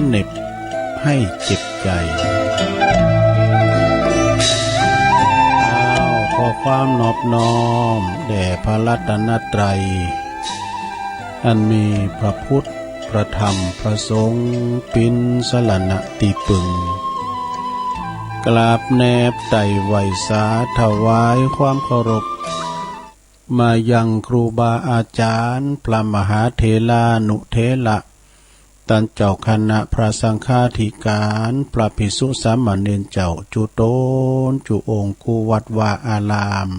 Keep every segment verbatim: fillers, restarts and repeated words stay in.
เหน็บให้เจ็บใจ อ้าว ขอความนอบน้อมแด่พระรัตนตรัย อันมีพระพุทธ พระธรรม พระสงฆ์ เป๋นสรณะตี้ปึง กราบแนบไต่ไหว้สาถวายความเคารพ มายังครูบาอาจ๋ารย์ พระมหาเถรานุเถระ ต้านเจ้าคณะพระสังฆาธิการ พระภิกษุสามเณรเจ้า จุ๊ต๋นจุ๊องค์ กู้วัดวาอาราม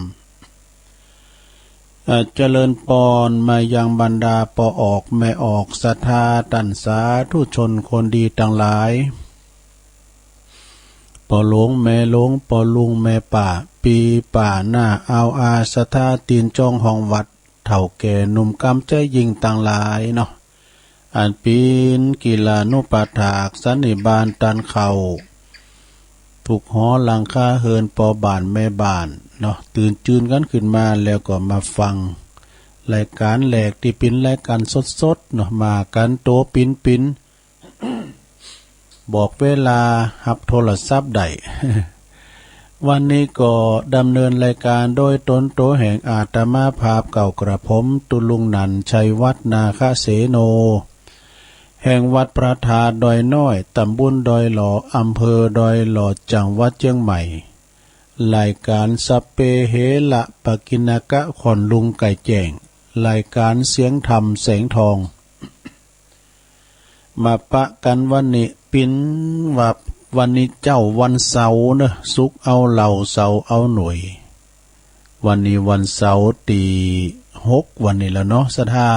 เอ่อ เจริญปอนมายังบรรดาป้อออกแม่ออกศรัทธา ต้านสาธุชนคนดีตังหลาย ป้อหลวงแม่หลวง ป้อลุงแม่ป้า ปี้ป้าน้าอาวอาศรัทธา ตี๋นจองห้องวัด เฒ่าแก่หนุ่มกำใจ๋ยิ่งตังหลายเนาะ อันเป๋นกิลานุปถากสันนิบาตต้านเข้า ทุกหอหลังคาเฮือน ป้อบ้านแม่บ้านเนาะ ตื่นจืนกั๋นขึ้นมาแล้วก็มาฟังรายก๋านแหลกตี้เป๋นรายก๋านสดๆ เนาะ มากั๋นตั๋วปิ๋นๆ บอกเวลาฮับโทรศัพท์ได้ วันนี้ก็ดำเนินรายก๋านโดยต๋นตั๋วแห่งอาตมาภาพเก่ากระผม ตุ๊ลุงหนันท์ ชัยวัฒน์ นาคเสโน แห่งวัดพระธาตุดอยน้อย ต๋ำบลดอยหล่อ อำเภอดอยหล่อ จังหวัดเจียงใหม่ รายก๋านสัพเพเหระปกิณกะ ค่อนลุงไก่แจ้ง รายก๋านเสียงธรรมแสงทอง มาปะกั๋นวันนี้ เป๋นว่าวันนี้เจ๊าวันเสาร์เนาะ ศุกร์เอาเหล้า เสาร์เอาหน่วย วันนี้วันเสาร์ตี้หกวันนี้แล้วเนาะ ศรัทธา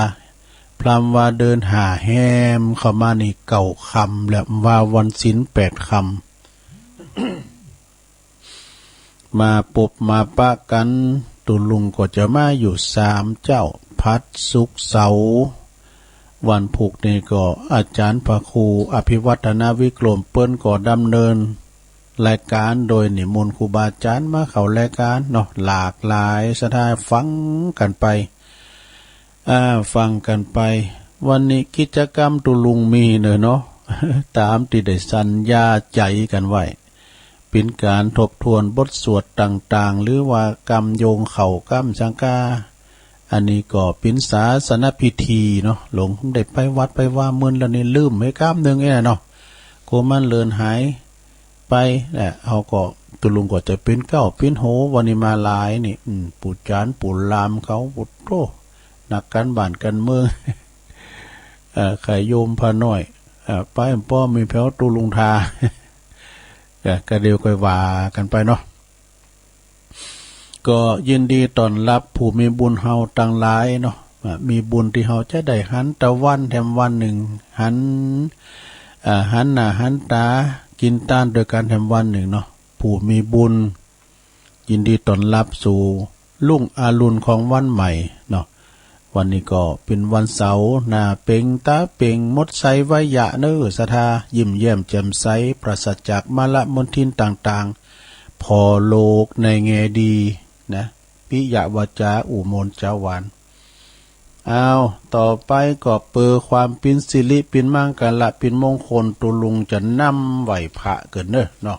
พร่ำว่าเดือนห้าแฮมเข้ามานี่เก้าค่ำแล้ว ว่าวันศีลแปดค่ำ มาปบมาปะกั๋น ตุ๊ลุงก็จะมาอยู่สามเจ๊า พฤหัส ศุกร์ เสาร์ วันพูกนี้ก็อาจ๋ารย์พระครูอภิวัฒนวิกรม เปิ้นก็ดำเนินรายก๋านโดยนิมนต์ครูบาอาจ๋ารย์มาเข้ารายก๋านเนาะ หลากหลายศรัทธา ฟังกั๋นไป อ่า ฟังกั๋นไป วันนี้กิจกรรมตุ๊ลุงมีเนาะ ต๋ามตี้ได้สัญญาใจ๋กั๋นไว้ เป๋นก๋านทบทวนบทสวดต่างๆ หรือว่ากำโยงเข้าก้ำสังกา อันนี้ก็เป๋นศาสนพิธีเนาะ หลวงได้ไปวัดไปวาเมินแล้วนี่ ลืมไปก้ำนึ่งเองเนาะ กั๋วมันเลือนหายไปแหละ เฮาก็ ตุ๊ลุงก็จะเป๋นเก๊าเป๋นโห วันนี้มาหลายนี่ อืม ปู่จ๋ารย์ปู่ลามเขา โอ้โธ่ นักก๋านบ้านก๋านเมือง เอ่อ ใค่โยมพระน้อย เอ่อ ไปป้อมีแผวตุ๊ลุงทา เอ่อ ก็เดี๋ยวค่อยว่ากั๋นไปเนาะ ก็ยินดีต้อนฮับผู้มีบุญเฮาตังหลายเนาะ อ่า มีบุญตี้เฮาจะได้หันตะวันแถมวันนึ่ง หัน อ่า หันหน้าหันต๋า กิ๋นตานตวยกั๋นแถมวันนึ่งเนาะ ผู้มีบุญ ยินดีต้อนฮับสู่รุ่งอรุณของวันใหม่เนาะ วันนี้ก็เป๋นวันเสาร์ หน้าเป๋งต๋าเป๋ง หมดไสไวยะเน่อศรัทธา ยิ้มแย้มแจ่มใส ปราศจากมลมลทินต่างๆ ผ่อโลกในแง่ดีนะ ปิยวาจา อู้ม่วนจ๋าหวาน อ้าว ต่อไปก็เปื้อความเป๋นสิริเป๋นมังคละเป๋นมงคล ตุ๊ลุงจะนำไหว้พระเกินเน่อเนาะ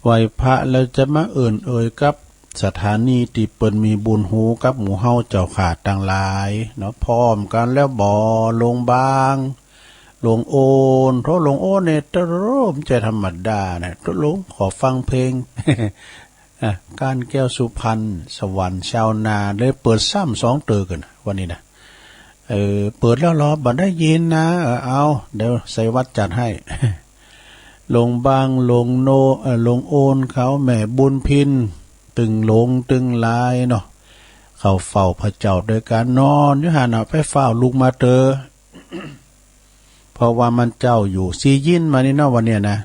ไหว้พระแล้วจะมาเอิ้นเอ่ยกับสถานีตี้เปิ้นมีบุญฮู้กับหมู่เฮาเจ้าข้าตังหลายเนาะ พร้อมกั๋นแล้วบ่ หลวงบาง หลวงโอน โธ่ หลวงโอนเนี่ย ตะโรม บ่ใจ้ธรรมดานะ ตุ๊ลุงขอฟังเพลง อ่ะ ก้านแก้วสุพรรณ สวรรค์ชาวนา ได้เปิดซ้ำสองเตื้อเกิน วันนี้นะ เออ เปิดแล้วเหรอ บ่ได้ยินนะ เออ เอา เดี๋ยวไสวัฒน์จัดให้ หลวงบาง หลวงโน เอ่อ หลวงโอนเขา แม่บุญพิน ตึงหลงตึงหลายเนาะ เข้าเฝ้าพระเจ้าตวยกั๋น นอนอยู่หั้นน่ะ ไปฟ้าวลุกมาเต๊อะ เพราะว่ามันเจ๊าอยู่ สิยินมานี่เนาะ วันเนี้ยนะ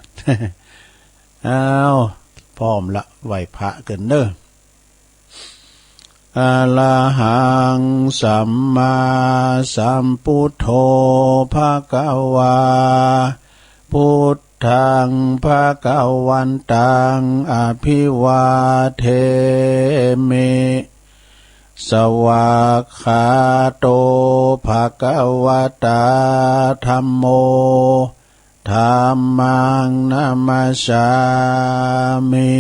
อ้าว พร้อมละ ไหว้พระเกินเน่อ อะระหัง สัมมาสัมพุทโธ ภะคะวา พุทธัง ภะคะวันตัง อะภิวาเทมิ สวากขาโต ภะคะวะตา ธัมโม ธัมมัง นะมัสสามิ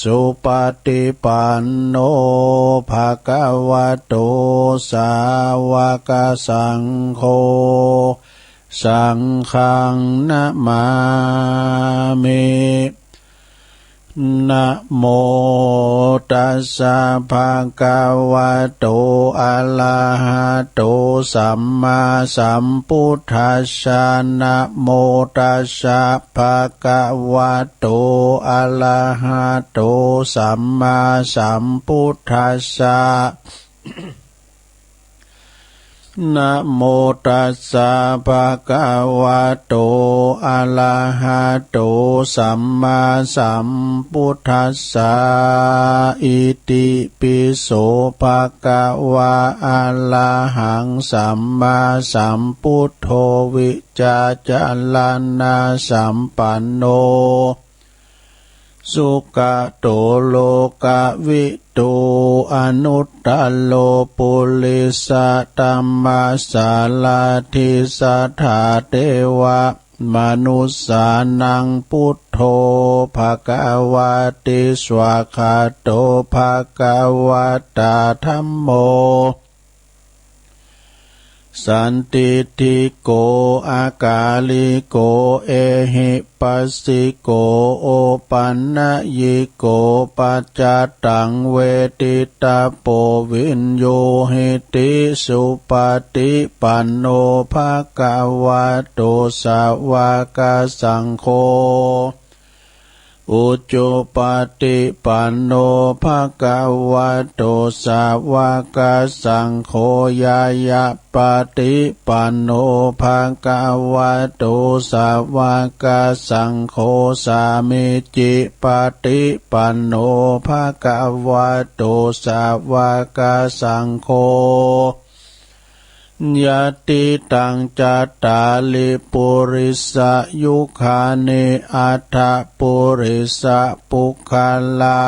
สุปะติปันโน ภะคะวะโต สาวะกะสังโฆ สังฆัง นะมามิ นะโมตัสสะ ภะคะวะโต อะระหะโต สัมมาสัมพุทธัสสะ นะโมตัสสะ ภะคะวะโต อะระหะโต สัมมาสัมพุทธัสสะ นะโมตัสสะ ภะคะวะโต อะระหะโต สัมมาสัมพุทธัสสะ อิติปิโส ภะคะวะ อะระหัง สัมมาสัมพุทโธ วิจารณะสัมปันโน สุกะโต โลกะวิทู อนุตตะโร ปุริสะธัมมะสารถิ สัทธาเทวะมนุสสานัง พุทโธ ภะคะวะติ สวากขาโต ภะคะวะตา ธัมโม สันทิฏฐิโก อากาลิโก เอหิปัสสิโก โอปันนยิโก ปัจจตัง เวทิตะโพ วิญญูหิติ สุปะติปันโน ภะคะวะโต สาวะกะสังโฆ อุจุปะติปันโน ภะคะวะโต สาวะกะสังโฆ ญาณะปะติปันโน ภะคะวะโต สาวะกะสังโฆ สามีจิปะติปันโน ภะคะวะโต สาวะกะสังโฆ ยะติตัง จัตตาริ ปุริสะยุคานิ อัฏฐะ ปุริสะปุคคลา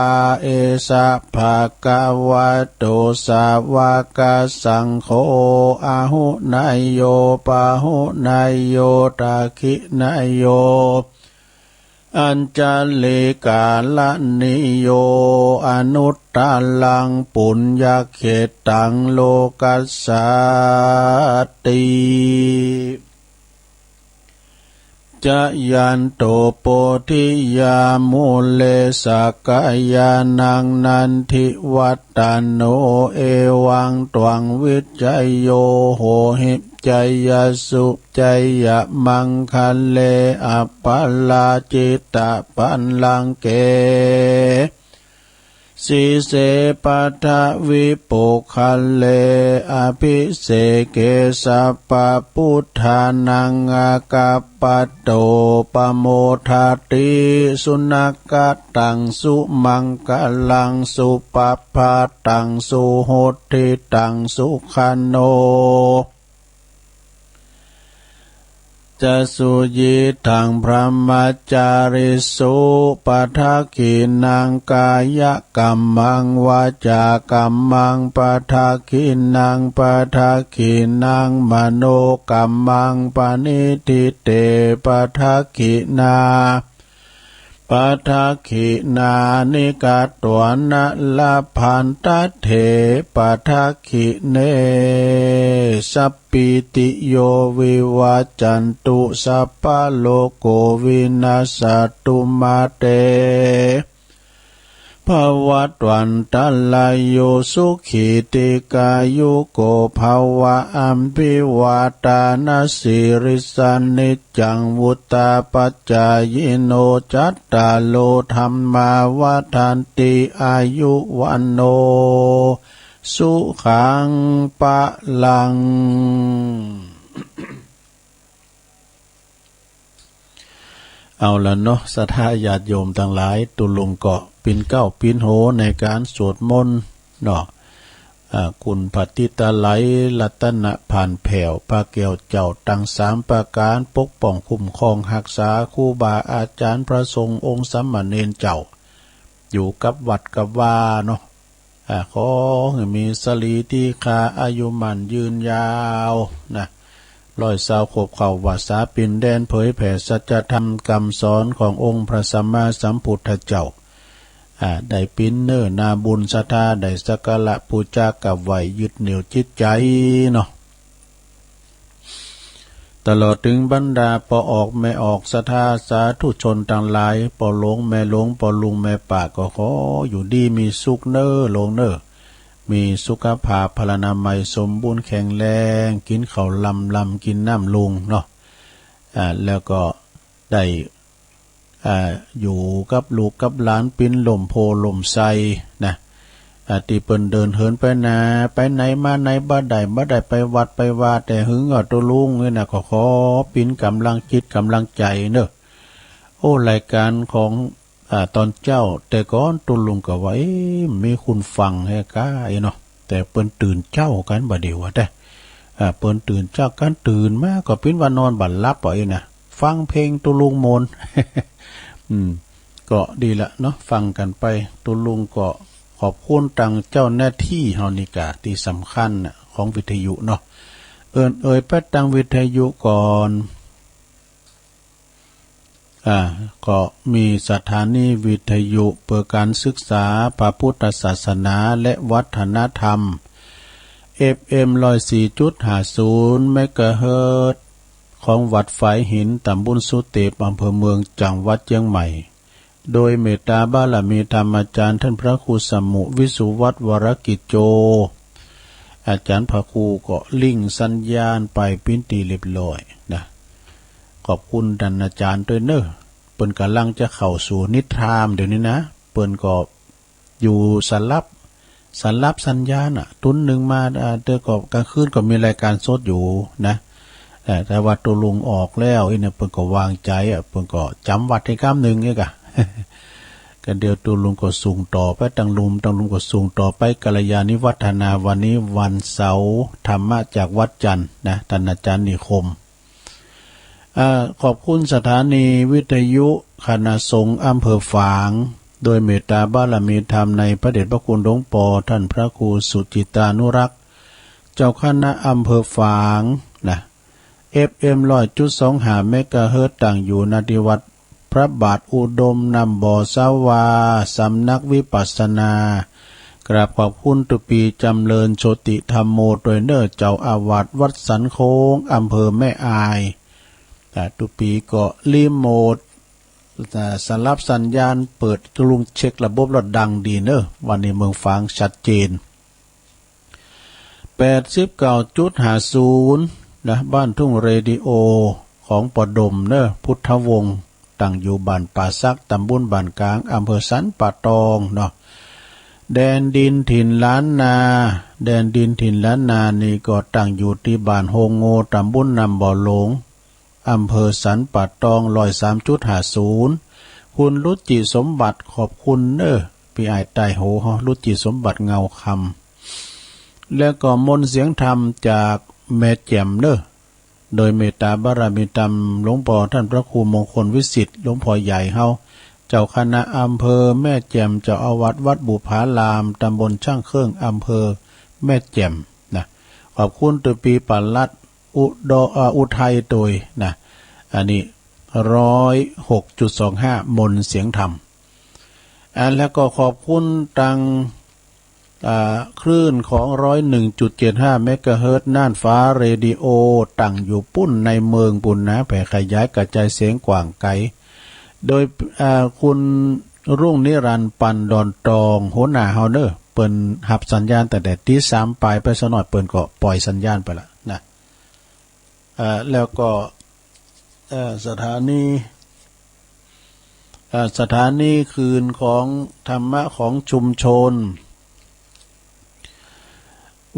เอสะ ภะคะวะโต สาวะกะสังโฆ อาหุเนยโย ปาหุเนยโย ทักขิเนยโย อัญชลีกะรณีโย อนุตตะรัง ปุญญะเขตตัง โลกัสสาติ จะยันโต โพธิยา มูเล สักกะยานัง นันทิวัตตะโน เอวังตวัง วิจโย โหหิ จยะสุ จยะมังคะเล อัปปะราจิตะปัลลังเก สีเส ปัทวิปุคคะเล อภิเสเก สัพพะพุทธานัง อากัปปะโต ปะโมทะติ สุนะกะตัง สุมังคะลัง สุปะพาตัง สุหุตติตัง สุขะโน จะสุยิตถัง พรหมจาริสุ ปะทักขิณัง กายะกัมมัง วาจากัมมัง ปะทักขิณัง ปะทักขิณัง มโนกัมมัง ปะนิฏฐิเต ปะทักขิณา ปะทักขิณานิ กัตวานะ ละพันทะเถ ปะทักขิเณ สัพพีติโย วิวัจจันตุ สัพพะโรโค วินัสสะตุ มาเต ภะวัตวันตะราโย สุขี ทีฆายุโก ภะวะ อะภิวาทานะสีลิสสะ นิจจัง วุฑฒาปะจายิโน จัตตาโร ธัมมา วัฑฒันติ อายุ วัณโณ สุขัง พะลัง เอาละเนาะ ศรัทธาญาติโยมตังหลาย ตุ๊ลุงก็ปินเกล้าปินโหนในก๋านสวดมนต์เนาะ อ่า คุณพระติตะไล รัตนพันธ์แผ่ว พระแก้วเจ้าตังสามประก๋าน ปกป้องคุ้มครองฮักษาครูบาอาจ๋ารย์ พระสงฆ์องค์สามเณรเจ้า อยู่กับวัดกับวาเนาะ อ่า ขอหื้อมีสรีทีฆา อายุมั่นยืนยาวนะ ร้อยซาวขวบเข้าพรรษาปิ่นแดน เผยแผ่สัจธรรมกำสอนขององค์พระสัมมาสัมพุทธเจ้า อ่า ได้ปิ๋นเน้อนาบุญศรัทธา ได้สักการะปู๋จากราบไหว้ยึดเหนี่ยวจิตใจ๋เนาะ ตลอดเถิงบรรดาป้อออกแม่ออกศรัทธาสาธุชนตังหลาย ป้อหลวงแม่หลวง ป้อลุงแม่ป้า ก็ขออยู่ดีมีสุขเน้อหลวงเน้อ มีสุขภาพพลานามัยสมบูรณ์แข็งแรง กิ๋นข้าวลำลำ กิ๋นน้ำลุงเนาะ อ่า แล้วก็ได้ อ่า อยู่กับลูกกับหลาน ปิ๋นล่มโพธิ์ล่มไทรนะ อ่า ตี้เปิ้นเดินเหินไปนา ไปไหนมาไหนบ่ได้ บ่ได้ไปวัดไปวา แต่หึงเอาตุ๊ลุงนี่นะ ก็ขอปิ๋นก๋ำลังจิตก๋ำลังใจ๋เน้อ โอ้ รายก๋านของ อ่า ต๋อนเจ๊า แต่ก่อนตุ๊ลุงก็ว่า เอ๊ะ มีคนฟังแฮะก้า เอ๊ะเนาะ แต่เปิ้นตื่นเจ๊ากั๋นบ่าเดี่ยวว่าแต่ อ่า เปิ้นตื่นเจ๊ากั๋น ตื่นมาก็ปิ๋นว่านอนบ่หลับอ่ะ เอ๊ะนะ ฟังเพลงตุ๊ลุงโมน อืม ก็ดีละเนาะ ฟังกั๋นไป ตุ๊ลุงก็ขอบคุณตังเจ้าหน้าตี้เฮานี่ก้า ตี้สำคัญน่ะ ของวิทยุเนาะ เอิ้นเอ่ยไปตังวิทยุก่อน อ่า ก็มีสถานีวิทยุเปื้อก๋านศึกษาพระพุทธศาสนาและวัฒนธรรม เอฟเอ็ม ร้อยสี่จุดห้าศูนย์ เมกะเฮิรตซ์ ของวัดฝายหิน ต๋ำบลสุเตป อำเภอเมือง จังหวัดเจียงใหม่ โดยเมตตาบารมีธรรมอาจ๋ารย์ต้านพระครูสมุห์ วิสุวัฒน์ วรกิจโจ อาจ๋ารย์พระครูก็ลิงก์สัญญาณไปเป๋นตี้เรียบร้อยนะ ขอบคุณต้านอาจ๋ารย์ตวยเน้อ เปิ้นก่ำลังจะเข้าสู่นิทรามเดี๋ยวนี้นะ เปิ้นก็อยู่สลับ สลับสัญญาณน่ะ ตุ๊นนึ่งมา อ่า แต่ก็ก๋างคืนก็มีรายก๋านสดอยู่นะ แต่ แต่ว่าตุ๊ลุงออกแล้ว อี้เนี่ยเปิ้นก็วางใจ๋อ่ะ เปิ้นก็จ๋ำวัดตี้กำนึ่งเอ๊ะก้า ก็เดี๋ยวตุ๊ลุงก็ส่งต่อไปตังลุม ตังลุมก็ส่งต่อไปกัลยาณิวัฒนา วันนี้วันเสาร์ ธรรมะจากวัดจันทน์นะ ต้านอาจ๋ารย์นิคม อ่า ขอบคุณสถานีวิทยุคณะสงฆ์อำเภอฝาง โดยเมตตาบารมีธรรมในพระเดชพระคุณหลวงป้อต้านพระครูสุจิตตานุรักษ์ เจ้าคณะอำเภอฝางนะ เอฟเอ็ม ร้อยจุดสองห้า เมกะเฮิรตซ์ ตั้งอยู่ ณ ตี้วัดพระบาทอุดม น้ำบ่อสาวา สำนักวิปัสสนา กราบขอบคุณตุ๊ปี๋จ๋ำเริญโชติธัมโมตวยเน้อ เจ้าอาวาสวัดสันโค้ง อำเภอแม่อาย อ่า ตุ๊ปี๋ก็รีโมท อ่า สลับสัญญาณ เปิดตุ๊ลุงเช็คระบบแล้วดังดีเน้อ วันนี้เมืองฝางชัดเจน แปดสิบเก้าจุดห้าศูนย์ นะ บ้านทุ่งเรดิโอ ของป้อดมเน้อ พุทธวงศ์ ตั้งอยู่บ้านป่าสัก ต๋ำบลบ้านก๋าง อำเภอสันป่าตองเนาะ แดนดินถิ่นล้านนา แดนดินถิ่นล้านนานี่ก็ตั้งอยู่ตี้บ้านโฮงโง ต๋ำบลน้ำบ่อหลง อำเภอสันป่าตอง ร้อยสามจุดห้าศูนย์ คุณรุจิสมบัติ ขอบคุณเน้อ ปี้อ้ายใต้โหเฮา รุจิสมบัติเงาคำ แล้วก็มนต์เสียงธรรมจากแม่แจ่มเน้อ โดยเมตตาบารมีธรรมหลวงป้อต้านพระครูมงคลวิสิทธิ์ หลวงป้อใหญ่เฮา เจ้าคณะอำเภอแม่แจ่ม เจ้าอาวาสวัดบุพาราม ต๋ำบลช่างเครื่อง อำเภอแม่แจ่มนะ ขอบคุณตุ๊ปี๋ปลัด อุดร เอ่อ อุทัยตวยนะ อันนี้ ร้อยหกจุดสองห้า มนต์เสียงธรรม อ่า แล้วก็ขอบคุณตัง อ่า คลื่นของ ร้อยหนึ่งจุดเจ็ดห้า เมกะเฮิรตซ์ น่านฟ้าเรดิโอ ตั้งอยู่ปู๊นในเมืองปู๊นนะ แผ่ขยายกระจายเสียงกว้างไกล โดย อ่า คุณรุ่งนิรันดร์ ปันดอนตอง หัวหน้าเฮาเน้อ เปิ้นหับสัญญาณตั้งแต่ตีสามป๋ายไปสักหน้อย เปิ้นก็ป่อยสัญญาณไปละนะ อ่า แล้วก็ เอ่อ สถานี อ่า สถานีคลื่นของธรรมะของชุมชน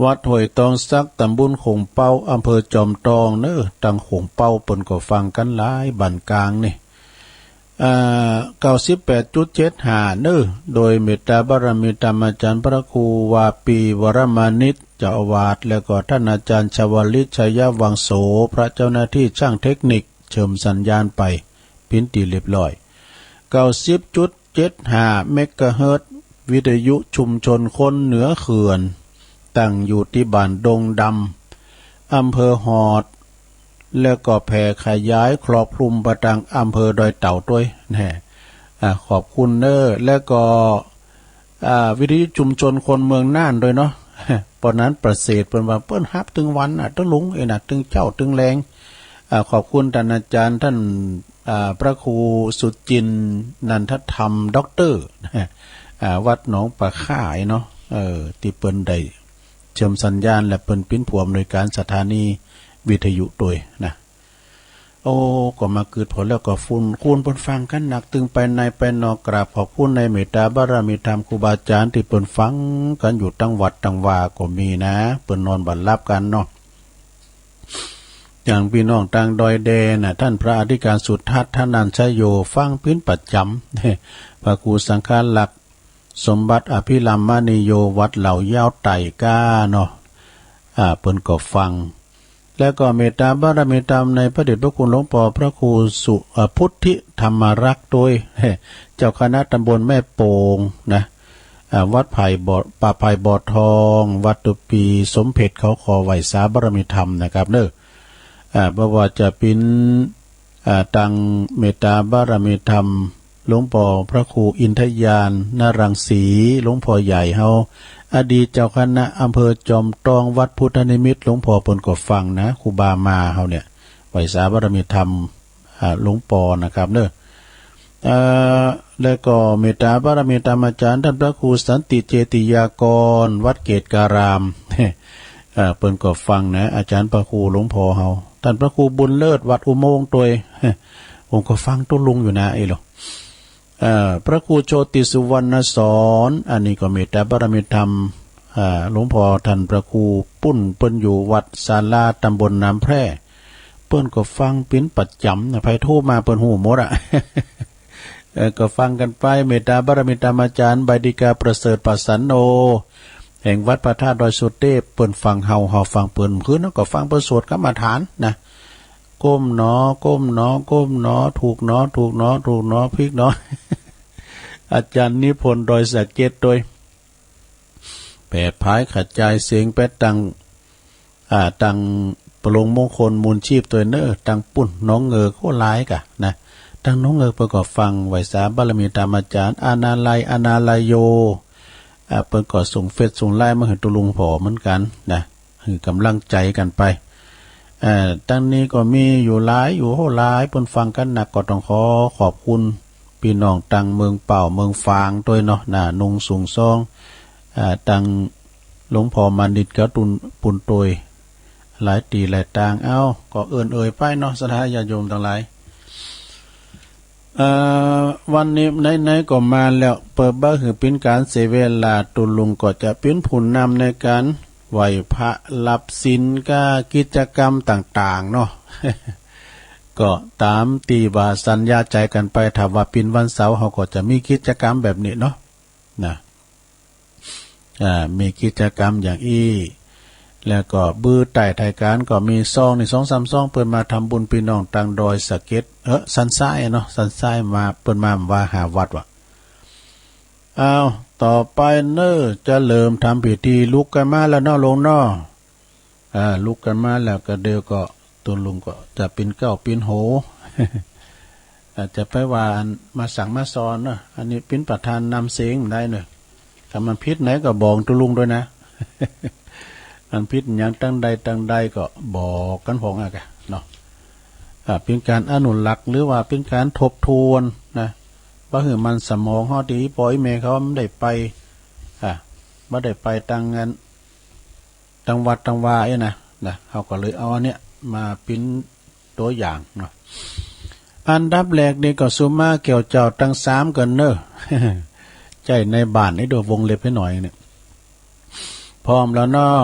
วัดห้วยตองสัก ต๋ำบลโขงเป๊า อำเภอจอมตองเน้อ ตังโขงเป๊าเปิ้นก็ฟังกั๋นหลาย บ้านก๋างนี่ อ่า เก้าสิบแปดจุดเจ็ดห้า เน้อ โดยเมตตาบารมีธรรมอาจ๋ารย์พระครูวาปี วรมานิช เจ้าอาวาส แล้วก็ต้านอาจ๋ารย์ชวลิต ชัยวังโส พระเจ้าหน้าตี้จ้างเทคนิค เชื่อมสัญญาณไป เป๋นตี้เรียบร้อย เก้าสิบจุดเจ็ดห้า เมกะเฮิรตซ์ วิทยุชุมชนคนเหนือเขื่อน ตั้งอยู่ตี้บ้านดงดำ อำเภอฮอด แล้วก็แผ่ขยายครอบคลุมไปตางอำเภอดอยเต่าตวย แน่ อ่า ขอบคุณเน้อ แล้วก็ อ่า วิทยุชุมชนคนเมืองน่านตวยเนาะ ปอนั้นประเสริฐเปิ้นว่าเปิ้นฮับตึงวันน่ะ ตึงลุงเอ้ยน่ะ ตึงเจ๊าตึงแลง อ่า ขอบคุณต้านอาจ๋ารย์ต้าน อ่า พระครูสุจินต์ นันทธรรม ด็อกเตอร์ อ่า วัดหนองป่าข้าเนาะ เออ ตี้เปิ้นได้เชื่อมสัญญาณ และเปิ้นเป๋นผู้อำนวยก๋านสถานีวิทยุตวยนะ โอ้ ก็มาเกิดผลแล้วก็ขอบคุณเปิ้นฟังกั๋นนัก ตึงไปในไปนอก กราบขอบคุณในเมตตาบารมีธรรมครูบาอาจ๋ารย์ตี้เปิ้นฟังกั๋นอยู่ตังวัดตังวาก็มีนะ เปิ้นนอนบ่หลับกั๋นเนาะ อย่างปี้น้องตางดอยแดน่ะ ต้านพระอธิการสุทัศน์ ธนัญชโย ฟังเป๋นประจำ พระครูสังฆรักษ์ สมบัติอภิรัมมณีโย วัดเหล่ายาวไต่ก้าเนาะ อ่า เปิ้นก็ฟัง แล้วก็เมตตาบารมีธรรมในพระเดชพระคุณหลวงป้อพระครูสุ อ่า พุทธิธรรมรักษ์ตวย เจ้าคณะตำบลแม่โป่งนะ อ่า วัดไผ่บ่อ ป่าไผ่บ่อทอง วัดตุปีสมเพ็ด เขาขอไหว้สาบารมีธรรมนะครับเน้อ อ่า บ่ว่าจะเป๋น อ่า ตางเมตตาบารมีธรรม หลวงป้อพระครูอินทญาณ นรังสี หลวงป้อใหญ่เฮา อดีตเจ้าคณะอำเภอจอมตอง วัดพุทธนิมิตร หลวงป้อเปิ้นก็ฟังนะ ครูบามาเฮาเนี่ย ไหว้สาบารมีธรรม อ่า หลวงป้อนะครับเน้อ เอ่อ แล้วก็เมตตาบารมีธรรมอาจ๋ารย์ต้านพระครูสันติเจติยากร วัดเกตุการาม เอ่อ เปิ้นก็ฟังนะ อาจ๋ารย์พระครูหลวงป้อเฮา ต้านพระครูบุญเลิศ วัดอุโมงค์ตวย ผมก็ฟังตุ๊ลุงอยู่นะ เอ้ยเหรอ เอ่อ พระครูโชติสุวรรณสอน อันนี้ก็เมตตาบารมีธรรม อ่า หลวงป้อต้านพระครูปุ้น เปิ้นอยู่วัดศาลาตำบลน้ำแพร่ เปิ้นก็ฟังเป๋นประจ๋ำนะ ใผโทรมาเปิ้นฮู้หมดอะ เออ ก็ฟังกั๋นไป เมตตาบารมีธรรมอาจ๋ารย์ใบดิกาประเสริฐปสันโน แห่งวัดพระธาตุดอยสุเทพ เปิ้นฟังเฮา เฮาฟังเปิ้น คืนนั้นก็ฟังเปิ้นสวดกรรมฐานนะ ก้มหนอ ก้มหนอ ก้มหนอ ถูกหนอ ถูกหนอ ถูกหนอ ผิดหนอ อาจ๋ารย์นิพนธ์ดอยสะเก็ดตวย แผ่ผายขจายเสียงไปตาง อ่า ตางประโลมมงคลมูลชีพตวยเน้อ ตางปุ้นหนองเงิก โอ้ หลายก่ะนะ ตางหนองเงิกเปิ้นก็ฟัง ไหว้สาบารมีธรรมอาจ๋ารย์ อานาลัย อานาลัยโย อ่า เปิ้นก็ส่งเฟซส่งไลน์มาหื้อตุ๊ลุงป้อเหมือนกั๋นนะ หื้อกำลังใจ๋กั๋นไป เอ่อ ตางนี้ก็มีอยู่หลายอยู่ โห หลาย เปิ้นฟังกั๋นนัก ก็ต้องขอขอบคุณปี้น้องตางเมืองเป้า เมืองฝางตวยเนาะ นาหนุง สุงซอง อ่า ตางหลวงป้อมานิตย์กับตุ๊ลุงปุ้นตวย หลายตี้หลายตาง เอ้า ก็เอิ้นเอ่ยไปเนาะ ศรัทธาญาติโยมตังหลาย เอ่อ วันนี้ไหนๆ ก็มาแล้ว เปื้อบ่หื้อเป๋นก๋านเสียเวลา ตุ๊ลุงก็จะเป๋นผู้นำในก๋านไหว้พระ รับศีล กับกิจกรรมต่างๆ เนาะ ก็ต๋ามตี้ว่าสัญญาใจ๋กั๋นไป ถ้าว่าเป๋นวันเสาร์ เฮาก็จะมีกิจกรรมแบบนี้เนาะ นะ อ่า มีกิจกรรมอย่างอี้ แล้วก็บื้อใต้ท้ายก๋านก็มีซองนี่ สองสามซอง เปิ้นมาทำบุญปี้น้องตางดอยสะเก็ด เออ สันทรายเนาะ สันทรายมา เปิ้นมาว่าหาวัดว่ะ อ้าว ต่อไปเน้อ จะเริ่มทำพิธี ลุกกั๋นมาแล้วเนาะ โยมเนาะ อ่า ลุกกั๋นมาแล้วก็เดี๋ยวก็ตุ๊ลุงก็จะเป๋นเก๊าเป๋นโห อาจจะไปว่าอันมาสั่งมาสอนเนาะ อันนี้เป๋นประธานนำเสียงได้เนาะ ถ้ามันผิดไหนก็บอกตุ๊ลุงตวยนะ มันผิดหยังตังใดตังใดก็บอกกั๋นพ่องอะกะเนาะ อ่า เป๋นก๋านอนุรักษ์ หรือว่าเป๋นก๋านทบทวนนะ บ่หื้อหมั้นสมองเฮา ตี้ป้อแม่เขาบ่ได้ไป อ่า บ่ได้ไปตางอัน ตางวัดตางวาเอ้ยนะ นะ เฮาก็เลยเอาอันเนี้ยมาเป๋นตั๋วอย่างเนาะ อันดับแรกนี่ก็สุมาแก้วเจ้าตังสามกั๋นเน้อ ใจ้ในบ้านไอ้ดัววงเล็บหื้อหน่อยเนี่ย พร้อมแล้วเนาะ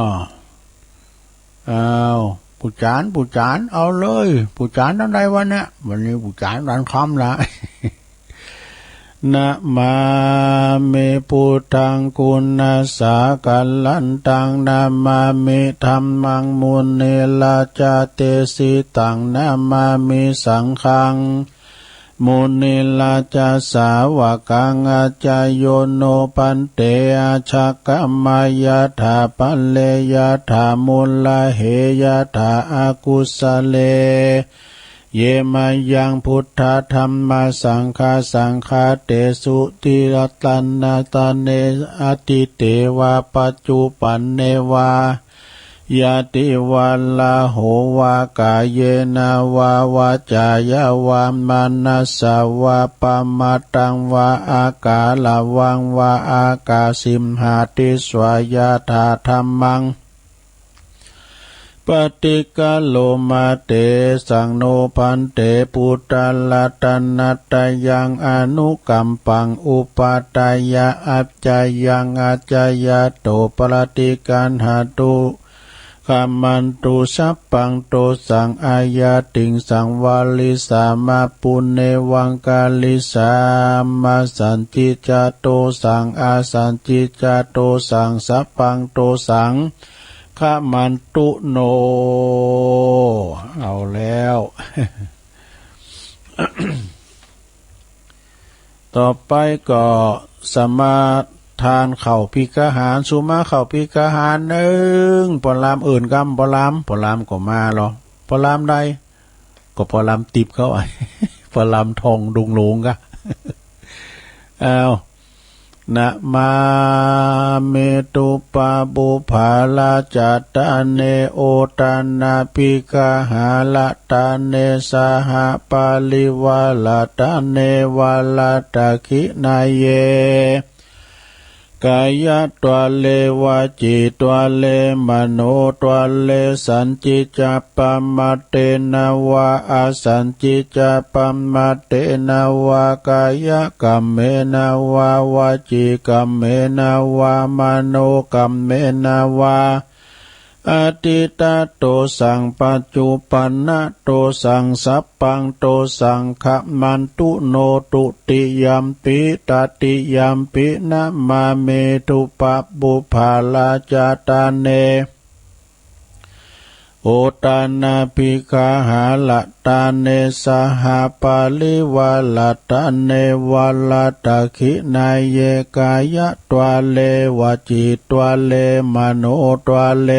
อ้าว ปู่จ๋ารย์ ปู่จ๋ารย์ เอาเลย ปู่จ๋ารย์ตังใดวะเนี่ย วันนี้ปู่จ๋ารย์ตังค่ำละ นะมามิ พุทธัง กุณัสสะกัลลันตัง นะมามิ ธัมมัง มุนิราชาเตสิตัง นะมามิ สังฆัง มุนิราชสาวกัง อาจาโยโนภันเต อาชะกะมายะถา ปะเรยะถา มุลละเหยะถา อกุสะเล เย มะยัง พุทธะธัมมะสังฆะ สังฆาเตสุ ติรัตนะตะเน อตีเตวะ ปัจจุปันเนวะ ญาติวะ ลาโหวะ กาเยนะวะ วาจายะวะ มะนะสสะวะ ปะมะตังวะ อาการะวังวะ อาคาสิมหาติสสะ ยะถาธัมมัง ปะติกะโรมะ เตสัง โนภันเต ปุทธะรัตนะตะยัง อนุกัมปัง อุปาทายะ อัจจายัง อาจายะโต ปะติกัณหะตุ ขะมันตุ สัพพังโตสัง อาญาติง สังวาริสามะ ปุเณวังคะลิสามะ สันติจจะโตสัง อสันติจจะโตสัง สัพพังโตสัง ขะมันตุโน เอาแล้ว ต่อไปก็สมาทานข้าวภิกขาหาร สุมาข้าวภิกขาหารนึ่ง ปอลามอื่นกำ ปอลาม ปอลามก็มาลอ ปอลามใด ก็ปอลามติ๊บเขา ปอลามทองดงหลวงกะ อ้าว นะมามิ ตุปะปุพพะราชะตะเน โอทานะภิกขาหะระตะเน สหะปะริวาระตะเน วะระตะขิณาเย กายะตวะเล วจีตวะเล มโนตวะเล สันติจจะปะมะเตนะวะ อสันติจจะปะมะเตนะวะ กายะกัมเมนะวะ วจีกัมเมนะวะ มโนกัมเมนะวะ อะทิฏฐะโตสัง ปัจจุปันนะโตสัง สัพพังโตสัง ขะมันตุโน ตุติยัมปิ ตติยัมปิ นะมามิ ตุปะปุพพะราชะตะเน โอทานะภิกขาหะระตะเน สหะปะริวาระตะเน วะระตะขิณาเย กายะตวะเล วจีตวะเล มโนตวะเล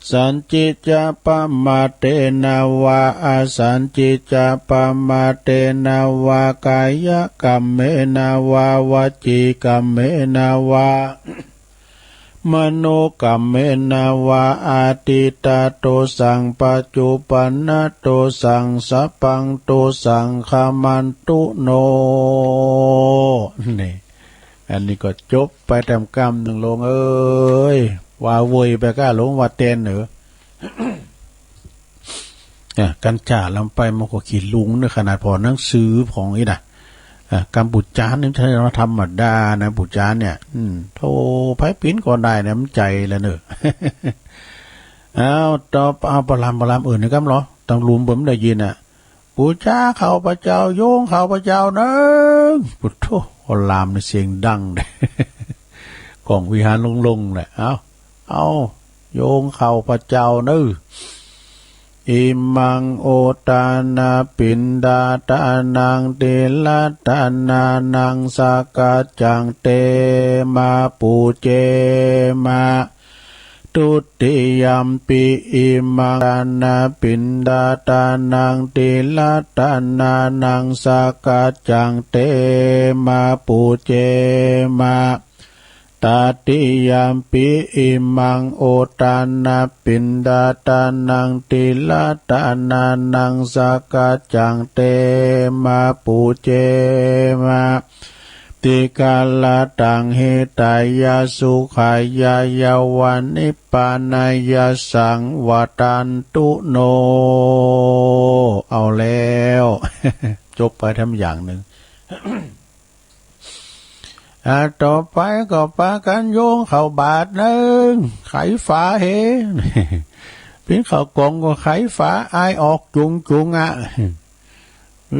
สันติจจะปะมะเตนะวะ อสันติจจะปะมะเตนะวะ กายะกัมเมนะวะ วจีกัมเมนะวะ มโนกัมเมนะวะ อะทิฏฐะโตสัง ปัจจุปันนะโตสัง สัพพังโตสัง ขะมันตุโน นี่ อันนี้ก็จบไปแต้มกำนึ่ง โลงเอ๋ย ว่าเวยไปก้า โลงว่าแตนเอ๋อ อ่ะ กั๋นจ๋าลำไปมันก็ขี้ลุงเนอะ ขนาดผ่อนหนังสือผ่องอี้นะ อ่ะ กำปู่จานนี่บ่ใจ้ว่าธรรมดานะ ปู่จานเนี่ย อืม โธ่ ใผเป๋นก็ได้นะ มันใจ๋แล้วเนอะ อ้าว ต่อไป อ้าว ปอลาม ปอลามอื่นนี่กำลอ ตังลุมบ่ได้ยินอ่ะ ปู๋จาข้าพเจ้า โยงข้าพเจ้าเนิ่ง ปุโธ่ ปอลามนี่เสียงดังเด้ ก้องวิหารโล่งๆ แหละ เอ้า เอ้า โยงข้าพเจ้าเน่อ อิมัง โอทานะปิณฑาทานัง ติรัตตานานัง สักกะจัง เตมะ ปูเจมะ ทุติยัมปิ อิมัง โอทานะปิณฑาทานัง ติรัตตานานัง สักกะจัง เตมะ ปูเจมะ ตติยัมปิ อิมัง โอทานะปิณฑาทานัง ติรัตตานานัง สักกะจัง เตมะ ปูเจมะ ติกะระตัง หิตายะ สุขายะ ยะวะ นิพพานายะสัง วัตตันตุโน เอาแล้ว จบไปแต้มอย่างนึ่ง อ่า ต่อไปก็ปากั๋นโยงข้าวบาตรเนิ่ง ไขฝาเห เป๋นข้าวก๋องก็ไขฝา อายออกจุงๆ อ่ะ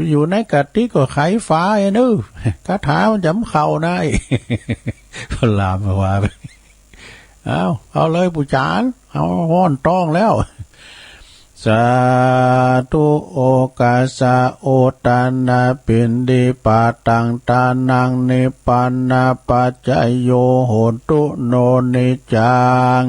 อยู่ในกะติกก็ไขฝาเน่อ คาถามันจ๋ำเข้านะ ปอลามว่า เอา เอาเลยปู่จาน เอาฮ้อนต๊องแล้ว สาธุ โอกัสสะ อุตตนะปิณฑิปาตัง ทานัง นิพพานะปัจจโย โหนตุ โน นิจจัง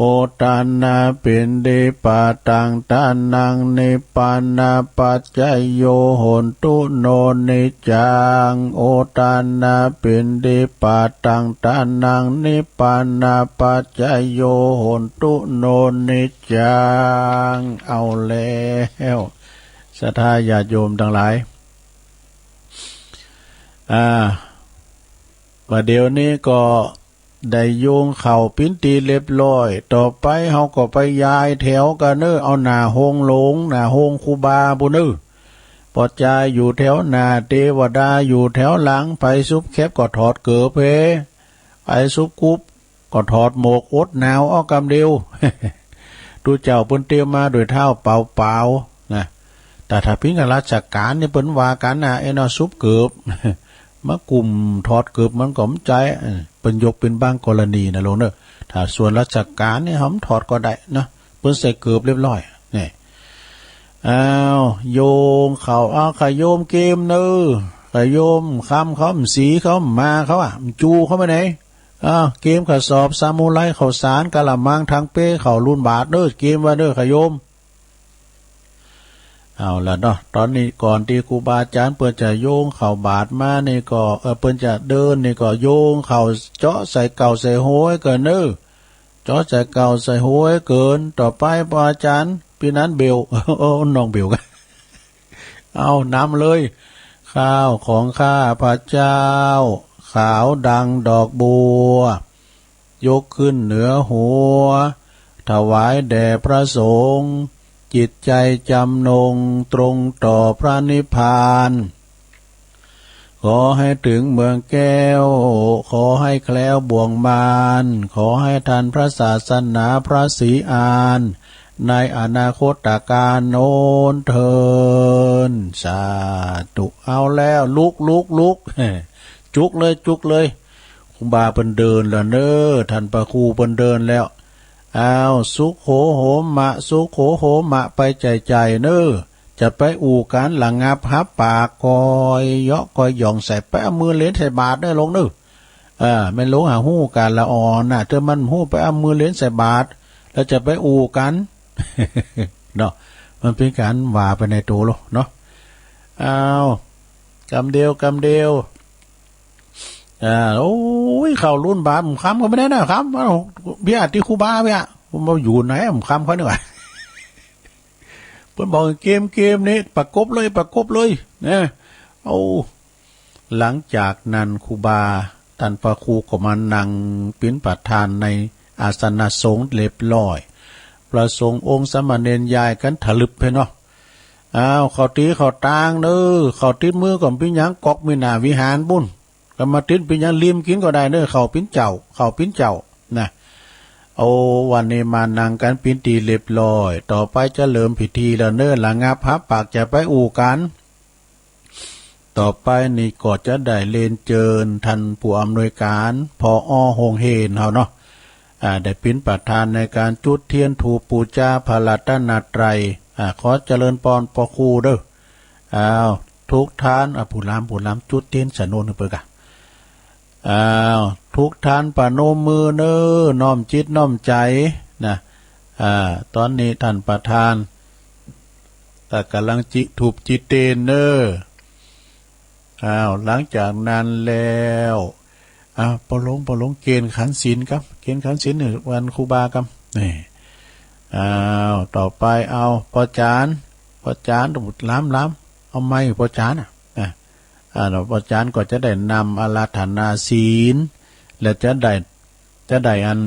อุตตนะปิณฑิปาตัง ทานัง นิพพานะปัจจโย โหนตุ โน นิจจัง อุตตนะปิณฑิปาตัง ทานัง นิพพานะปัจจโย โหนตุ โน นิจจัง เอาแล้ว ศรัทธาญาติโยมตังหลาย อ่า ประเดี๋ยวนี้ก็ ได้โยงข้าวปิณฑีเรียบร้อย ต่อไปเฮาก็ไปยายแถวกั๋นเน้อ เอาหน้าโฮงหลวง หน้าโฮงครูบาปู้นเน้อ ป้อจายอยู่แถวหน้า เตวดาอยู่แถวหลัง ใผสุบแคปก็ถอดเกิบเฮ ใผสุบกุบก็ถอดหมวกอดหนาวเอากำเดียว ตุ๊เจ้าเปิ้นเตียวมาโดยเท้าเปล่าๆ นะ แต่ถ้าเปิ้นกั๋นราชก๋านนี่เปิ้นว่ากั๋นนะ ไอ้หน้าสุบเกิบ มากุมถอดเกิบมันก็บ่ใจ้ เออ เปิ้นยกเป๋นบางกรณีนะโลมเน้อ ถ้าส่วนราชก๋านนี่เฮาบ่ถอดก็ได้นะ เปิ้นใส่เกิบเรียบร้อย นี่ อ้าว โยงข้าว อ้าว ขะโยมเกมเน้อ ขะโยมคำเขา สีเขามาเขาอะ จูเขาไปไหน อ้าว เกมกระสอบ ซามูไร ข้าวสาร กะละมัง ถังเป้ ข้าวลูนบาตรเน้อ เกมว่าเน้อ ขะโยม เอาละเนาะ ต๋อนนี้ก่อนตี้ครูบาอาจ๋ารย์เปิ้นจะโยงข้าวบาตรมานี่ก็ เออ เปิ้นจะเดินนี่ก็โยงข้าวเจาะใส่เก่าใส่โฮยกั๋นเน้อ เจาะใส่เก่าใส่โฮยกั๋น ต่อไปป้ออาจ๋ารย์ ปี้นันเบล เออ น้องเบลกั๋น เอานำเลย ข้าวของข้าพเจ้า ขาวดังดอกบัว ยกขึ้นเหนือหัว ถวายแด่พระสงฆ์ จิตใจจำนงตรงต่อพระนิพพาน ขอให้ถึงเมืองแก้ว ขอให้แคล้วบ่วงมาร ขอให้ทันพระศาสนาพระศรีอาน ในอนาคตกาลโน้นเทอญ สาธุ เอาแล้ว ลุก ลุก ลุก จุกเลย จุกเลย ครูบาเปิ้นเดินแล้วเน้อ ท่านพระครูเปิ้นเดินแล้ว อ้าว สุโขโหมะ สุโขโหมะ ไปใจ้ๆ เน้อ จะไปอู้กั๋น ระงับฮับปาก คอยเยาะคอยหย่องใส่ ไปเอามือเหลนใส่บาตรเน้อโลมเน้อ เออ แม่นโลมหาฮู้กั๋นละอ่อนน่ะ เตื้อมันฮู้ไปเอามือเหลนใส่บาตร แล้วจะไปอู้กั๋น เนาะ มันเป๋นก๋านว่าไปในตั๋วโลมเนาะ อ้าว กำเดียว กำเดียว อ่า โอ้ย ข้าวลูนบาตร บ่คำก็บ่ได้นะ บ่คำ เอ้า เปียะตี้ครูบาเปียะ ผมว่าอยู่ไหน บ่คำเขานี่หว่า เปิ้นบอกเกม เกมนี้ ประกบเลย ประกบเลย นะ โอ้ หลังจากนั้นครูบา ท่านพระครูก็มานั่งเป๋นประธานในอาสนะสงฆ์เรียบร้อย พระสงฆ์องค์สามเณรยายกั๋นถลึบไปเนาะ อ้าว ข้าวตี๋ข้าวตางเน้อ ข้าวติดมือก็บ่เป๋นหยัง ก๊อกมีหน้าวิหารปู้น ก็มาติดเป๋นหยัง ริมกิ๋นก็ได้เน้อ ข้าวปิณเจ้า ข้าวปิณเจ้า นะ โอ้ วันนี้มานั่งกั๋นเป๋นตี้เรียบร้อย ต่อไปจะเริ่มพิธีแล้วเน้อ ระงับฮับปาก จะไปอู้กั๋น ต่อไปนี้ก็จะได้เรียนเจิญท่านผู้อำนวยก๋าน ผอ โฮงเฮนเฮาเนาะ อ่า ได้เป๋นประธานในก๋านจุดเตียนธูปปู๋จาพระรัตนตรัย อ่า ขอเจริญปอนพระครูเน้อ อ้าว ทุกท่าน อ่ะ ผู้ลำ ผู้ลำจุดเตียนสะโนนเปิ้นก่ะ อ้าว ทุกท่านประนมมือเน้อ น้อมจิตน้อมใจ๋นะ อ่า ต๋อนนี้ท่านประธาน อ่า ก่ำลังจิดธูปจิดเตียนเน้อ อ้าว หลังจากนั้นแล้ว อ้าว ป้อหลวง ป้อหลวง เกณฑ์ขันศีลก่ำ เกณฑ์ขันศีลเน้อ วันครูบาก่ำ นี่ อ้าว ต่อไป เอา ป้อจ๋ารย์ ป้อจ๋ารย์ ลำ ลำ เอาไมค์ป้อจ๋ารย์น่ะ อ่ะ อ่า ป้อจ๋ารย์ก็จะได้นำอาราธนาศีล และจะได้ จะได้อัน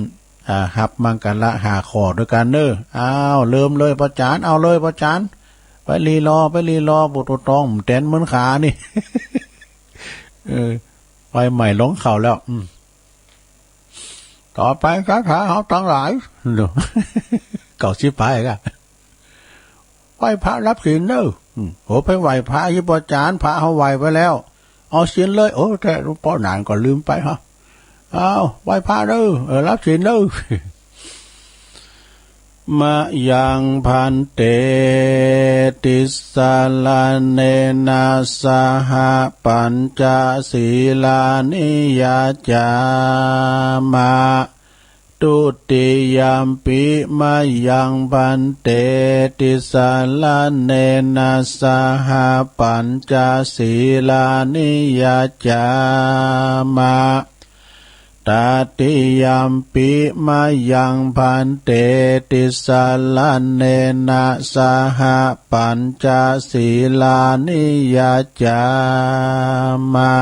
อ่า ฮับมังคละห้าข้อตวยกั๋นเน้อ อ้าว เริ่มเลยป้อจ๋ารย์ เอาเลยป้อจ๋ารย์ ไปหลีรอ ไปหลีรอ บ่ต้อง บ่แตนเมินขานี่ เออ ไฟใหม่ลงเข้าแล้ว อืม ต่อไปคาถาเฮาตังหลาย เก้าสิบปายก่ะ ไหว้พระรับศีลเน้อ อืม โห ไปไหว้พระอี้ป้อจ๋ารย์ พระเฮาไหว้ไปแล้ว เอาศีลเลย โอ้ แต๊ ป้อนานก็ลืมไปฮะ อ้าว ไหว้พระเน้อ เออ รับศีลเน้อ มะยัง ภันเต ติสสะระเณนะ สะหะ ปัญจะ สีลานิ ยัจฉามะ ทุติยัมปิ มะยัง ภันเต ติสสะระเณนะ สะหะ ปัญจะ สีลานิ ยัจฉามะ ตติยัมปิ มะยัง ภันเต ติสสะระเณนะ สะหะ ปัญจะ สีลานิ ยัจฉามะ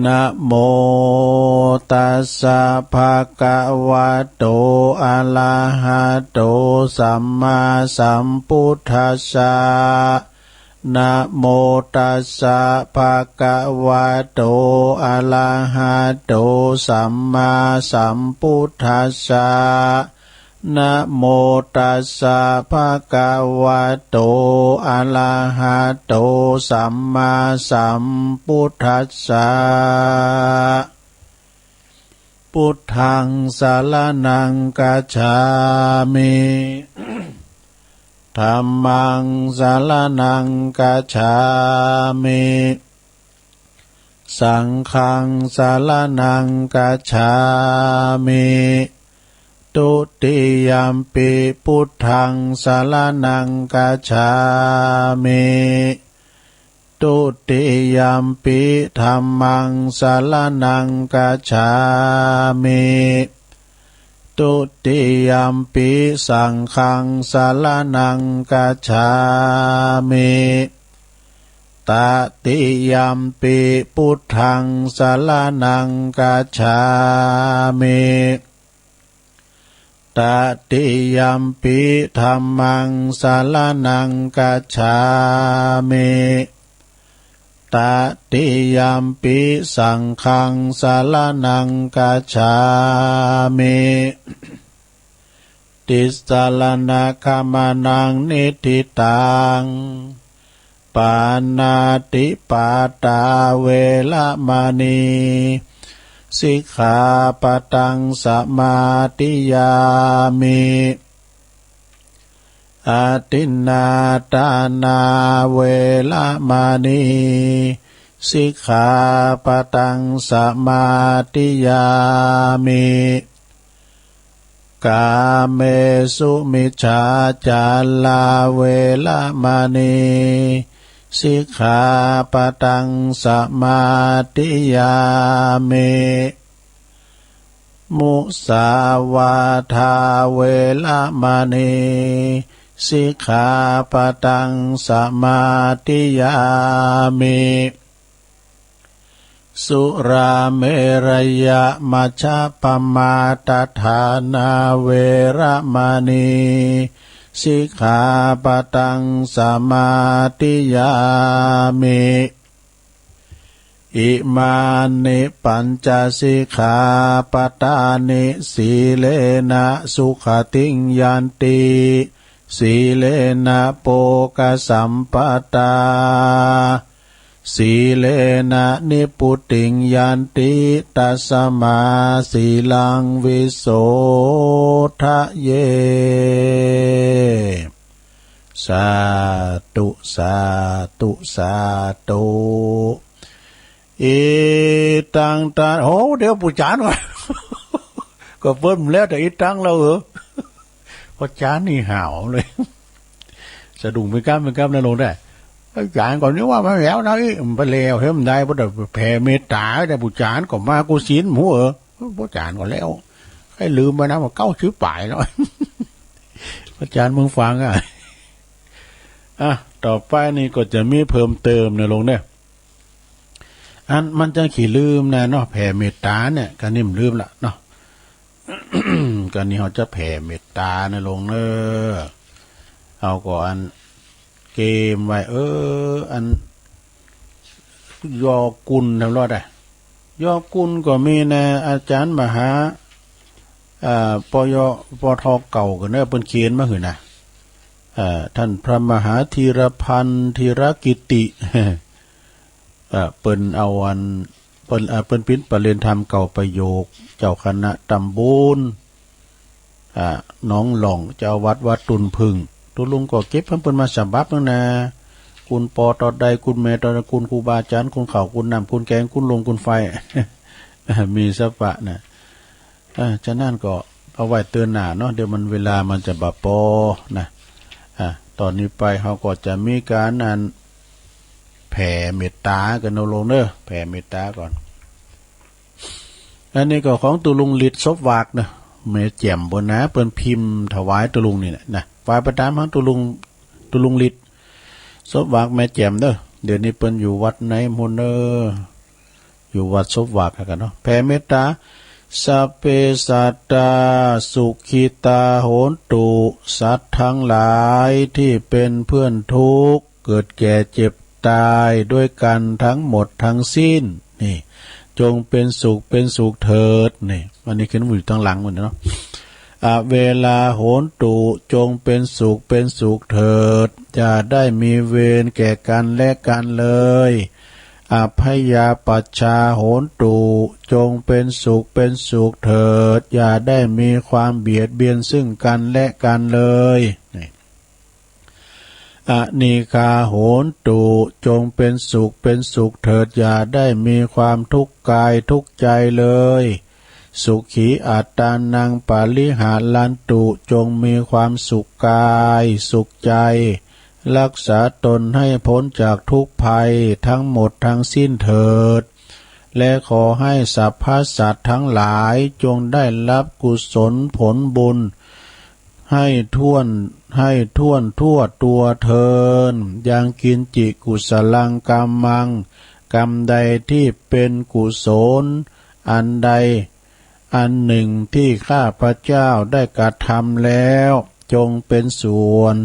นะโมตัสสะ ภะคะวะโต อะระหะโต สัมมาสัมพุทธัสสะ นะโมตัสสะ ภะคะวะโต อะระหะโต สัมมาสัมพุทธัสสะ นะโมตัสสะ ภะคะวะโต อะระหะโต สัมมาสัมพุทธัสสะ พุทธัง สะระณัง คัจฉามิ ธัมมัง สะระณัง คัจฉามิ สังฆัง สะระณัง คัจฉามิ ทุติยัมปิ พุทธัง สะระณัง คัจฉามิ ทุติยัมปิ ธัมมัง สะระณัง คัจฉามิ ทุติยัมปิ สังฆัง สะระณัง คัจฉามิ ตติยัมปิ พุทธัง สะระณัง คัจฉามิ ตติยัมปิ ธัมมัง สะระณัง คัจฉามิ ตติยัมปิ สังฆัง สะระณัง คัจฉามิ ติสสะระณะขะมะนัง นิฏฐิตัง ปาณาติปาตา เวระมะณี สิกขาปะทัง สะมาธิยามิ อะทินนาทานา เวระมะณี สิกขาปะทัง สะมาธิยามิ กาเมสุมิจฉาจารา เวระมะณี สิกขาปะทัง สะมาธิยามิ มุสาวาทา เวระมะณี สิกขาปะทัง สะมาธิยามิ สุราเมรยะมัชฌะปะมาทฐานา เวระมะณี สิกขาปะทัง สะมาธิยามิ อิมานิ ปัญจสิกขาปะทานิ สีเลนะ สุขติง ยันติ สีเลนะ โภคะสัมปะทา สีเลนะ นิพพุติง ยันติ ตัสสะมา สีลัง วิโสทะเย สาธุ สาธุ สาธุ อิตัง ตา โอ้ เดี๋ยวปู่จ๋ารย์ก่อน ก็เปิ้นแล้วแต่อิตังแล้วเหรอ พ่อจ๋ารย์นี่หาวเลย สะดุ้งไปก้ำไปก้ำนะโลมได้ พ่อจ๋ารย์ก่อนนี่ว่ามาแล้วนะ อิ มันไปแล้ว เฮ้ย มันได้ บ่ได้แผ่เมตต๋า แต่ปู่จ๋ารย์ก็มากุศิลหมู่เออ พ่อจ๋ารย์ก็แล้ว ใค่ลืมไปนะ ว่าเก้าสิบป๋ายแล้ว พ่อจ๋ารย์มึงฟังอ่ะ อ่ะ ต่อไปนี่ก็จะมีเพิ่มเติมนะโลมเน่อ อันมันจะขี้ลืมนะเนาะ แผ่เมตต๋าเนี่ย กานี่มันลืมละเนาะ กานี่เฮาจะแผ่เมตต๋านะโลมเน่อ เฮาก็อันเกมไว้ เออ อัน ยอกุลทำรอดอะ ยอกุลก็มีนะ อาจ๋ารย์มหา อ่า ปย ปท เก่าก็เน่อ เปิ้นเขียนมาหื้อนะ อ่า ต้านพระมหาธีรพันธ์ ธีรกิตติ อ่า เปิ้นเอาอัน เปิ้น อ่า เปิ้นปริ้นประเรียนธรรมเก่าประโยค เจ้าคณะตำบล อ่า หนองหล่อง เจ้าวัดวัดตุ่นผึ้ง ตุ๊ลุงก็เก็บหื้อเปิ้นมาฉบับนึ่งนะ กุนปอตอใด กุนแม่ตอใด กุนครูบาอาจ๋ารย์ กุนข้าว กุนน้ำ กุนแกง กุนลม กุนไฟ มีสะปะนะ อ่า ฉะนั้นก็เอาไว้เตื้อหน้าเนาะ เดี๋ยวมันเวลามันจะบ่ปอนะ อ่า ต๋อนนี้ไปเฮาก็จะมีก๋านอันแผ่เมตต๋ากั๋นเนาะลุงเนาะ แผ่เมตต๋าก่อน อันนี้ก็ของตุ๊ลุงฤทธิ์ ศพหวากนะ แม่แจ่มเปิ้นนะ เปิ้นพิมพ์ถวายตุ๊ลุงนี่แหละนะ ฝากไปต๋ามหาตุ๊ลุง ตุ๊ลุงฤทธิ์ ศพหวาก แม่แจ่มเนาะ เดี๋ยวนี้เปิ้นอยู่วัดไหนหมดเนาะ อยู่วัดศพหวากกั๋นเนาะ แผ่เมตต๋า สัพเพสัตตา สุขิตา โหนตุ สัตว์ทั้งหลายที่เป็นเพื่อนทุกข์ เกิดแก่เจ็บตายด้วยกันทั้งหมดทั้งสิ้น นี่ จงเป็นสุขเป็นสุขเถิด นี่ อันนี้ขึ้นอยู่ตางหลังมันเนาะ อเวรา โหนตุ จงเป็นสุขเป็นสุขเถิด อย่าได้มีเวรแก่กันและกันเลย อัพพยาปัชชา โหนตุ จงเป็นสุขเป็นสุขเถิด อย่าได้มีความเบียดเบียนซึ่งกันและกันเลย นี่ อนีฆา โหนตุ จงเป็นสุขเป็นสุขเถิด อย่าได้มีความทุกข์กายทุกข์ใจเลย สุขีอัตตานัง ปริหารันตุ จงมีความสุขกายสุขใจ รักษาตนให้พ้นจากทุกข์ภัยทั้งหมดทั้งสิ้นเถิด และขอให้สรรพสัตว์ทั้งหลายจงได้รับกุศลผลบุญ ให้ถ้วน ให้ถ้วนทั่วตัวเทอญ ยังกิญจิกุสลังกัมมัง กรรมใดที่เป็นกุศลอันใดอันหนึ่งที่ข้าพเจ้าได้กระทำแล้ว จงเป็นส่วน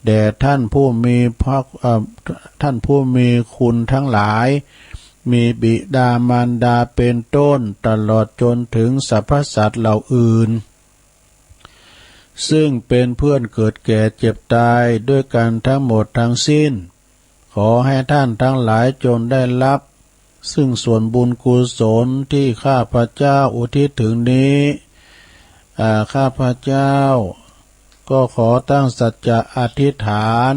แด่ท่านผู้มีพระ เอ่อ ท่านผู้มีคุณทั้งหลาย มีบิดามารดาเป็นต้น ตลอดจนถึงสรรพสัตว์เหล่าอื่น ซึ่งเป็นเพื่อนเกิดแก่เจ็บตายด้วยกันทั้งหมดทั้งสิ้น ขอให้ท่านทั้งหลายจงได้รับซึ่งส่วนบุญกุศลที่ข้าพเจ้าอุทิศถึงนี้ อ่า ข้าพเจ้าก็ขอตั้งสัจจะอธิษฐาน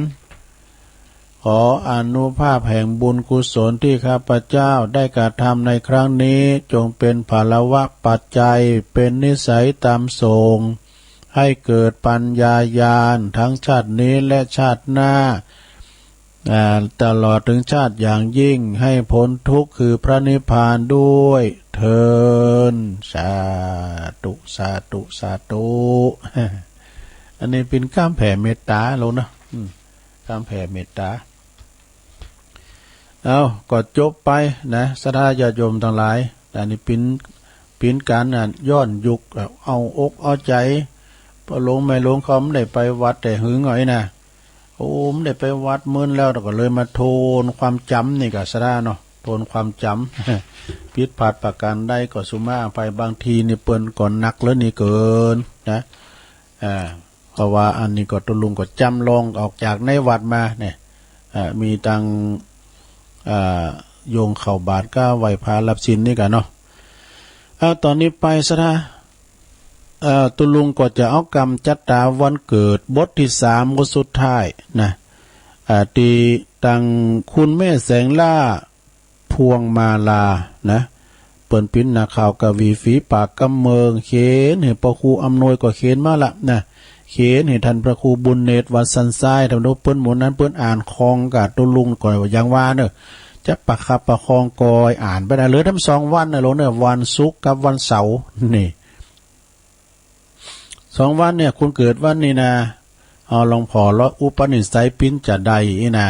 ขออานุภาพแห่งบุญกุศลที่ข้าพเจ้าได้กระทำในครั้งนี้ จงเป็นผลวปัจจัย เป็นนิสัยตามส่ง ให้เกิดปัญญาญาณทั้งชาตินี้และชาติหน้า อ่า ตลอดถึงชาติอย่างยิ่ง ให้พ้นทุกข์คือพระนิพพานด้วยเทอญ สาธุ สาธุ สาธุ อันนี้เป๋นกำแผ่เมตต๋าลงนะ อืม กำแผ่เมตต๋า เอา ก็จบไปนะ ศรัทธาญาติโยมตังหลาย อันนี้เป๋น เป๋นก๋าน อ่ะ ย้อนยุค เอาอกเอาใจ๋ ป้อหลวงแม่หลวงเขาบ่ได้ไปวัดแต่หึงหอยนะ โอ้ บ่ได้ไปวัดเมินแล้ว ก็เลยมาทวนความจ๋ำนี่ก่อ ศรัทธาเนาะ ทวนความจ๋ำ ผิดพลาดประการใดก็สุมาอภัย บางทีนี่เปิ้นก็หนักเหลือนี่เกินนะ อ่า เพราะว่าอันนี้ก็ตุ๊ลุงก็จ๋ำลองออกจากในวัดมาเนี่ย อ่า มีตัง อ่า โยงเข้าบาตรกับไหว้พระรับศีลนี่ก่อเนาะ อ่า ต๋อนนี้ไปศรัทธา อ่า ตุ๊ลุงก็จะเอากำจัตตาวันเกิดบทตี้สาม บทสุดท้ายนะ อ่า ตี้ตังคุณแม่แสงล่า พวงมาลานะ เปิ้นเป๋นนักข่าวกวีฝีปากกำเมือง เขียนหื้อป้อครูอำนวยก็เขียนมาละนะ เขียนหื้อต้านพระครูบุญเนตรวัดสันทราย ต้านเปิ้นหมู่นั้นเปิ้นอ่านคล่องก่าตุ๊ลุงก่อ อย่างว่าเนาะ จะประคับประคองก่อยอ่านไปนะ เหลือแหมสองวันนะหลวงเนาะ วันศุกร์กับวันเสาร์นี่ สองวันเนี่ย คุณเกิดวันนี้นะ เอาหลวงพ่อเลาะ อุปนิสัยเป๋นจาใดอี้นะ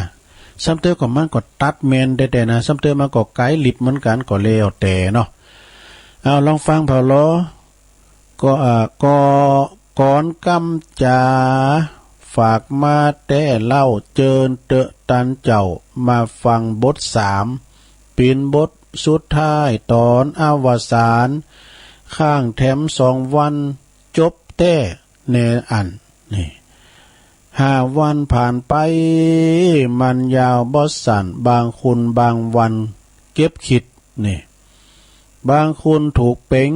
ซ้ำเตื้อก็มันก็ตัดแม่นแต๊ๆ นะ ซ้ำเตื้อมันก็ไก๋ลิบเหมือนกั๋น ก็แล้วแต่เนาะ เอาลองฟังผ่อลอ ก็ อ่า ก็ ก่อนกำจ๋า ฝากมาแต๊เล่า เจิญเต๊อะตันเจ้า มาฟังบทสาม เป๋นบทสุดท้าย ต๋อนอวสาน ค้างแถมสองวัน จบแต๊แน่อั้น นี่ ห้าวันผ่านไป มันยาวบ่สั้น บางคนบางวันเก็บคิด นี่ บางคนถูกเป๋ง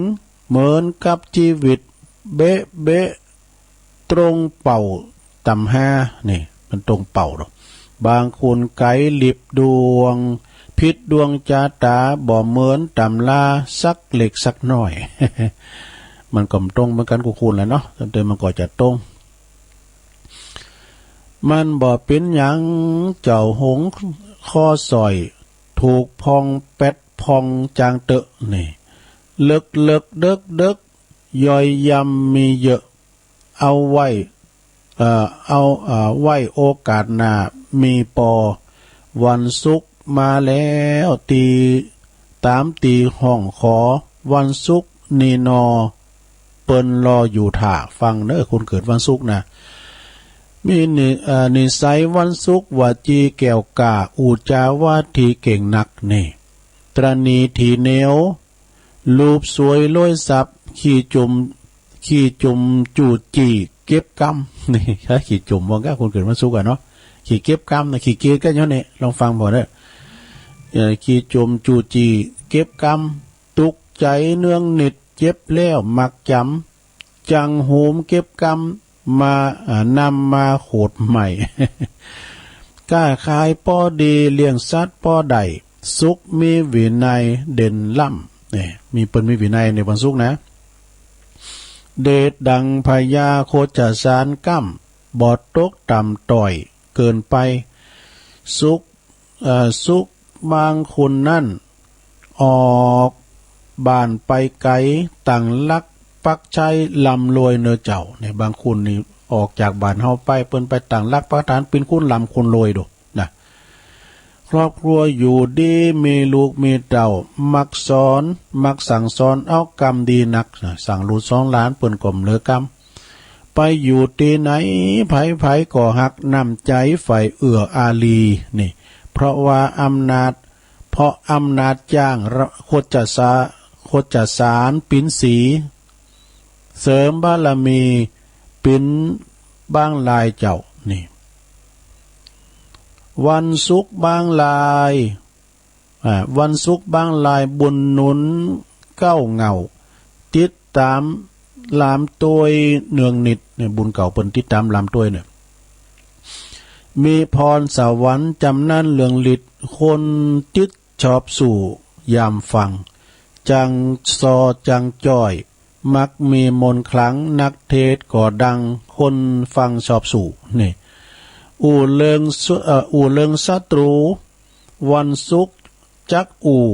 เหมือนกับจีวิต เบ๊ะเบ๊ะ ตรงเป้าต๋ำฮา นี่ มันตรงเป้าดอก บางคนไก๋หลิบดวง ผิดดวงจะต๋า บ่เหมือนต๋ำราสักเล็กสักน้อย มันก็บ่ตรงเหมือนกั๋นกู้คนแหละเนาะ แต่มันก็จะตรง มันบ่เป๋นหยัง เจ้าหงส์คอสร้อย ถูกผ่องแป๊ดผ่องจางเต๊อะ นี่ เลิกเลิกเดิกเดิก ย่อยยำมีเยอะ เอาไว้ เอ่อ เอา เอ่อ ไว้โอกาสหน้ามีปอ วันศุกร์มาแล้ว ตี้ ต๋ามตี้ฮ้องขอ วันศุกร์นี้นอ เปิ้นรออยู่ถ่า ฟังเน่อ คนเกิดวันศุกร์นะ มีนิ เอ่อ นิสัยวันศุกร์ วาจีแก้วก้า อู้จ๋าวาทีเก่งนัก นี่ ตระหนี่ถี่เหนียว รูปสวยรวยทรัพย์ ขี้จุ่ม ขี้จุ่มจู้จี้เก็บกำ นี่ ถ้าขี้จุ่มว่าก้า คนเกิดวันศุกร์อะเนาะ ขี้เก็บกำนะ ขี้เกียจกั๋นย้อนนี่ ลองฟังผ่อเน่อ เอ่อ ขี้จุ่มจู้จี้เก็บกำ ตุ๊กใจ๋เนืองนิด เจ็บแล้วมักจ๋ำ จั่งโหมเก็บกำ มา อ่า นำมาโขดใหม่ ก้าขายปอดี เลี้ยงสัตว์ปอได้ ศุกร์มีวินัยเด่นล้ำ นี่ มีเปิ้นมีวินัยในวันศุกร์นะ เดชดังพญาโคจสารก้ำ บ่ตกต่ำต้อยเกินไป ศุกร์ เอ่อ ศุกร์บางคนนั้น ออกบ้านไปไก๋ ตั้งหลักปักใช้ ร่ำรวยเน่อเจ้า เนี่ย บางคนนี่ออกจากบ้านเฮาไป เปิ้นไปตั้งหลักปักฐาน เป๋นคนร่ำคนรวยโดนะ ครอบครัวอยู่ดี มีลูกมีเต้า มักสอน มักสั่งสอน เอากำดีนักนะ สั่งลูกสอนหลาน เปิ้นก็บ่เหลือกำ ไปอยู่ตี้ไหน ใผๆ ก็ฮัก น้ำใจ๋ใฝ่เอื้ออารี นี่ เพราะว่าอำนาจ เพราะอำนาจจ้าง โคจสา โคจสารปิ๋นสี เสริมบารมี ปิ๋นบางรายเจ้า นี่ วันศุกร์บางราย อ่า วันศุกร์บางราย บุญหนุนเก๊าเหง้า ติดต๋ามหลามต้วยเนืองนิด เนี่ย บุญเก๊าเปิ้นติดต๋ามหลามต้วยเนี่ย มีพรสวรรค์จ๋ำนาญเรืองฤทธิ์ คนติดชอบสู้ยามฟัง จั่งซอจั่งจ้อย มักมีมนต์ขลัง นักเทศน์ก็ดัง คนฟังชอบสู้ นี่ อู้เรื่อง เอ่อ อู้เรื่องศัตรู วันศุกร์จักอู้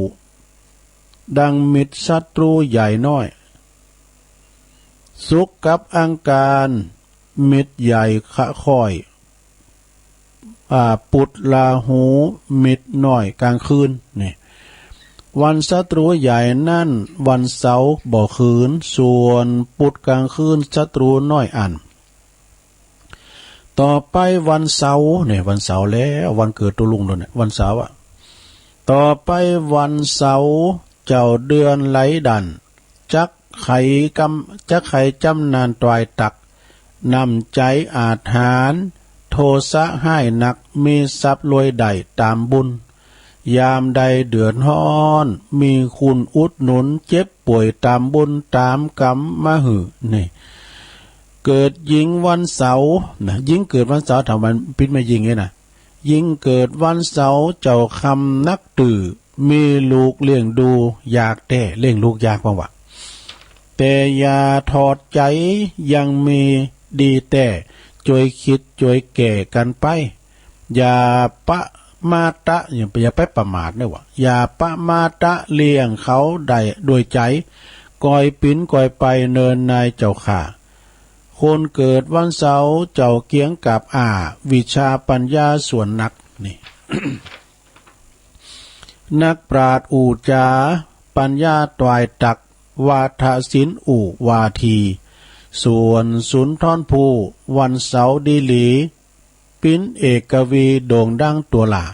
ดังมิตรศัตรูใหญ่น้อย ศุกร์กับอังคาร มิตรใหญ่คะค่อย อ่า ปุธราหู มิตรน้อยกลางคืน นี่ วันศัตรูใหญ่นั้น วันเสาร์บ่คืน ส่วนปุธกลางคืน ศัตรูน้อยอั้น ต่อไปวันเสาร์เนี่ย วันเสาร์แล้ว วันเกิดตุ๊ลุงแล้วเนี่ย วันเสาร์อะ ต่อไปวันเสาร์ เจ้าเดือนไหลดัน จักไขกำ จักไขจ๋ำนาญตวายตัก น้ำใจ๋อาจหาญ โทสะฮ้ายนัก มีทรัพย์รวยได้ต๋ามบุญ ยามใดเดือดฮ้อน มีคุณอุดหนุน เจ็บป่วยต๋ามบุญ ต๋ามกำมาหื้อ นี่ เกิดหญิงวันเสาร์นะ หญิงเกิดวันเสาร์ ถามว่าเป๋นแม่หญิงเนี่ยนะ หญิงเกิดวันเสาร์ เจ้าคำนักตื้อ มีลูกเลี้ยงดูยากแต๊ เลี้ยงลูกยากว่าว่า แต่อย่าถอดใจ๋ ยังมีดีแต๊ จ้วยคิดจ้วยแก้กั๋นไป อย่าประมาทะ อย่า อย่าไปประมาทเน่อว่า อย่าประมาทะ เลี้ยงเขาได้ด้วยใจ๋ ก่อยปิ๋นก่อยไปเนินนายเจ้าข้า คนเกิดวันเสาร์ เจ้าเกียงกาบอ้า วิชาปัญญาส่วนนัก นี่ นักปราชญ์อู้จ๋า ปัญญาตวายตัก วาทศิลป์อู้วาที ส่วนสุนทรภู่ วันเสาร์ดีหลี ปิ๊นเอกวีโด่งดังตั๋วหล่า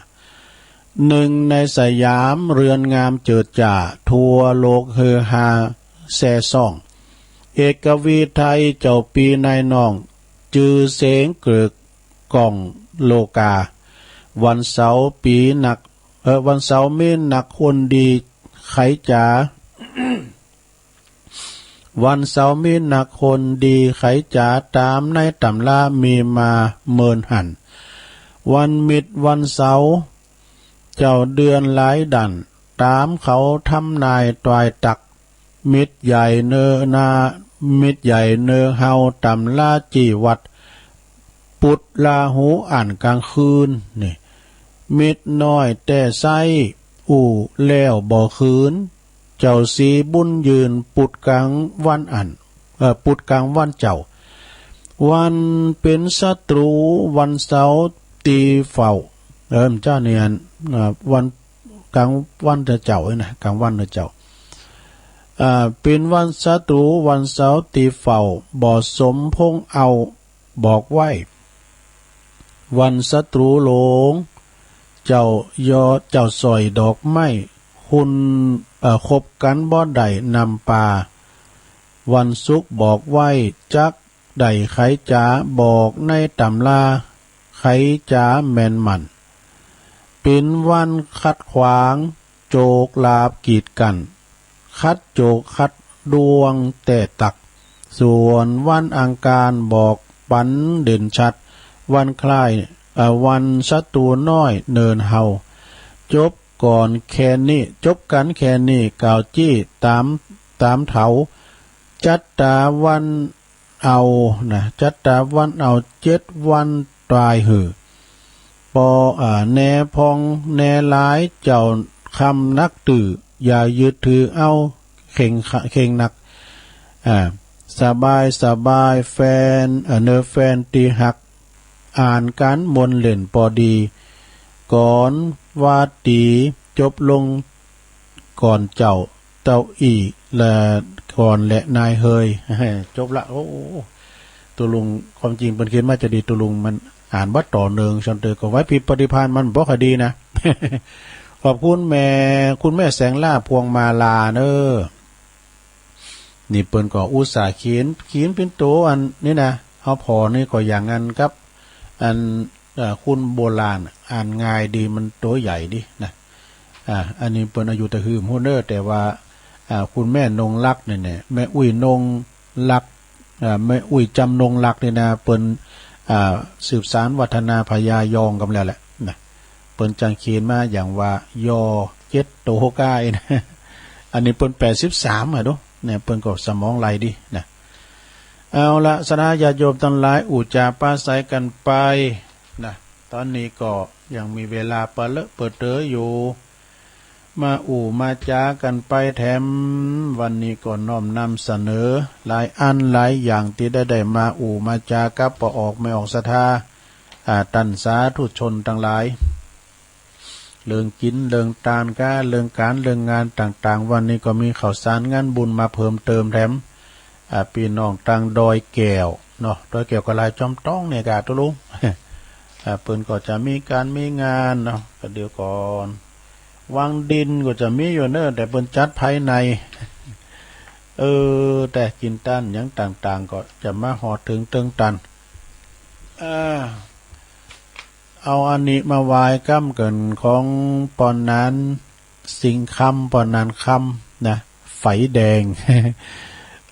หนึ่งในสยาม เรือนงามเจิดจ๋า ทั่วโลกฮือฮาแซ่ซ่อง เอกวีไทยเจ้าปีนายน้อง จื้อเสียงเกริกก้องโลกา วันเสาร์ปีนัก เอ่อ วันเสาร์มีนักคนดีไขจ๋า วันเสาร์มีนักคนดี ใคจ๋า ต๋ามในต๋ำรามีมาเมินหัน วันมิตรวันเสาร์ เจ้าเดือนหลายดั้น ต๋ามเขาทำนายตวายตัก มิตรใหญ่เนอนา มิตรใหญ่เนอเฮา ต๋ำราจี้วัด ปุดลาหูอ่านก๋างคืน นี่ มิตรน้อยแต๊ไซ้ อู้แล้วบ่คืน เจ้าศรีบุญยืน ปุดก๋างวันอั้น เอ่อ ปุดก๋างวันเจ้า วันเป๋นศัตรู๋ วันเสาร์ตี้เฝ้า เออ เจ้าเนี่ย อ่า วัน ก๋างวันเจ้านะ ก๋างวันเจ้า อ่า เป๋นวันศัตรู๋ วันเสาร์ตี้เฝ้า บ่สมพงษ์เอา บอกไว้ วันศัตรู๋หลง เจ้ายอ เจ้าสร้อยดอกไม้ คุณ เอ่อ คบกั๋นบ่ได้นำปา วันศุกร์บอกไว้ จักได้ใคจ๋า บอกในต๋ำรา ใคจ๋าแม่นหมั่น เป๋นวันขัดขวาง โจรลาบกีดกั๋น ขัดโจรขัดดวงแต๊ตัก ส่วนวันอังคารบอกปันเด่นชัด วันคล้าย เอ่อ วันศัตรู๋น้อยเนินเฮา จบก่อนแค่นี้ จบกั๋นแค่นี้ กล่าวจี้ต๋าม ต๋ามเถา จัดต๋าวันเอานะ จัดต๋าวันเอา เจ็ดวันตวายหื้อ ปอ อ่า แน่พองแน่หลาย เจ้าคำนักตื้อ อย่ายึดถือเอา เข่ง เข่งนัก อ่า สบาย สบาย แฟน เอ่อ เนอแฟนตี้ฮัก อ่านก๋านมนต์เล่นปอดี ก่อนวาต๋ีจบลง ก่อนเจ้า เต้าอี้ และก่อนแหละนายเฮย จบละ โอ้ ตุ๊ลุง ความจริงเปิ้นเขียนมาจะดี ตุ๊ลุงมันอ่านบ่ต่อเนื่อง ฉันเตอก็ไว้ผิดปฏิภาณมันบ่ค่อยดีนะ ขอบคุณแม่ คุณแม่แสงล่า พวงมาลาเนอ นี่เปิ้นก็อุตส่าห์เขียน เขียนเป๋นตั๋วอันนี้นะ เอาผ่อนี่ก็อย่างอั้นกับ อัน เอ่อ คุณโบราณ อ่านง่ายดี มันตั๋วใหญ่ดีนะ อ่า อันนี้เปิ้นอายุตะหืมฮู้เน่อ แต่ว่า อ่า คุณแม่นงรักเนี่ย แม่อุ๊ยนงรัก อ่า แม่อุ๊ยจำนงรักนี่นะ เปิ้น อ่า สืบสานวัฒนาพญายองกำแล้วแหละนะ เปิ้นจั่งเขียนมาอย่างว่า ยอ เจ็ดตั๋วก้ายนะ อันนี้เปิ้นแปดสิบสามอะดู เนี่ย เปิ้นก็สมองไวดีนะ เอาละ ศรัทธาญาติโยมตังหลาย อู้จ๋าปราศรัยกั๋นไปนะ ต๋อนนี้ก็ยังมีเวลาปะเลอะเปอเต๋ออยู่ มาอู้มาจ๋ากั๋นไปแถม วันนี้ก็น้อมนำเสนอหลายอันหลายอย่างตี้ได้ ได้มาอู้มาจ๋ากับป้อออกแม่ออกศรัทธา อ่า ต้านสาธุชนตังหลาย เรื่องกิ๋น เรื่องตานก๊า เรื่องก๋าน เรื่องงานต่างๆ วันนี้ก็มีข่าวสารงานบุญมาเพิ่มเติมแถม อ่า ปี้น้องตางดอยแก้วเนาะ ดอยแก้วก็หลายจอมต้องเนี่ยกาตุ๊ลุง อ่า เปิ้นก็จะมีก๋านมีงานเนาะ ก็เดี๋ยวก่อน วังดินก็จะมีอยู่เน่อ แต่เปิ้นจัดภายใน เออ แต่กิ๋นตานหยังต่างๆ ก็จะมาฮอดเถิงเติงตัน อ่า เอาอันนี้มาไหว้กำเกิ๋นของป้อหนานสิงห์คำ ป้อหนานคำนะ ไฝแดง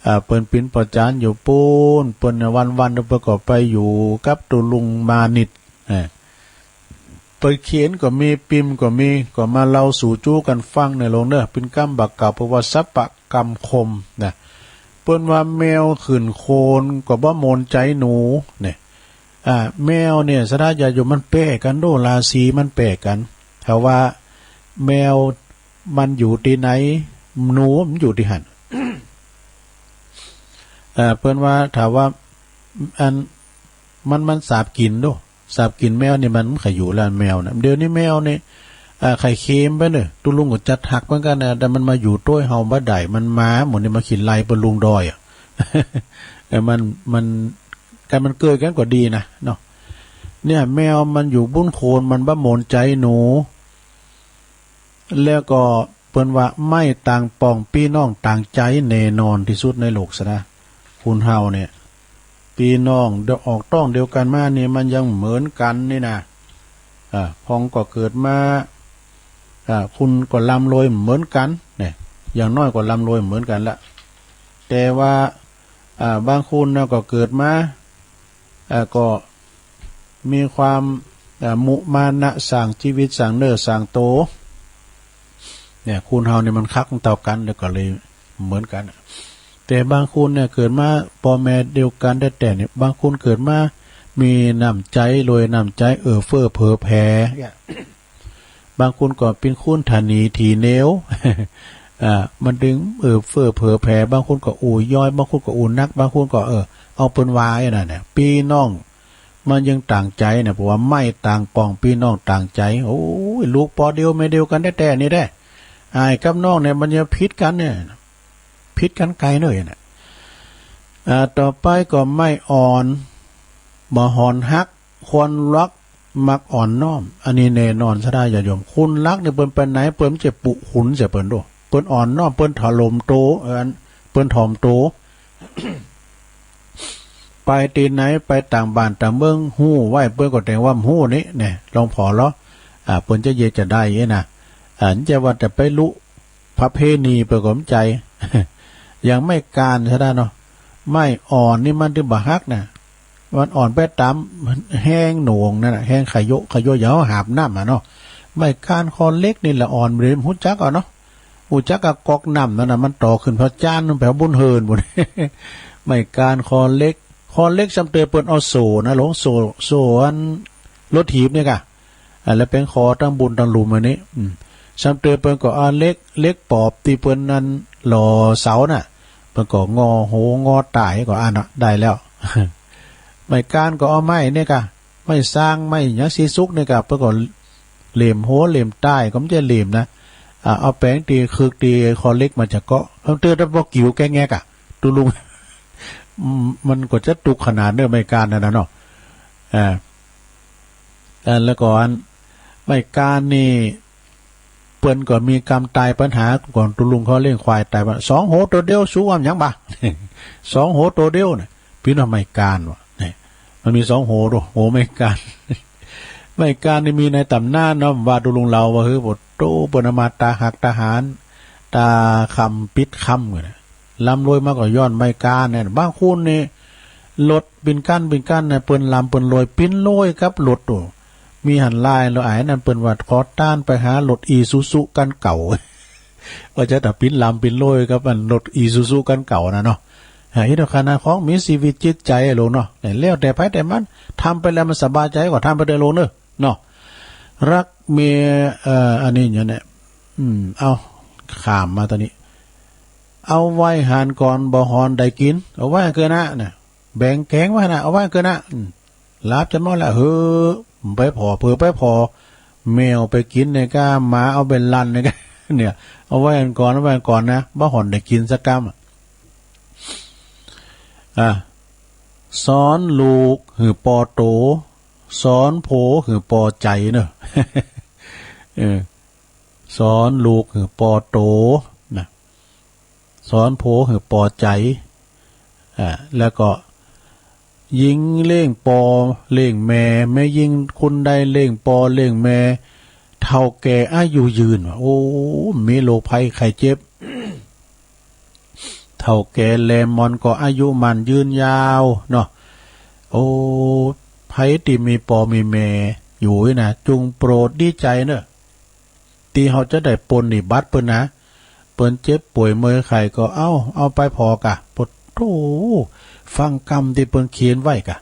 อ่า เปิ้นเป๋นป้อจ๋ารย์อยู่ปู๊น เปิ้นวันๆ เปิ้นก็ไปอยู่กับตุ๊ลุงมานิต อ่า เปิ้นเขียนก็มี ปิมพ์ก็มี ก็มาเล่าสู่จู๊กั๋นฟังเน่อลุงเน่อ เป๋นกำบ่าเก่า เปิ้นว่าสัปปะกำคมนะ เปิ้นว่าแมวขึ้นโคนก็บ่โมนใจ๋หนูเนี่ย อ่า แมวเนี่ย ศรัทธาญาติโยม มันแปรกั๋นโด ราศีมันแปรกั๋น ถ้าว่าแมวมันอยู่ตี้ไหน หนูมันอยู่ตี้หั้น เอ่อ เปิ้นว่า ถ้าว่า อัน มัน มันสาบกิ๋นโด สาบกิ๋นแมวนี่มันบ่ใค่อยู่แล้ว แมวนะ เดี๋ยวนี้แมวนี่ อ่า ใค่เข็มไปเน่อ ตุ๊ลุงก็จัดหักเหมือนกั๋นนะ แต่มันมาอยู่ตวยเฮาบ่ได้ มันมาหมู่นี้มากิ๋นไล่เปิ้นลุงดอยอะ เออ มัน มัน กั๋นมันเกยกั๋นก็ดีนะเนาะ เนี่ย แมวมันอยู่บุ้นโคน มันบ่โมนใจ๋หนู แล้วก็เปิ้นว่าไม้ต่างป้องปี้น้องต่างใจ๋แน่นอนตี้สุดในโลกซะนะ คนเฮาเนี่ย ปี้น้องเดียว ออกต๊องเดียวกั๋นมานี่ มันยังเหมือนกั๋นนี่นะ อ่า พ่องก็เกิดมา อ่า คุณก็ร่ำรวยเหมือนกั๋นเนี่ย อย่างน้อยก็ร่ำรวยเหมือนกั๋นละ แต่ว่า อ่า บางคนนะก็เกิดมา อ่า ก็มีความ อ่า มุมานะสร้างจีวิตสร้างเนื้อสร้างโต เนี่ย คนเฮาเนี่ยมันคักเต้ากั๋น แล้วก็เลยเหมือนกั๋น แต่บางคนเนี่ยเกิดมาป้อแม่เดียวกั๋นแต๊ๆ เนี่ย บางคนเกิดมามีน้ำใจ๋ รวยน้ำใจ๋ เอื้อเฟื้อเผื่อแผ่ บางคนก็เป๋นคนถนีถี่เหนียว อ่า มันจึงเอื้อเฟื้อเผื่อแผ่ บางคนก็อู้ย้อย บางคนก็อู้หนัก บางคนก็ เออ เอาเปิ้นว่าไอ้นั่นเนี่ย ปี้น้องมันยังต่างใจ๋เนี่ย เพราะว่าไม้ต่างป่อง ปี้น้องต่างใจ๋ โอ้ย ลูกป้อเดียวแม่เดียวกั๋นแต๊ๆ นี่แต๊ อ้ายกับน้องเนี่ยมันยังผิดกั๋นเนี่ย ผิดกั๋นไกลเน่อเนี่ย อ่า ต่อไปก็ไม้อ่อน บ่หอนฮัก คนฮักมักอ่อนน้อม อันนี้แน่นอนซะได้ญาติโยม คนฮักเนี่ยเปิ้นไปไหนเปิ้นจะปุกหุนเสียเปิ้นโด้ เปิ้นอ่อนน้อม เปิ้นถ่อมโต เออ เปิ้นถ่อมโต ไปตี้ไหน ไปต่างบ้านต่างเมือง ฮู้ไว้ เปิ้นก็แสดงว่าฮู้นี่ เนี่ย ลองผ่อลอ อ่า เปิ้นจะเยียะจะได้เอ้ยนะ อ่า จะว่าแต่ไปลุประเพณีเปิ้นก็บ่ใจ้ อย่างไม้ก้านซะได้เนาะ ไม้อ่อนนี่มันจึงบ่ฮักนะ มันอ่อนไปต๋ามแฮงโหน่งนั่นน่ะ แฮงขะโยะขะโยะ อย่างเฮาหาบน้ำอะเนาะ ไม้ก้านคอเหล็กนี่แหละอ่อน บ่ฮู้จักเอาเนาะ ฮู้จักกะก๊อกน้ำนั่นน่ะ มันต่อขึ้นพระจานทร์นู่นไปบุญเฮินปุ้น ไม้ก้านคอเหล็ก คอเหล็กซ้ำเตยเปิ้นเอาโซ่นะ หลวง โซ่ โซ่อันรถถีบเนี่ยก่ะ อ่า แล้วเป๋นคอตึงบุญตึงหลุมอันนี้ อืม ซ้ำเตยเปิ้นก็เอาเหล็ก เหล็กปอบตี้เปิ้นนั่นหล่อเสาน่ะ เปิ้นก็งอหัวงอต้ายก็อันน่ะ ได้แล้ว ไม้ก้านก็เอาไม้เนี่ยก่ะ ไม้ซาง ไม้หยังสีสุกเนี่ยก่ะ เปิ้นก็เหล็มหัวเหล็มต้าย ก็บ่ใจ้เหล็มนะ อ่า เอาแป๋งตี คึกตี คอเหล็กมันจะเกาะ ซ้ำเตยแต่บ่กิ่วแกะแงะก่ะ ตุ๊ลุง อืม มันก็จะตุ๊กขนาดเน้อไม้ก้านนั่นน่ะเนาะ อ่า อ่า แล้วก่อน ไม้ก้านนี่ เปิ้นก็มีกรรมตายปัญหา ก่อนตุ๊ลุงเขาเลี้ยงควายต๋ายว่า สองโหตั๋วเดียว สูว่าหยังบ่า สองโหตั๋วเดียวเนี่ย ปี้น้อง ไม้ก้านว่ะ เนี่ย มันมีสองโหโด้ โหไม้ก้าน ไม้ก้านนี่มีในต๋ำนานเนาะ ว่าตุ๊ลุงเล่าว่า เฮ้ย โอ้โต เปิ้นเอามาตาฮักตาหาญ ตาคำปิดคำเลยนะ ร่ำรวยมาก็ย้อนไม้ก้านเนี่ย บางคนนี่ รถเป๋นกั๋นเป๋นกั๋นนะ เปิ้นร่ำเปิ้นรวย เป๋นรวยกับรถโอ้ มีหั้นหลาย แล้วอ้ายนั้นเปิ้นว่าขอตานไปหารถอีซูซูคันเก่า ว่าจะแต่เป๋นร่ำเป๋นรวยกับอันรถอีซูซูคันเก่าน่ะเนาะ อ่า เฮ็ดเอาขนาดของมีชีวิตจิตใจ๋อะลูกเนาะ เนี่ย แล้วแต่ไผแต่มัน ทำไปแล้วมันสบายใจ๋ก็ทำไปเต๊อะลูกเน้อ เนาะ ฮักเมีย เอ่อ อันนี้อย่างเนี้ย อืม เอา ข้ามมาต๋อนนี้ เอาไว้หั้นก่อน บ่หอนได้กิ๋น เอาไว้เกื้อหน้าน่ะ แบ่งแก๋งไว้นะ เอาไว้เกื้อหน้า อืม หลาบจะหมดแล้ว เฮ้อ ไปผ่อ เผลอไปผ่อ แมวไปกิ๋นเนี่ยก่ะ หมาเอาไปลันเนี่ยก่ะ เนี่ย เอาไว้หั้นก่อน เอาไว้หั้นก่อนนะ บ่หอนได้กิ๋นสักกำอะ อ่ะ สอนลูกหื้อปอโต สอนผัวหื้อปอใจ๋เนาะ เออ สอนลูกหื้อปอโตนะ สอนผัวหื้อปอใจ๋ อ่า แล้วก็ ญิงเลี้ยงปอเลี้ยงแม่ แม่ญิงคนใดเลี้ยงปอเลี้ยงแม่ เฒ่าแก่อายุยืนว่ะ โอ้ มีโรคภัยไข้เจ็บ เฒ่าแก่แลมอนก็อายุมั่นยืนยาวเนาะ โอ้ ใผตี้มีปอมีแม่อยู่นะ จุ่งโปรดดีใจ๋เนาะ ตี้เฮาจะได้ปรนนิบัติเปิ้นนะ เปิ้นเจ็บป่วยเมื่อยไข้ก็เอา เอาไปผ่อกะ ปะโธ่ ฟังกำตี้เปิ้นเขียนไว้กะ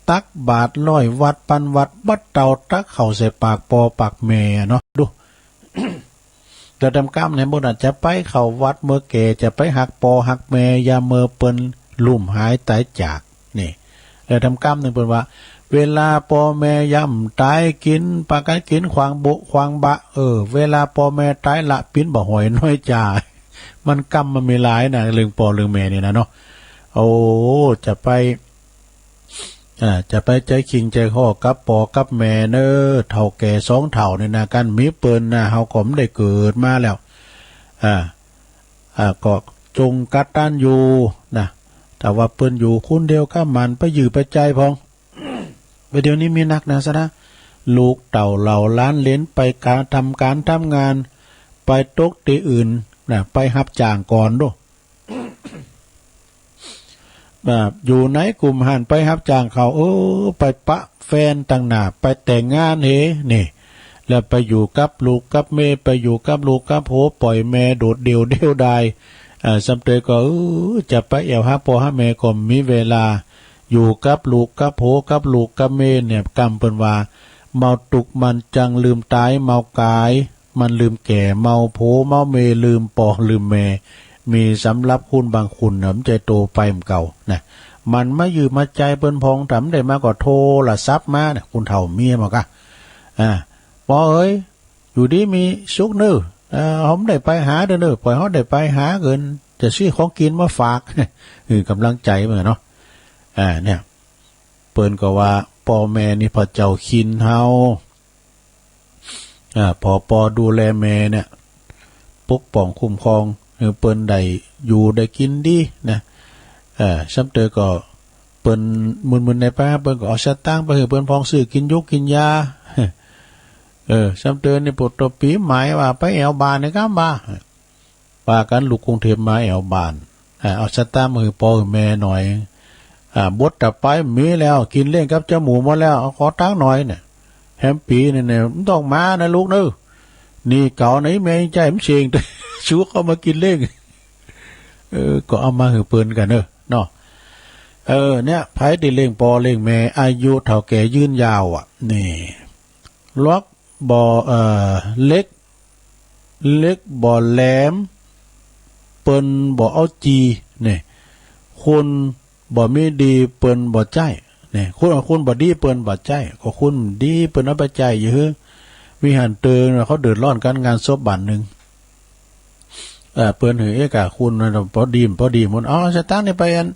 ตักบาตรร้อยวัตรปันวัตร บ่เต้าตักเข้าใส่ปากปอปากแม่เนาะ ดู แล้วตำกำเนี่ย บ่น่าจะไปเข้าวัตรเมื่อแก่ จะไปฮักปอฮักแม่ ยามเมื่อเปิ้นลุ่มหายต๋ายจาก นี่ แล้วตำกำนึ่งเปิ้นว่า เวลาปอแม่ย่ำต๋าย กิ๋นปากั๋นกิ๋นขวางบุขวางบะ เออ เวลาปอแม่ต๋ายละปิ๊นบ่หอยน้อยจ๋า มันกำมันมีหลายนะ เรื่องปอเรื่องแม่นี่นะเนาะ โอ้ จะไป อ่า จะไปใจ๋คิงใจ๋คอกับปอกับแม่เน้อ เฒ่าแก่สองเฒ่านี่นะ กั๋นมีเปิ้นนะ เฮาก็บ่ได้เกิดมาแล้ว อ่า อ่า ก็จงกตัญญูนะ ถ้าว่าเปิ้นอยู่คนเดียวก็หมั่นไปยื้อไปใจ๋พ่อง บ่าเดี๋ยวนี้มีนักนะซะนะ ลูกเต้าเหล่าหลานเหลนไปกา ทำก๋านทำงาน ไปตกตี้อื่นนะ ไปฮับจ้างก่อนโด้ อ่า อยู่ในกุ๋มหั้นไปฮับจ้างเขา เออ ไปปะแฟนตังหน้า ไปแต่งงานเห นี่ แล้วไปอยู่กับลูกกับเมย์ ไปอยู่กับลูกกับผัว ปล่อยแม่โดดเดี่ยวเดียวดาย อ่า ซ้ำเตยก็ เออ จะไปแอ่วหาป้อหาแม่ก็บ่มีเวลา อยู่กับลูกกับผัว กับลูกกับเมย์เนี่ย กำเปิ้นว่า เมาตุ๊กข์มันจั้งลืมต๋าย เมากายมันลืมแก่ เมาผัวเมาเมย์ ลืมป้อลืมแม่ มีสำหรับคนบางคนน่ะ บ่ใจ้โตไปเหมือนเก่านะ มันมาเยียะมาใจ๋เปิ้นพ่อง ถ้าบ่ได้มาก็โทรศัพท์มานะ คนเฒ่าเมียบอกอะ อ่า ป้อเอ๋ย อยู่ดีมีสุขเน่อ เอ่อ เฮาบ่ได้ไปหาเด้อเน่อ ปล่อยเฮาได้ไปหาเกิน จะซื้อของกิ๋นมาฝาก เออ ก๋ำลังใจ๋เปิ้นเนาะ อ่า เนี่ย เปิ้นก็ว่า ป้อแม่นี่ผ่อเจ้าคินเฮา อ่า ผ่อป้อดูแลแม่เนี่ย ปกป้องคุ้มครองหื้อเปิ้นได้อยู่ได้กิ๋นดีนะ เอ่อ ซ้ำเตยก็เปิ้นมึนๆ ในป้า เปิ้นก็เอาสตางค์ไปหื้อเปิ้นพ่อง ซื้อกิ๋นยุกกิ๋นยา เออ ซ้ำเตยนี่ ปดตอปี๋หมายว่าไปแอ่วบ่านนี่กำบ่า ปากั๋นลุกกรุงเทพฯมาแอ่วบ่าน อ่า เอาสตางค์มาหื้อป้อหื้อแม่หน่อย อ่า บดตะไปบ่มีแล้ว กิ๋นเล้งกับเจ้าหมู่หมดแล้ว เอาขอตังค์หน่อยเนี่ย แหมปี๋นี่เนี่ย บ่ต้องมานะลูกเน่อ หนี้เก่านะ แม่ใจ๊บ่เซ็ง สู้เข้ามากิ๋นเล้ง เออ ก็เอามาหื้อเปิ้นกั๋นเน่อ เนาะ เออ เนี่ย ใผตี้เลี้ยงป้อเลี้ยงแม่ อายุเฒ่าแก่ยืนยาวอะ นี่ หลวกบ่ เอ่อ เหล็ก เหล็กบ่แหลม เปิ้นบ่เอาจี่ นี่ คนบ่มีดี เปิ้นบ่ใจ๊ นี่ คน คนบ่ดี เปิ้นบ่ใจ๊ ก็คนดี เปิ้นเอาไปใจ๊อยู่หื้อ วิหารเติง เขาเดือดร้อนกั๋น งานศพบ้านนึ่ง เอ่อ เปิ้นหื้อเอกะ คนนั้นพอดี พอดีหมด เอาสตางค์นี่ไปอัน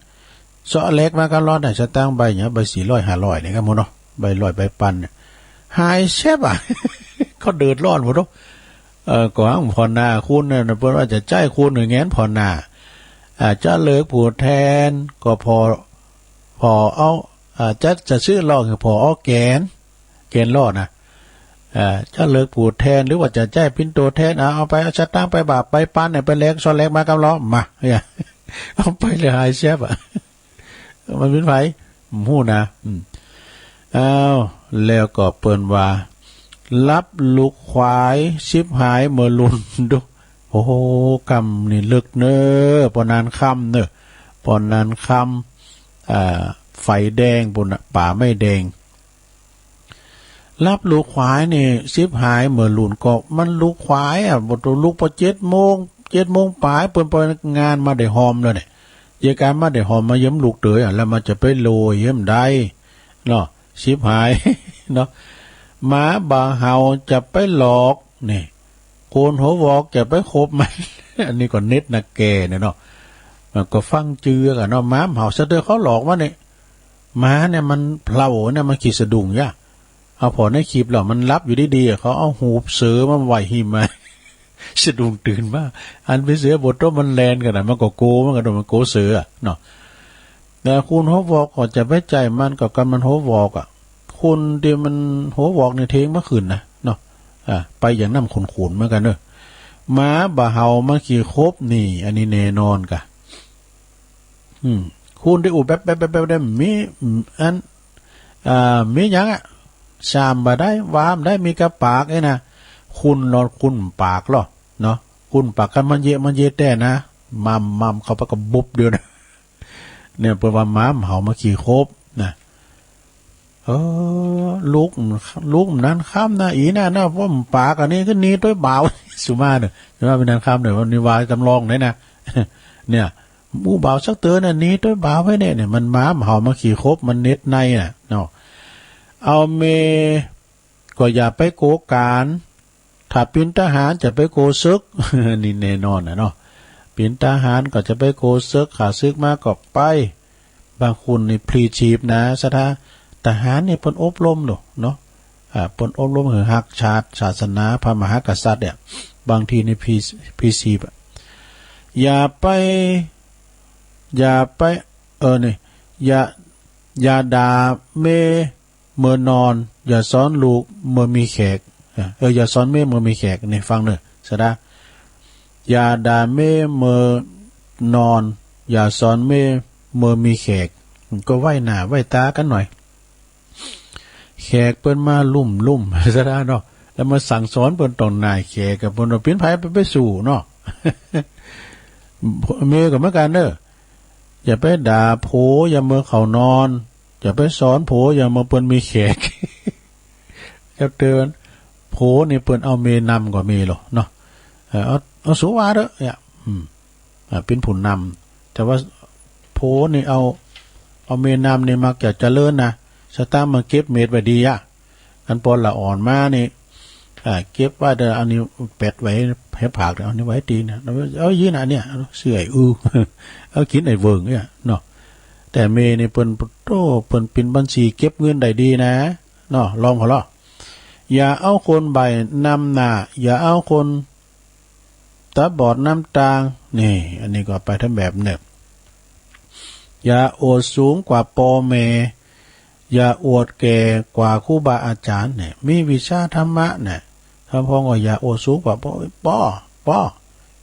เซาะแลกมากั๋นลอด ได้สตางค์ใบเนี่ย ใบสี่ร้อย ห้าร้อย นี่กำหมดเนาะ ใบร้อย ใบปันเนี่ย หายแซบอะ เขาเดือดร้อนหมดเนาะ เออ ก็หั้งผ่อนหน้าคนเนี่ย เปิ้นว่าจะใจ๊คนหื้อแงนผ่อนหน้า อ่า จะเลิกผู้แทนก็ผ่อ ผ่อเอา อ่า จะ จะซื้อล้อก็ผ่อเอาแก๋น แก๋นล้อนะ อ่า จะเลิกผู้แทน หรือว่าจะใจ๊เป๋นตั๋วแทน อ่า เอาไป เอาสตางค์ไปบาท ไปปันเนี่ย ไปแลก เซาะแลกมากั๋นลอด มา เนี่ย เอาไปเลย หายแซบอะ มันเป๋นใผ บ่ฮู้นะ อืม อ้าว แล้วก็เปิ้นว่า ลับลูกขวาย ฉิบหายเมื่อลุ่น ดู โอ้โห กำนี่ลึกเน่อ ป้อนานค่ำเน่อ ป้อนานค่ำ อ่า ไฟแดงปู้นน่ะ ป่าไม้แดง ลับลูกขวายนี่ ฉิบหายเมื่อลุ่น ก็มันลูกขวายอะ บ่ต้องลุก ปอเจ็ดโมง เจ็ดโมงป๋าย เปิ้นปล่อยงานมาได้ห่อมแล้วเนี่ย เยียะก๋านมาได้ห่อม มาเยี่ยมลูกเต๋ยอะ แล้วมันจะไปโลยเยี่ยมได้เนาะ ฉิบหายเนาะ หมาบ่าเห่าจะไปหลอก นี่ คนหัววอกจะไปคบมัน อันนี้ก็เน็ตนาแก่เนี่ยเนาะ มันก็ฟังจื้อกั๋นเนาะ หมาบ่าเห่า สะเตอเขาหลอกว่าเนี่ย หมาเนี่ยมันเผลาเนี่ย มันขี้สะดุ้งยะ เอาผ่อในคลิปแล้ว มันหลับอยู่ดีๆ เขาเอาหูเสือมาไว้หิมอะ สะดุ้งตื่นมา อันเป๋นเสือบ่ตบมันแล่นกั๋นนะ มันก็กั๋วเหมือนกั๋น มันกั๋วเสืออะเนาะ แต่คนหัววอกก็จะไปใจ๊มัน ก็กั๋นมันหัววอกอะ คนตี้มันหัววอกนี่เทงบ่ขึ้นนะเนาะ อ่า ไปอย่างน้ำขุ่นๆ เหมือนกั๋นเน่อ หมาบ่าเห่ามันขี้คบ นี่ อันนี้แน่นอนกะ อืม คนตี้อู้แป๊บๆๆๆ ได้มี อัน อ่า มีหยังอะ ซ่ำบ่ได้ ว่าบ่ได้ มีก้าปากเอ้ยนะ คนเนาะ คนปากลอเนาะ คนปาก คันมันเยียะ มันเยียะแต๊นะ ม่ำๆ เข้าไปก็บุบเดียวนะ เนี่ย เปิ้นว่าหมาบ่าเห่ามันขี้คบนะ เออ ลุก ลุกบ่นานค่ำนะ อี๋น่ะนะ เพราะมันปากอันนี้ก็หนีตวยบ่าว สุมาเน่อ สุมาบ่นานค่ำเน่อ วันนี้ว่าจำลองเลยนะ เนี่ย อู้บ่าวสักเตื้อน่ะ หนีตวยบ่าวไปเนี่ย เนี่ย มันหมาบ่าเห่ามันขี้คบ มันเน็ตในน่ะเนาะ เอาเมย์ก็อย่าไปโกก๋าน ถ้าเป๋นทหารจะไปโกศึก นี่แน่นอนน่ะเนาะ เป๋นทหารก็จะไปโกศึก ข้าศึกมาก็ไป บางคนนี่พลีชีพนะ ศรัทธา ทหารนี่เปิ้นอบรมเนาะ เนาะ อ่า เปิ้นอบรมหื้อฮักชาติ ศาสนา พระมหากษัตริย์เนี่ย บางทีนี่พลี พลีชีพอะ อย่าไป อย่าไป เออ นี่ อย่า อย่าด่าเมย์เมื่อนอน อย่าสอนลูกเมื่อมีแขก เออ อย่าสอนเมย์เมื่อมีแขก นี่ฟังเน่อ ศรัทธา อย่าด่าเมย์เมื่อนอน อย่าสอนเมย์ เมื่อมีแขก ก็ไหว้หน้าไหว้ต๋ากั๋นหน่อย แขกเปิ้นมาลุ่มๆ ซะแล้วเนาะ แล้วมาสั่งสอนเปิ้นต่อหน้าแขก ก็เปิ้นว่า "เป๋นใผไป ไปสู่เนาะ" เมียก็เหมือนกั๋นเน่อ อย่าไปด่าผัวยามเมื่อเขานอน อย่าไปสอนผัวยามเมื่อเปิ้นมีแขก จะเตื๋อน ผัวนี่เปิ้นเอาเมียนำก็มีโลเนาะ เออ เอา เอาสูว่าเต๊อะ เนี่ย อืม อ่า เป๋นผู้นำ แต่ว่าผัวนี่เอา เอาเมียนำนี่มักจะเจริญนะ สตางค์มันเก็บเม็ดไว้ดีอะ อันปอละอ่อนมานี่ อ่า เก็บไว้เต๊อะ อันนี้แปดไว้หื้อผาก อันนี้ไว้ตี๋นนะ เอา เอายี้นะเนี่ย เอาเสื้อไอ้อือ เอากิ๋นไอ้เวิงเนี่ยเนาะ แต่เมียนี่เปิ้น โต้ เปิ้นเป๋นบัญชีเก็บเงินได้ดีนะ เนาะ ลองเขาเนาะ อย่าเอาคนใบ้นำหน้า อย่าเอาคนต๋าบอดนำตาง นี่ อันนี้ก็ไปต๋ามแบบเน่อ อย่าอวดสูงกว่าปอแม่ อย่าอวดแก่กว่าครูบาอาจ๋ารย์เนี่ย มีวิชาธรรมะเนี่ย ท่านพ่องก็อย่าอวดสูงกว่าปอ ปอ ปอ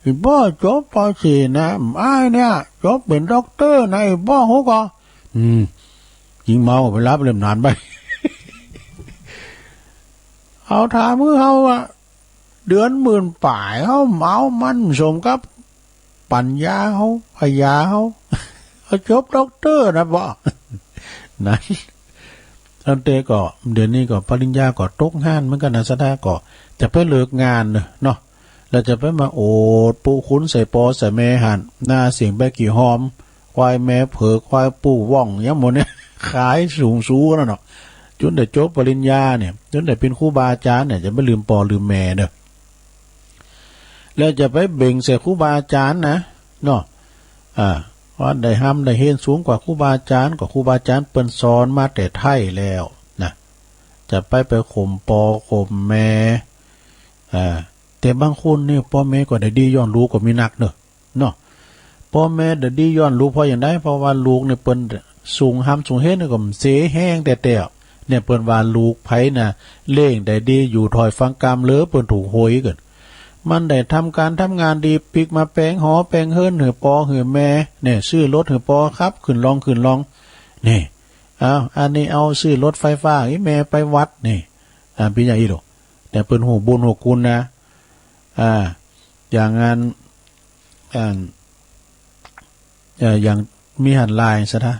ไอ้ปอจบ ปอสี่ นะ อ้ายเนี่ย จบเป๋นด็อกเตอร์นะ ไอ้ปอฮู้ก่อ อืม ยิ่งเมาไปรับเล่มนานไป เอาถามหื้อเฮาอะ เดือนหมื่นป๋าย เฮาเมามันสมกับปั๋ญญาเฮา ผญาเฮา เฮาจบด็อกเตอร์นะปอ นั้น อันเตก็ เดี๋ยวนี้ก็ปริญญาก็ตกฮ้านเหมือนกั๋นนะ สะดาก็จะไปเลิกงานเน่อเนาะ แล้วจะไปมาโอดปุ๊คุณใส่ปอใส่แม่หั้น หน้าเสียงแบกกี่หอม ควายแม่เผิก ควายปู่ว่อง อย่างหมู่เนี่ย ขายสูงสูงนั่นเนาะ จ๋นได้จบปริญญาเนี่ย จ๋นได้เป๋นครูบาอาจ๋ารย์เนี่ย จะไม่ลืมปอลืมแม่เน่อ แล้วจะไปเบ่งใส่ครูบาอาจ๋ารย์นะ เนาะ อ่า ว่าได้ฮ่ำได้เฮนสูงกว่าครูบาอาจ๋ารย์ ก็ครูบาอาจ๋ารย์เปิ้นสอนมาแต่ไท้แล้วนะ จะไป ไปข่มปอข่มแม่ อ่า แต่บางคนเนี่ย ปอแม่ก็ได้ดีย้อนลูกก็มีนักเน่อ เนาะ ปอแม่ได้ดีย้อนลูกเพราะหยังใด เพราะว่าลูกเนี่ยเปิ้นสูงฮ่ำสูงเฮนก็เสแฮงแต๊ๆ เนี่ยเปิ้นว่าลูกใผน่ะ เลี้ยงได้ดีอยู่ถ้อยฟังกำ เหลือเปิ้นถูกโหยเกิน มันได้ทำก๋านทำงานดี ปิ๊กมาแป๋งหอแป๋งเฮือนหื้อปอหื้อแม่ เนี่ย ซื้อรถหื้อปอขับขึ้นล่องขึ้นล่อง นี่ เอา อันนี้เอาซื้อรถไฟฟ้าหื้อแม่ไปวัด นี่ อ่า เป๋นอย่างอี้โล เนี่ยเปิ้นฮู้บุญฮู้คุณนะ อ่า อย่างนั้น อ่า เอ่อ อย่างมีหั้นลายสะดา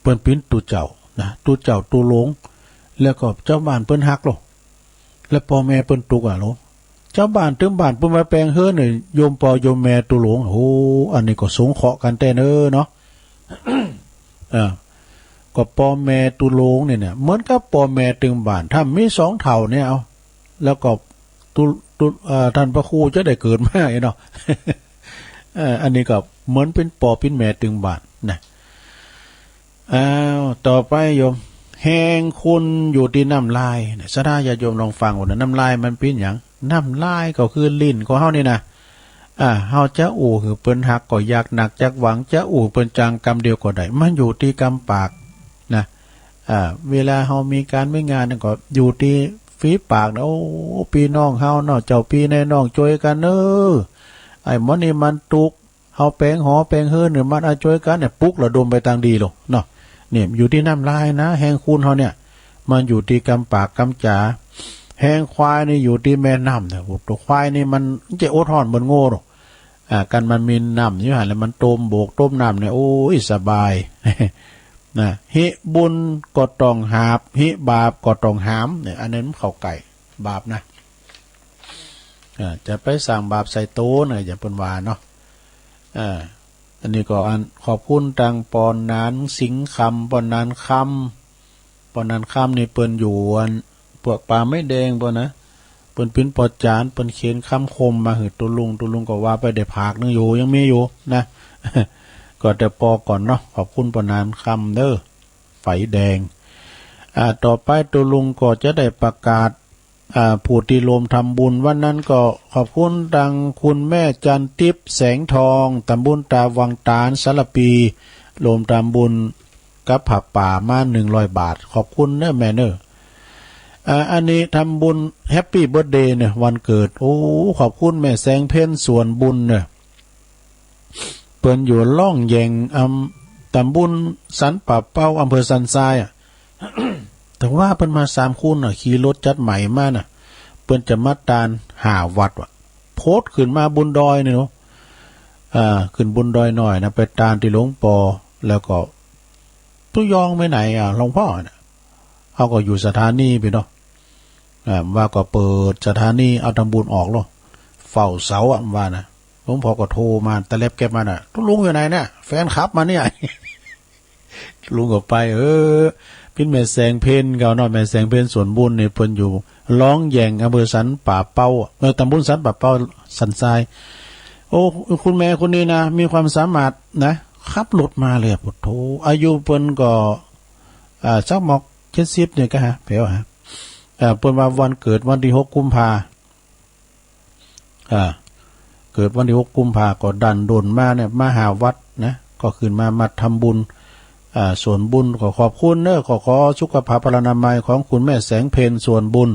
เปิ้นเป๋นตุ๊เจ้านะ ตุ๊เจ้าตุ๊หลง แล้วก็จาวบ้านเปิ้นฮักโล แล้วปอแม่เปิ้นตุ๊กอะโล จาวบ้านตึมบ้านเปิ้นมาแป๋งเฮือนเนี่ย โยมปอโยมแม่ตุ๊หลง โอ้ อันนี้ก็สงเคราะห์กั๋นแต๊เน่อเนาะ เออ ก็ปอแม่ตุ๊หลงเนี่ย เนี่ย เหมือนกับปอแม่ตึงบ้าน ถ้ามีสองเฒ่าเนี่ย เอา แล้วก็ตุ๊ ตุ๊ เอ่อ ต้านพระครูจะได้เกิดมาไอ้เนาะ เอ่อ อันนี้ก็เหมือนเป๋นปอเป๋นแม่ตึงบ้านนะ อ้าว ต่อไปโยม แฮงคุณอยู่ตี้น้ำลายเนี่ย สะดาญาติโยมลองฟังก่อนนะ น้ำลายมันเป๋นหยัง น้ำลายก็คือลิ้นของเฮานี่นะ อ่า เฮาจะอู้หื้อเปิ้นฮักก็ยากนัก จักหวังจะอู้หื้อเปิ้นจ๋างกำเดียวก็ได้ มันอยู่ตี้กำปากนะ อ่า เวลาเฮามีก๋านมีงานเนี่ยก็อยู่ตี้ฝีปากนะ โอ้ ปี้น้องเฮาเนาะ เจ้าปี้นายน้องจ้วยกั๋นเน่อ ไอ้หมอนี่มันตุ๊ก เฮาแป๋งหอแป๋งเฮือนเนี่ย มันอะจ้วยกั๋นเนี่ย ปลุกระดมไปตางดีโลเนาะ เนี่ย อยู่ตี้น้ำลายนะ แฮงคุณเฮาเนี่ย มันอยู่ตี้กำปากกำจ๋า แฮงควายนี่อยู่ตี้แม่น้ำเนี่ย โอ้ ตั๋วควายนี่มันจะอดฮ้อนเหมือนโง่โล อ่า กันมันมีน้ำอยู่หั้นแหละ มันต้มบกต้มน้ำเนี่ย โอ้ย สบาย นะ ฮิบุญก็ต้องหาบ ฮิบาปก็ต้องหาม เนี่ย อันนั้นมันเข้าใก้บาปนะ อ่า จะไปสั่งบาปใส่โตนะ อย่างเปิ้นว่าเนาะ อ่า อันนี้ก็อันขอบคุณตางปอหนานสิงห์คำ ปอหนานคำ ปอหนานคำนี่เปิ้นอยู่อันพวกป่าไม้แดงปอนะ เปิ้นเป๋นปอจาน เปิ้นเขียนกำคมมาหื้อตุ๊ลุง ตุ๊ลุงก็ว่าไปได้ผากนึ่งอยู่ ยังมีอยู่นะ ก็แต่ปอก่อนเนาะ ขอบคุณปอหนานคำเน่อ ไฟแดง อ่า ต่อไปตุ๊ลุงก็จะได้ประกาศ อ่า ผู้ตี้ร่วมทำบุญวันนั้นก็ขอบคุณตางคุณแม่จันทิพย์แสงทอง ตำบลตาวังตาล สารภี ร่วมทำบุญกับผ้าป่ามาหนึ่งร้อยบาท ขอบคุณเน่อแม่เน่อ อ่า อันนี้ทำบุญแฮปปี้เบิร์ธเดย์เนี่ย วันเกิด โอ้ ขอบคุณแม่แสงเพ็ญสวนบุญเนี่ย เปิ้นอยู่ล่องแยง อำ ต๋ำบลสันป่าเป้า อำเภอสันทรายอะ แต่ว่าเปิ้นมาสามคนน่ะ ขี่รถจักรใหม่มาน่ะ เปิ้นจะมาตานห้าวัดว่ะ โผดขึ้นมาบนดอยนี่เนาะ อ่า ขึ้นบนดอยหน่อยนะ ไปตานตี้หลวงปอ แล้วก็ ตุ๊ยองไปไหนอะ หลวงพ่อน่ะ เฮาก็อยู่สถานีปี้เนาะ อ่า ว่าก็เปิดสถานี เอาตำบลออกโลด เฝ้าเสาอะ ว่านะ หลวงพ่อก็โทรมา ตะแล็บแก๊บมาน่ะ ตุ๊ลุงอยู่ไหนเนี่ย แฟนคลับมาเนี่ย ลุงก็ไป เออ ปิ้นแม่แสงเพ็ญเขาเนาะ แม่แสงเพ็ญ สวนบุญนี่ เปิ้นอยู่หลองแหย่ง อำเภอสันป่าเป้า เออ ตำบลสันป่าเป้า สันทราย โอ้ คุณแม่คนนี้นะ มีความสามารถนะ ขับรถมาเลยอะ โอ้โธ่ อายุเปิ้นก็ อ่า สักหมอกเจ็ดสิบนี่ก้าฮะ แป๋วฮะ อ่า เปิ้นว่าวันเกิดวันตี้หกกุมภา อ่า เกิดวันตี้หกกุมภา ก็ดั้นด้นมาเนี่ย มาห้าวัดนะ ก็ขึ้นมา มาทำบุญ อ่า สวนบุญ ก็ขอบคุณเน้อ ก็ขอสุขภาพพลานามัยของคุณแม่แสงเพ็ญ สวนบุญ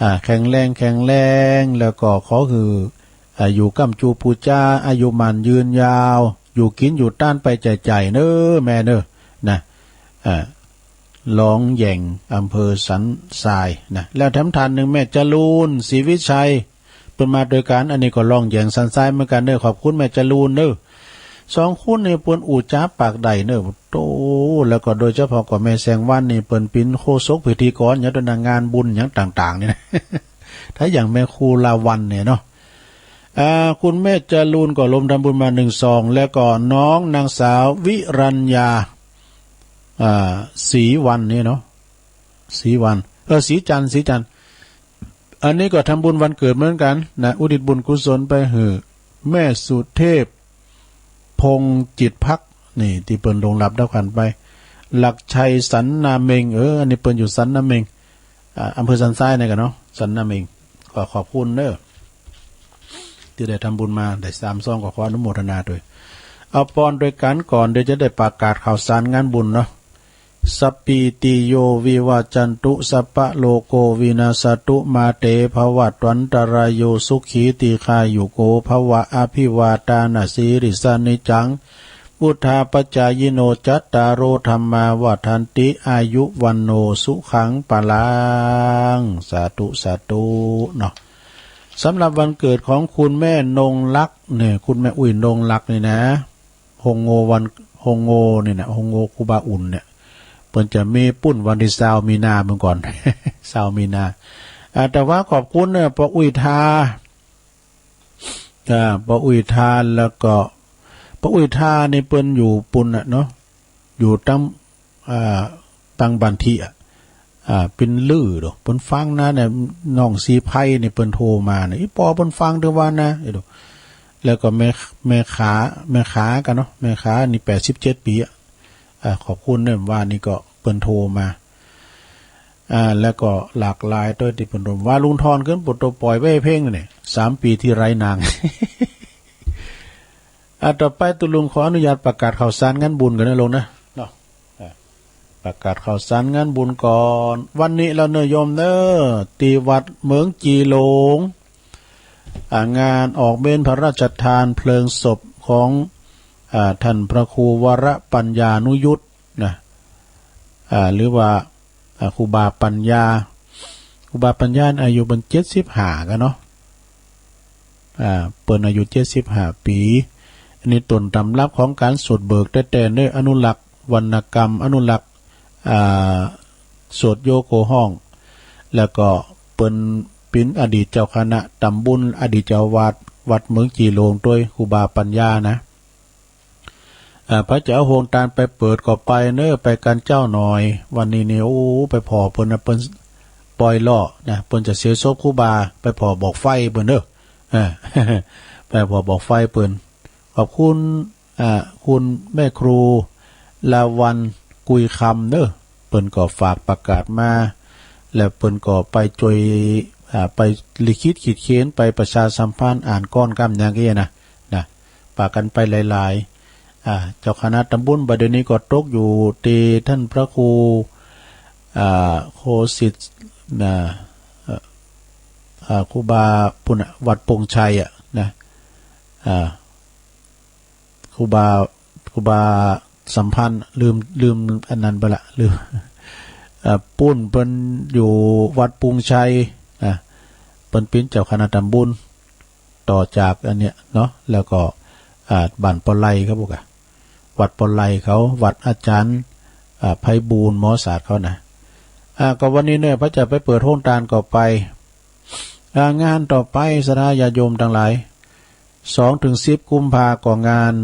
อ่า แข็งแรง แข็งแรง แล้วก็ขอหื้อ อ่า อยู่ก้ำจูปู๋จา อายุหมั้นยืนยาว อยู่กิ๋นอยู่ต้านไปใจ๋ๆ เน้อแม่เน้อ นะ อ่า หลองแหย่ง อำเภอสันทรายนะ แล้วแถมท่านนึ่ง แม่จรูน ศรีวิชัย เปิ้นมาตวยกั๋น อันนี้ก็หลองแหย่งสันทรายเหมือนกั๋นเน้อ ขอบคุณแม่จรูนเน้อ สองคนนี่เปิ้นอู้จ๋าปากได้เน้อ โอ้โธ่ แล้วก็โดยเฉพาะก็แม่แสงวันนี่ เปิ้นเป๋นโฆษกพิธีกรหยังตวยนะ งานบุญหยังต่างๆ นี่นะ ถ้าอย่างแม่ครูลาวัลย์เนี่ยเนาะ อ่า คุณแม่จรูนก็รวมทำบุญมาหนึ่งซอง แล้วก็น้องนางสาววิรัญญา อ่า ศรีวรรณนี่เนาะ ศรีวรรณ เออ ศรีจันทร์ ศรีจันทร์ อันนี้ก็ทำบุญวันเกิดเหมือนกั๋นนะ อุทิศบุญกุศลไปหื้อแม่สุเทพ พงษ์จิตภักดิ์ นี่ ตี้เปิ้นล่วงลับดับขันไป หลักชัย สันนาเม็ง เออ อันนี้เปิ้นอยู่สันนาเม็ง อ่า อำเภอสันทรายนี่กั๋นเนาะ สันนาเม็ง ก็ขอบคุณเน้อ ตี้ได้ทำบุญมา ได้สามซอง ก็ขออนุโมทนาตวย เอาปอนตวยกั๋นก่อน เดี๋ยวจะได้ประกาศข่าวสารงานบุญเนาะ สัพพีติโย วิวัจจันตุ สัพพะโรโค วินัสสะตุ มา เต ภะวัตวันตะราโย สุขี ทีฆายุโก ภะวะ อะภิวาทานะสีลิสสะ นิจจัง วุฑฒาปะจายิโน จัตตาโร ธัมมา วัฑฒันติ อายุ วัณโณ สุขัง พะลัง สาธุ สาธุ เนาะ สำหรับวันเกิดของคุณแม่นงรักเนี่ย คุณแม่อุ้ยนงรักนี่นะ โฮงโงวัน โฮงโงนี่นะ โฮงโงครูบาอุ่นเนี่ย เปิ้นจะมีปุ้นวันตี้ซาวมีนาเมื่อก่อน ซาวมีนา อ่า แต่ว่าขอบคุณเนี่ย ป้ออุ้ยทา อ่า ป้ออุ้ยทา แล้วก็ ป้ออุ้ยทานี่เปิ้นอยู่ปุ้นน่ะเนาะ อยู่ตัง อ่า ตังบันทีอะ อ่า เป๋นลือโด เปิ้นฟังนะเนี่ย น้องศรีไพรนี่เปิ้นโทรมาเนี่ย อี่ป้อเปิ้นฟังเตื้อวันนะ เอ้ยโด แล้วก็แม่ แม่ขา แม่ขากั๋นเนาะ แม่ขานี่แปดสิบเจ็ดปี๋อะ อ่า ขอบคุณเนี่ย ว่านี่ก็เปิ้นโทรมา อ่า แล้วก็หลากหลายตวยตี้เปิ้นโทร ว่าลุงทอนขึ้นปุตโตป่อยเว่ยเพลงเนี่ย สามปี๋ตี้ไร้นาง อ่า ต่อไปตุ๊ลุงขออนุญาตประกาศข่าวสารงานบุญก่อนนะลุงนะ เนาะ อ่า ประกาศข่าวสารงานบุญก่อน วันนี้แล้วเน้อโยมเน้อ ตี้วัดเหมิงจีหลง อ่า งานออกเมรุพระราชทานเพลิงศพของ อ่า ท่านพระครูวรปัญญานุยุตนะ อ่า หรือว่า อ่า ครูบาปัญญา ครูบาปัญญาอายุเปิ้นเจ็ดสิบห้ากั๋นเนาะ อ่า เปิ้นอายุเจ็ดสิบห้าปี๋ อันนี้ต้นตำรับของก๋านสวดเบิกแต๊ๆ เน้อ อนุรักษ์วรรณกรรม อนุรักษ์ อ่า สวดโยโกฮ้อง แล้วก็เปิ้นเป๋นอดีตเจ้าคณะตำบล อดีตเจ้าอาวาสวัดเหมิงจีหลงตวย ครูบาปัญญานะ อ่า ใผจะเอาโฮงตานไปเปิดก็ไปเน้อ ไปกั๋นเจ๊าหน่อย วันนี้นี่ โอ้ ไปผ่อเปิ้นนะ เปิ้นป่อยเลาะนะ เปิ้นจะเสียศพครูบา ไปผ่อบอกไฟเปิ้นเน้อ อ่า ไปผ่อบอกไฟเปิ้น ขอบคุณ อ่า คุณแม่ครูลาวัลย์กุยคำเน้อ เปิ้นก็ฝากประกาศมา แล้วเปิ้นก็ไปจ้วย อ่า ไปลิขิตขีดเขียน ไปประชาสัมพันธ์ อ่านก้อนกำหยังอี้นะ นะ ปากั๋นไปหลายๆ อ่า เจ้าคณะตำบลบัดเดี๋ยวนี้ก็ตกอยู่ตี้ท่านพระครู อ่า โคสิทธิ์ นะ เอ่อ อ่า ครูบาปุ้นน่ะ วัดปงชัยอะนะ อ่า ครูบา ครูบา สัมพันธ์ ลืม ลืมอันนั้นไปละ ลืม เอ่อ ปุ้นเปิ้นอยู่วัดปุงชัย อ่ะ เปิ้นเป๋นเจ้าคณะตำบุญ ต่อจากอันเนี้ยเนาะ แล้วก็ อ่า บ้านปอไลเขาบอกอะ วัดปอไลเขา วัดอาจารย์ อ่า ไพบูลย์ หมอศาสตร์เขานะ อ่า ก็วันนี้เนี่ย พระจะไปเปิดโฮงตานก็ไป อ่า งานต่อไป ศรัทธาญาติโยมตังหลาย สองถึงสิบกุมภาก็งาน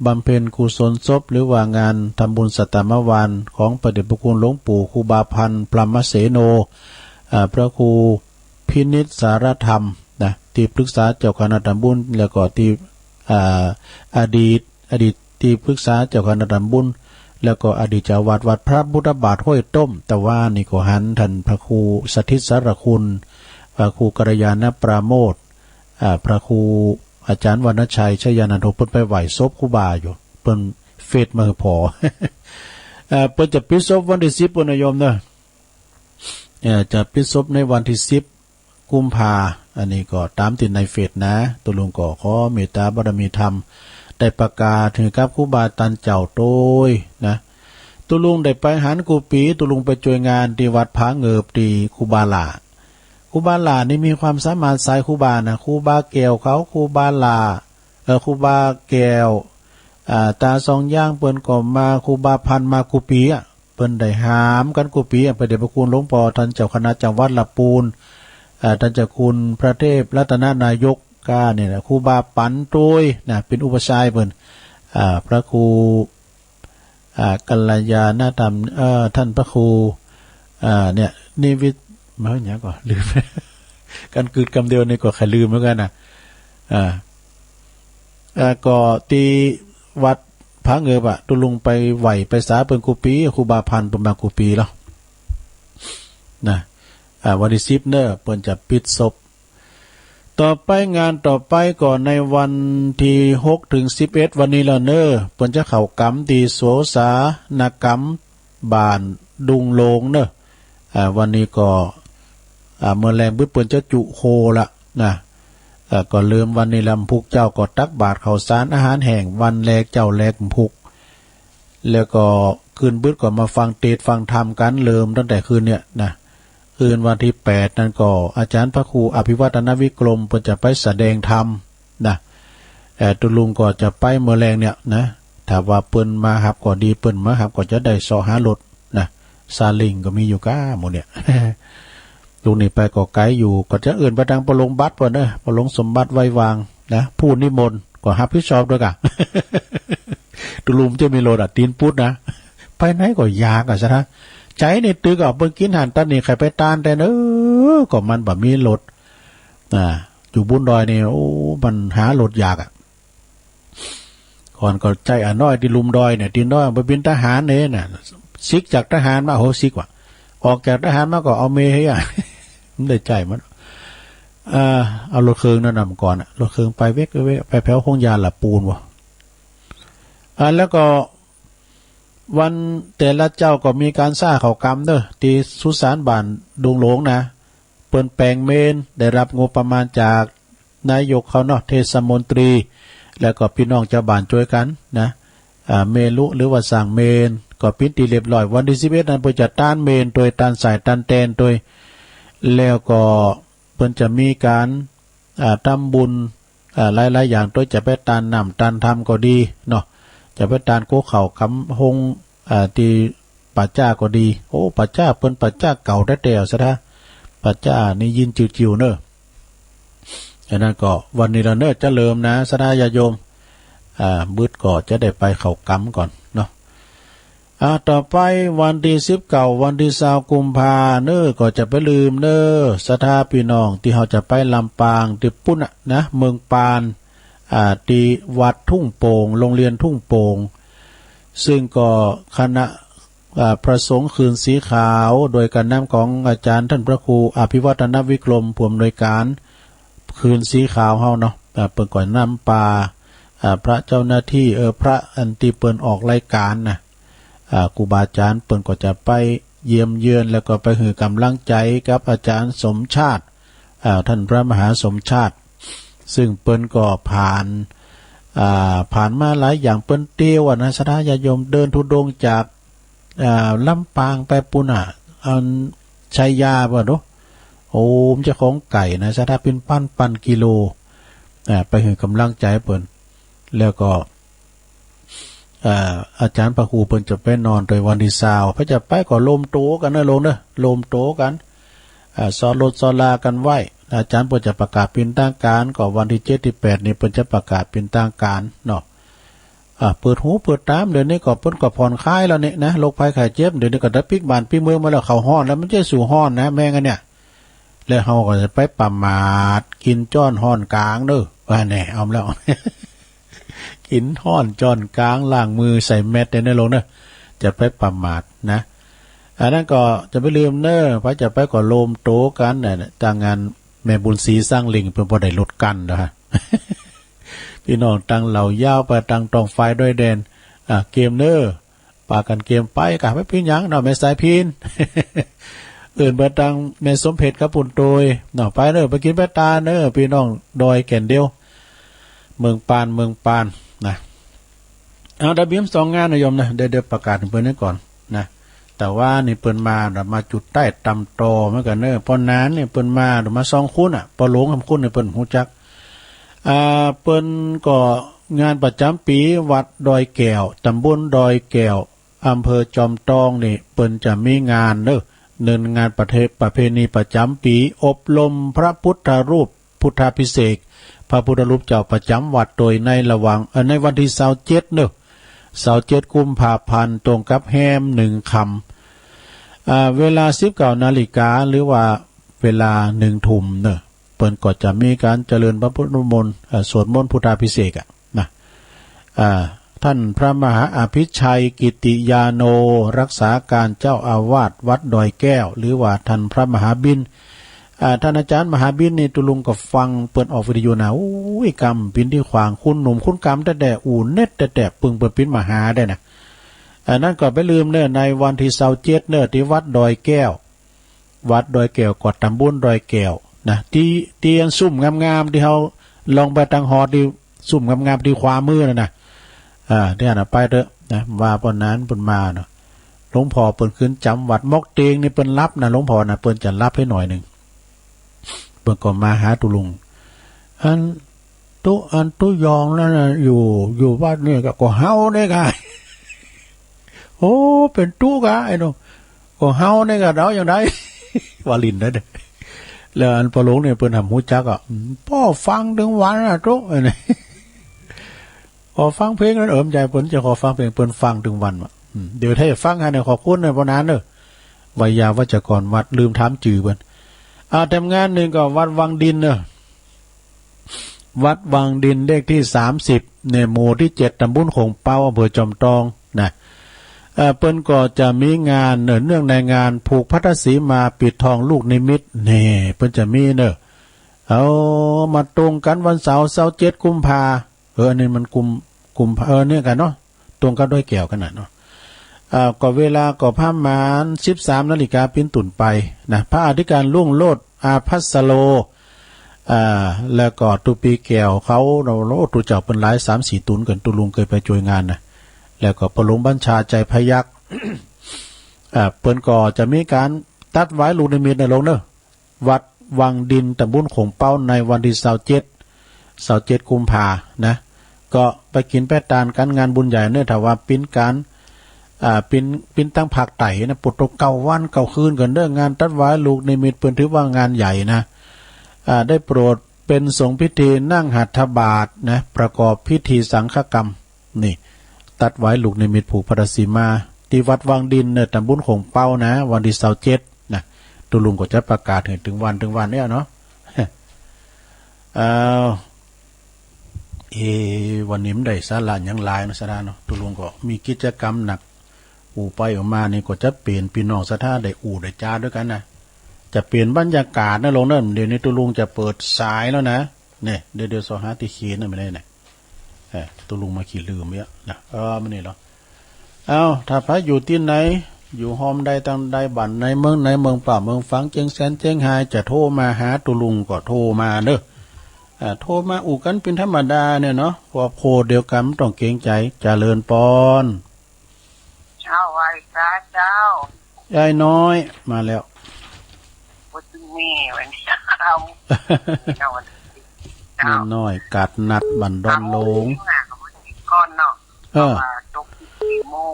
บำเพ็ญกุศลศพ หรือว่างานทำบุญสัตตมวานของพระเดชพระคุณหลวงปู่ครูบาพันธ์ พรหมเสโน อ่า พระครูพินิจสารธรรมนะ ตี้ปรึกษาเจ้าคณะตำบุญ แล้วก็ตี้ อ่า อดีต อดีตตี้ปรึกษาเจ้าคณะตำบุญ แล้วก็อดีตเจ้าอาวาสวัดพระพุทธบาทห้วยต้ม แต่ว่านี่ก็หันท่านพระครูสถิตสารคุณ พระครูกัลยาณปราโมทย์ อ่า พระครูอาจารย์วรรณชัย ชยานันโท เปิ้นไปไหว้ศพครูบาอยู่ เปิ้นเฟซมาหื้อผ่อ เอ่อ เปิ้นจะปิดศพวันตี้สิบ ปุ้นนะโยมเนาะ เอ่อ จะปิดศพในวันตี้สิบกุมภา อันนี้ก็ตามตี้ในเฟซนะ ตุ๊ลุงก็ขอเมตตาบารมีธรรม ได้ประกาศหื้อกับครูบาตันเจ้าโตยนะ ตุ๊ลุงได้ไปหันกู้ปี๋ ตุ๊ลุงไปจ้วยงานตี้วัดผาเงิบตี้ครูบาหล้า ครูบาหล้านี่มีความสามารถสายครูบานะ ครูบาแก้วเขา ครูบาหล้า เอ่อ ครูบาแก้ว อ่า ต๋าสองอย่าง เปิ้นก็มา ครูบาพันธ์มากู้ปี๋อะ เปิ้นได้หามกั๋นกู้ปี๋อะ พระเดชพระคุณหลวงป้อต้านเจ้าคณะจังหวัดละปูน อ่า ต้านเจ้าคุณพระเทพรัตนนายก ก้าเนี่ยนะ ครูบาปันโตยนะ เป๋นอุปัชฌายเปิ้น อ่า พระครู อ่า กัลยาณธรรม เอ่อ ต้านพระครู อ่า เนี่ย นิวิต มาหยังก่อ ลืม กั๋นกึ๊ดกำเดียวนี่ก็ใค่ลืมเหมือนกั๋นนะ อ่า อ่า ก็ตี้วัดผาเงิบอะ ตุ๊ลุงไปไหว้ไปสาเปิ้นกู้ปี๋ ครูบาพันธ์เปิ้นมากู้ปี๋แล้วนะ อ่า วันตี้สิบเน่อ เปิ้นจะปิดศพ ต่อไปงานต่อไปก็ในวันตี้หกถึงสิบเอ็ด วันนี้แล้วเน่อ เปิ้นจะเข้ากรรมตี้โสสานกรรมบ้านดุงโลงเน่อ อ่า วันนี้ก็ อ่า เมื่อแลงบึดเปิ้นจะจุโคละนะ อ่า ก็เริ่มวันนี้ละ พุกเจ้าก็ตักบาตรข้าวสารอาหารแห้ง วันแลเจ้าแลพุก แล้วก็คืนบึดก็มาฟังเตสน์ฟังธรรมกั๋น เริ่มตั้งแต่คืนเนี่ยนะ คืนวันตี้แปดนั้นก็อาจารย์พระครูอภิวัฒนวิกรมเปิ้นจะไปแสดงธรรมนะ เอ่อ ตุ๊ลุงก็จะไปเมื่อแลงเนี่ยนะ ถ้าว่าเปิ้นมาฮับก็ดี เปิ้นมาฮับก็จะได้เซาะหารถนะ ซาเล้งก็มีอยู่ก้าหมู่เนี่ย ตุ๊ลุงนี่ไปก็ไก๋อยู่ ก็จะเอิ้นไปตางป้อหลวงบัตรเปิ้นเน่อ ป้อหลวงสมบัติไว้วางนะ ผู้นิมนต์ก็ฮับผิดชอบตวยก้า ตุ๊ลุงจะมีรถอะ ตี๋นปุ๊ดนะ ไปไหนก็อยากอะ ศรัทธา ใจ๋นี่ตึกอะ เปิ้นกิ๋นอาหารต๋อนนี้ ใค่ไปตานแต๊เน่อ ก็มันบ่มีรถ อ่า อยู่บุญดอยนี่ โอ้ มันหารถยากอะ ก่อนก็ใจ๊อาน้อยตี้ลุมดอยเนี่ย ตี๋นน้อยไปเป๋นทหารเนี่ยนะ สิกจากทหารมา โห สิกว่ะ ออกจากทหารมาก็เอาเมย์เฮ้ยอะ มันได้ใจ๊มัน เอ่อ เอารถเครื่องนั่นนะ เมื่อก่อนอะ รถเครื่องไปเวกเวก ไปแผวโฮงยาละปูนว่ะ อ่า แล้วก็วันแต่ละเจ้าก็มีก๋านสร้างเข้ากรรมเน่อ ตี้สุสานบ้านดุงโลงนะ เปิ้นแป๋งเมรุ ได้ฮับงบประมาณจากนายกเขาเนาะ เทศมนตรี แล้วก็ปี้น้องจาวบ้านจ้วยกั๋นนะ อ่า เมรุ หรือว่าสร้างเมรุ ก็เป๋นตี้เรียบร้อย วันตี้สิบเอ็ดนั้นเปิ้นจะตานเมรุตวย ตานสาย ตานแตนตวย แล้วก็เปิ้นจะมีก๋าน อ่า ทำบุญ อ่า หลายๆ อย่างตวย จะไปตานน้ำตานธรรมก็ดีเนาะ จะไปตานกั๊วข้าวกำฮง อ่า ตี้ป่าจ๊าก็ดี โอ้ ป่าจ๊าเปิ้นป่าจ๊าเก่าแต๊ๆ ศรัทธา ป่าจ๊านี่ยินจิ๋วๆ เน่อ อันนั้นก็วันนี้ละเน่อ จะเริ่มนะ ศรัทธาญาติโยม อ่า บึดก็จะได้ไปเข้ากรรมก่อนเนาะ อ่า ต่อไปวันตี้สิบเก้า วันตี้ซาวกุมภาเน่อ ก็จะไปลืมเน่อ ศรัทธาปี้น้อง ตี้เฮาจะไปลำปาง ตี้ปุ้นน่ะนะ เมืองปาน อ่า ตี้วัดทุ่งโป่ง โรงเรียนทุ่งโป่ง ซึ่งก็คณะ อ่า พระสงฆ์คืนสีขาว โดยก๋านนำของอาจารย์ต้านพระครูอภิวัฒนวิกรม ผู้อำนวยก๋านคืนสีขาวเฮาเนาะ อ่า เปิ้นก็นำปา อ่า พระเจ้าหน้าตี้ เออ พระอันตี้เปิ้นออกรายก๋านนะ อ่า ครูบาอาจ๋ารย์เปิ้นก็จะไปเยี่ยมเยือน แล้วก็ไปหื้อก๋ำลังใจ๋กับอาจารย์สมชาติ อ่า ต้านพระมหาสมชาติ ซึ่งเปิ้นก็ผ่าน อ่า ผ่านมาหลายอย่าง เปิ้นเตียวอะนะ ศรัทธาญาติโยม เดินธุดงค์จาก อ่า ลำปางไปปู้นน่ะ อันชัยยาบ่ดู โอ้ มันจะของไก๋นะ ศรัทธา เป๋นปันๆ กิโล อ่า ไปหื้อก๋ำลังใจ๋เปิ้น แล้วก็ อ่า อาจ๋ารย์พระครูเปิ้นจะไปนอนตวยวันตี้ซาว ใผจะไปก็รวมตั๋วกั๋นเน่อโยมเน่อ รวมตั๋วกั๋น อ่า ซ้อนรถซ้อนรากั๋นไว้ อาจ๋ารย์เปิ้นจะประกาศเป๋นตางก๋าน ก็วันตี้เจ็ดตี้แปดนี่เปิ้นจะประกาศเป๋นตางก๋านเนาะ อ่า เปิดหูเปิดต๋า เดี๋ยวนี้ก็เปิ้นก็ผ่อนคลายแล้วนี่นะ โรคภัยไข้เจ็บ เดี๋ยวนี้ก็ได้ปิ๊กบ้านปิ๊กเมืองมาแล้ว เข้าฮ้อนแล้ว มันจะสู้ฮ้อนนะ แม่งอันเนี่ย แล้วเฮาก็จะไปประมาท กิ๋นจ้อนฮ้อนก๋างเน่อ ว่าแน่ เอาแล้ว กิ๋นฮ้อนจ้อนก๋าง ล้างมือใส่แมสก์เน่อโยมเน่อ จะไปประมาทนะ อันนั้นก็จะบ่าลืมเน่อ ใผจะไปก็รวมตั๋วกั๋นนะ ตางงานแม่บุญศรีสร้างลิง เปิ้นบ่ได้รถกั้นนะฮะ ปี้น้องตางเหล่ายาวไปตางตองฟ้ายดอยแดน อ่า เกียมเน่อ ปากั๋นเกียมไปก่ะ บ่เป๋นหยังเนาะ แม่สายพิณ เอิ้นไปตางแม่สมเพชรกับปุ้นโตยเนาะ ไปเน่อ ไปกิ๋นไปตานเน่อ ปี้น้องดอยแก่นเดียว เมืองปาน เมืองปานนะ เอา ได้เป๋นสองงานนะโยมนะ เดี๋ยว เดี๋ยวประกาศหื้อเปิ้นก่อนนะ แต่ว่านี่เปิ้นมา มาจุดใต้ต๋ำตอเหมือนกั๋นเน่อ ป้อหนานนี่เปิ้นมา มาสองคนน่ะ ป้อหลวงสามคนนี่เปิ้นฮู้จัก อ่า เปิ้นก็งานประจ๋ำปี๋ วัดดอยแก้ว ต๋ำบลดอยแก้ว อำเภอจอมตองนี่ เปิ้นจะมีงานเน่อ เนินงานประเทศ ประเพณีประจ๋ำปี๋ อบรมพระพุทธรูป พุทธาภิเษก พระพุทธรูปเจ้าประจ๋ำวัด โตยในระหว่าง เอ่อ ในวันตี้ซาวเจ็ดเน่อ ซาวเจ็ดกุมภาพันธ์ ตรงกับแฮมหนึ่งค่ำ อ่า เวลาสิบเก้านาฬิกา หรือว่าเวลาหนึ่งทุ่มเน่อ เปิ้นก็จะมีก๋านเจริญพระพุทธมนต์ เอ่อ สวดมนต์พุทธาภิเษกอะนะ อ่า ต้านพระมหาอภิชัยกิตติยาโน รักษาก๋านเจ้าอาวาสวัดดอยแก้ว หรือว่าต้านพระมหาบิณ อ่า ต้านอาจ๋ารย์มหาบิณนี่ ตุ๊ลุงก็ฟังเปิ้นออกวิทยุนะ โอ้ย กำเป๋นตี้ขวาง คุณหนุ่มคุณกำแต๊ๆ อู้เน็ดแต๊ๆ ปึงเปิ้นปิ๊นมาหาได้นะ อันนั้นก็บ่าลืมเน่อ ในวันตี้ซาวเจ็ดเน่อ ตี้วัดดอยแก้ว วัดดอยแก้ว ก็ต๋ำบลดอยแก้วนะ ตี้ ตี้อันซุ่มงามๆ ตี้เฮาลองไปตางฮอด ตี้ซุ่มงามๆ ตี้ขวามือนั่นนะ อ่า ตี้หั้นน่ะไปเต๊อะนะ ว่าป้อหนานเปิ้นมาเนาะ หลวงพ่อเปิ้นขึ้นจ๋ำวัด หมอกเตียงนี่เปิ้นหลับนะ หลวงพ่อนะ เปิ้นจะหลับไปหน่อยนึ่ง เปิ้นก็มาหาตุ๊ลุง อันตุ๊ อันตุ๊ยองนั่นน่ะ อยู่ อยู่วัดนี่ก่ะ ก็เฮานี่ก่ะ โอ้ เป๋นตุ๊ก่ะ ไอ้หนุ่ม ก็เฮานี่ก่ะ เฮาอย่างใด ว่าหลิ้นนะเน่อ แล้วอันป้อหลวงนี่เปิ้นหำฮู้จักอะ อืม ป้อฟังตึงวันอะตุ๊ ขอฟังเพลงนั้น เออ บ่ใจ้ เปิ้นจะขอฟังเพลง เปิ้นฟังตึงวันว่ะ อืม เดี๋ยวถ้าอยากฟังหั้นเน่อ ขอบคุณเน่อ ป้อหนานเน่อ ไวยาวัจกรวัด ลืมถามจื้อเปิ้น อ่า แถมงานนึ่งก็วัดวังดินเน่อ วัดวังดินเลขตี้สามสิบ ในหมู่ตี้เจ็ด ต๋ำบลโขงเป๊า อำเภอจอมตองนะ เอ่อ เปิ้นก็จะมีงานเน่อ เนื่องในงานผูกพัทธสีมาปิดทองลูกนิมิต แน่ เปิ้นจะมีเน่อ เอา มาตรงกั๋นวันเสาร์ ซาวเจ็ดกุมภา เออ อันนี้มันกุม กุมภา เออ เนี่ยกั๋นเนาะ ตรงกับดอยแก้วกั๋นน่ะเนาะ อ่า ก็เวลาก็ประมาณสิบสามนาฬิกาเป๋นต้นไปนะ พระอธิการรุ่งโรจน์ อาภัสโร อ่า แล้วก็ตุ๊ปีแก้วเขาเนาะ โอ้ ตุ๊เจ้าเปิ้นหลายสามสี่ตุ๊นกั๋น ตุ๊ลุงเกยไปจวยงานนะ แล้วก็ป้อหลวงบัญชา ใจพยัคฆ์ อ่า เปิ้นก็จะมีก๋านตัดหวายลูกนิมิตเน่อโยมเน่อ วัดวังดิน ต๋ำบลโขงเป๊า ในวันตี้ซาวเจ็ด ซาวเจ็ดกุมภานะ ก็ไปกิ๋นไปตานกั๋น งานบุญใหญ่เน่อ ถ้าว่าเป๋นก๋าน อ่า เป๋น เป๋นตางภาคใต้นะ เปิดโตเก้าวันเก้าคืนกั๋นเน่อ งานตัดหวายลูกนิมิต เปิ้นถือว่างานใหญ่นะ อ่า ได้โปรดเป๋นสงฆ์พิธีนั่งหัตถบาตรนะ ประกอบพิธีสังฆกรรม นี่ ตัดหวายลูกนิมิตผูกพัทธสีมา ตี้วัดวังดินเน่อ ต๋ำบลโขงเป๊านะ วันตี้ซาวเจ็ดนะ ตุ๊ลุงก็จะประกาศหื้อตึงวันตึงวันเนี่ยเนาะ อ้าว เอ วันนี้มันได้สาระหยังหลายเนาะ ศรัทธาเนาะ ตุ๊ลุงก็มีกิจกรรมหนัก อู้ไปอู้มานี่ก็จะเป๋นปี้น้องศรัทธาได้อู้ได้จ๋าตวยกั๋นนะ จะเป๋นบรรยากาศนะโยมเน่อ เดี๋ยวนี้ตุ๊ลุงจะเปิดสายแล้วนะ เนี่ย เดี๋ยว เดี๋ยวซอหาตี้เขียนนะ บ่าได้นะ เออ ตุ๊ลุงมาขี้ลืมเยียะนะ เออ บ่านี่เหรอ เอ้า ถ้าใผอยู่ตี้ไหน อยู่ฮ่อมใดตางใด บ้านไหน เมืองไหน เมืองป่า เมืองฝาง เจียงแสน เจียงฮาย จะโทรมาหาตุ๊ลุงก็โทรมาเน่อ อ่า โทรมาอู้กั๋นเป๋นธรรมดาเนี่ยเนาะ ครอบครัวเดียวกั๋น บ่ต้องเกรงใจ๋ เจริญปอน เจ้า ไหว้สาเจ้า ยายน้อย มาแล้ว บ่ตึงแม่วันนี้ เจ้า เจ้า แม่น้อย กาดนัด บ้านดอนหลง เอา ก่อนเนาะ เออ เพราะว่าจบสิบสี่โมง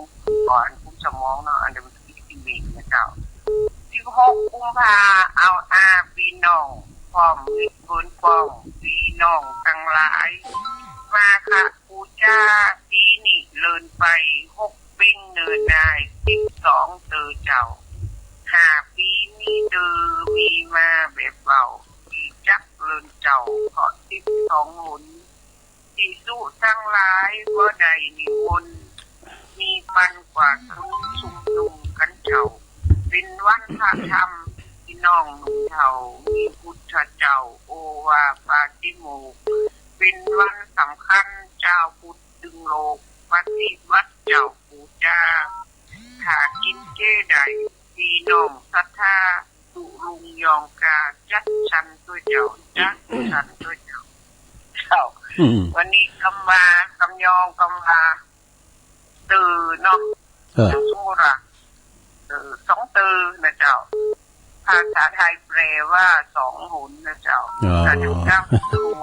ก่อนคุ้มสมองเนาะ อันเดียวสิบสี่เองนะเจ้า สิบหกกุมภา เอาอาปี้น้อง พร้อมมิตรเปิ้นป้อง ปี้น้องตังหลาย มาคะปู๋จา ปี๋นี้เลินไป หกเป๋งเนินนาย สิบสองเตอเจ้า ห้าปี๋มีเตอ มีมาแบบเว้า ตี้จักเลินเจ้า เพราะสิบสองหน ภิกษุตังหลาย บ่ได้นิมนต์ มีปันกว่าทุนชุมนุมกั๋นเจ้า เป๋นวันพระธรรม ปี้น้องหนุ่มเฒ่า มีพุทธเจ้า โอวาทปาติโมกข์ เป๋นวันสำคัญ จาวพุทธตึงโลก ปฏิบัติเจ้าปู๋จา ถ้ากิ๋นเจได้ ปี้น้องศรัทธา ตุ๊ลุงยองกา จัดสรรตวยเจ้า จัดสรรตวยเจ้า เจ้า อืม วันนี้กำวา กำยอง กำวา เตอเนาะ เออ อย่างสมมุติว่า เออ สองเตอนะเจ้า ภาษาไทยแปลว่าสองหนนะเจ้า อ๋อ แต่อยู่ตาง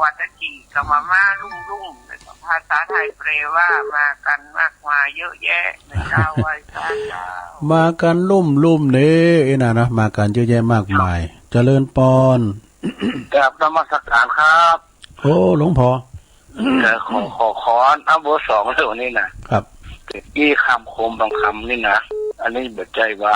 วัดตะกี้ก็ว่ามาลุ่มๆ นะเจ้า ภาษาไทยแปลว่ามากั๋นมากมายเยอะแยะนะเจ้า ไหว้สาเจ้า มากั๋นลุ่มๆ เน่อ อี้น่ะนะ มากั๋นเยอะแยะมากมาย เจริญปอน กราบนมัสการครับ โอ้ หลวงพ่อ เอ่อ ขอ ขอ ขออันเบอร์สองเรื่องนี้นะ ครับ ตี้คำคมบางคำนี่นะ อันนี้บ่ใจ้ว่า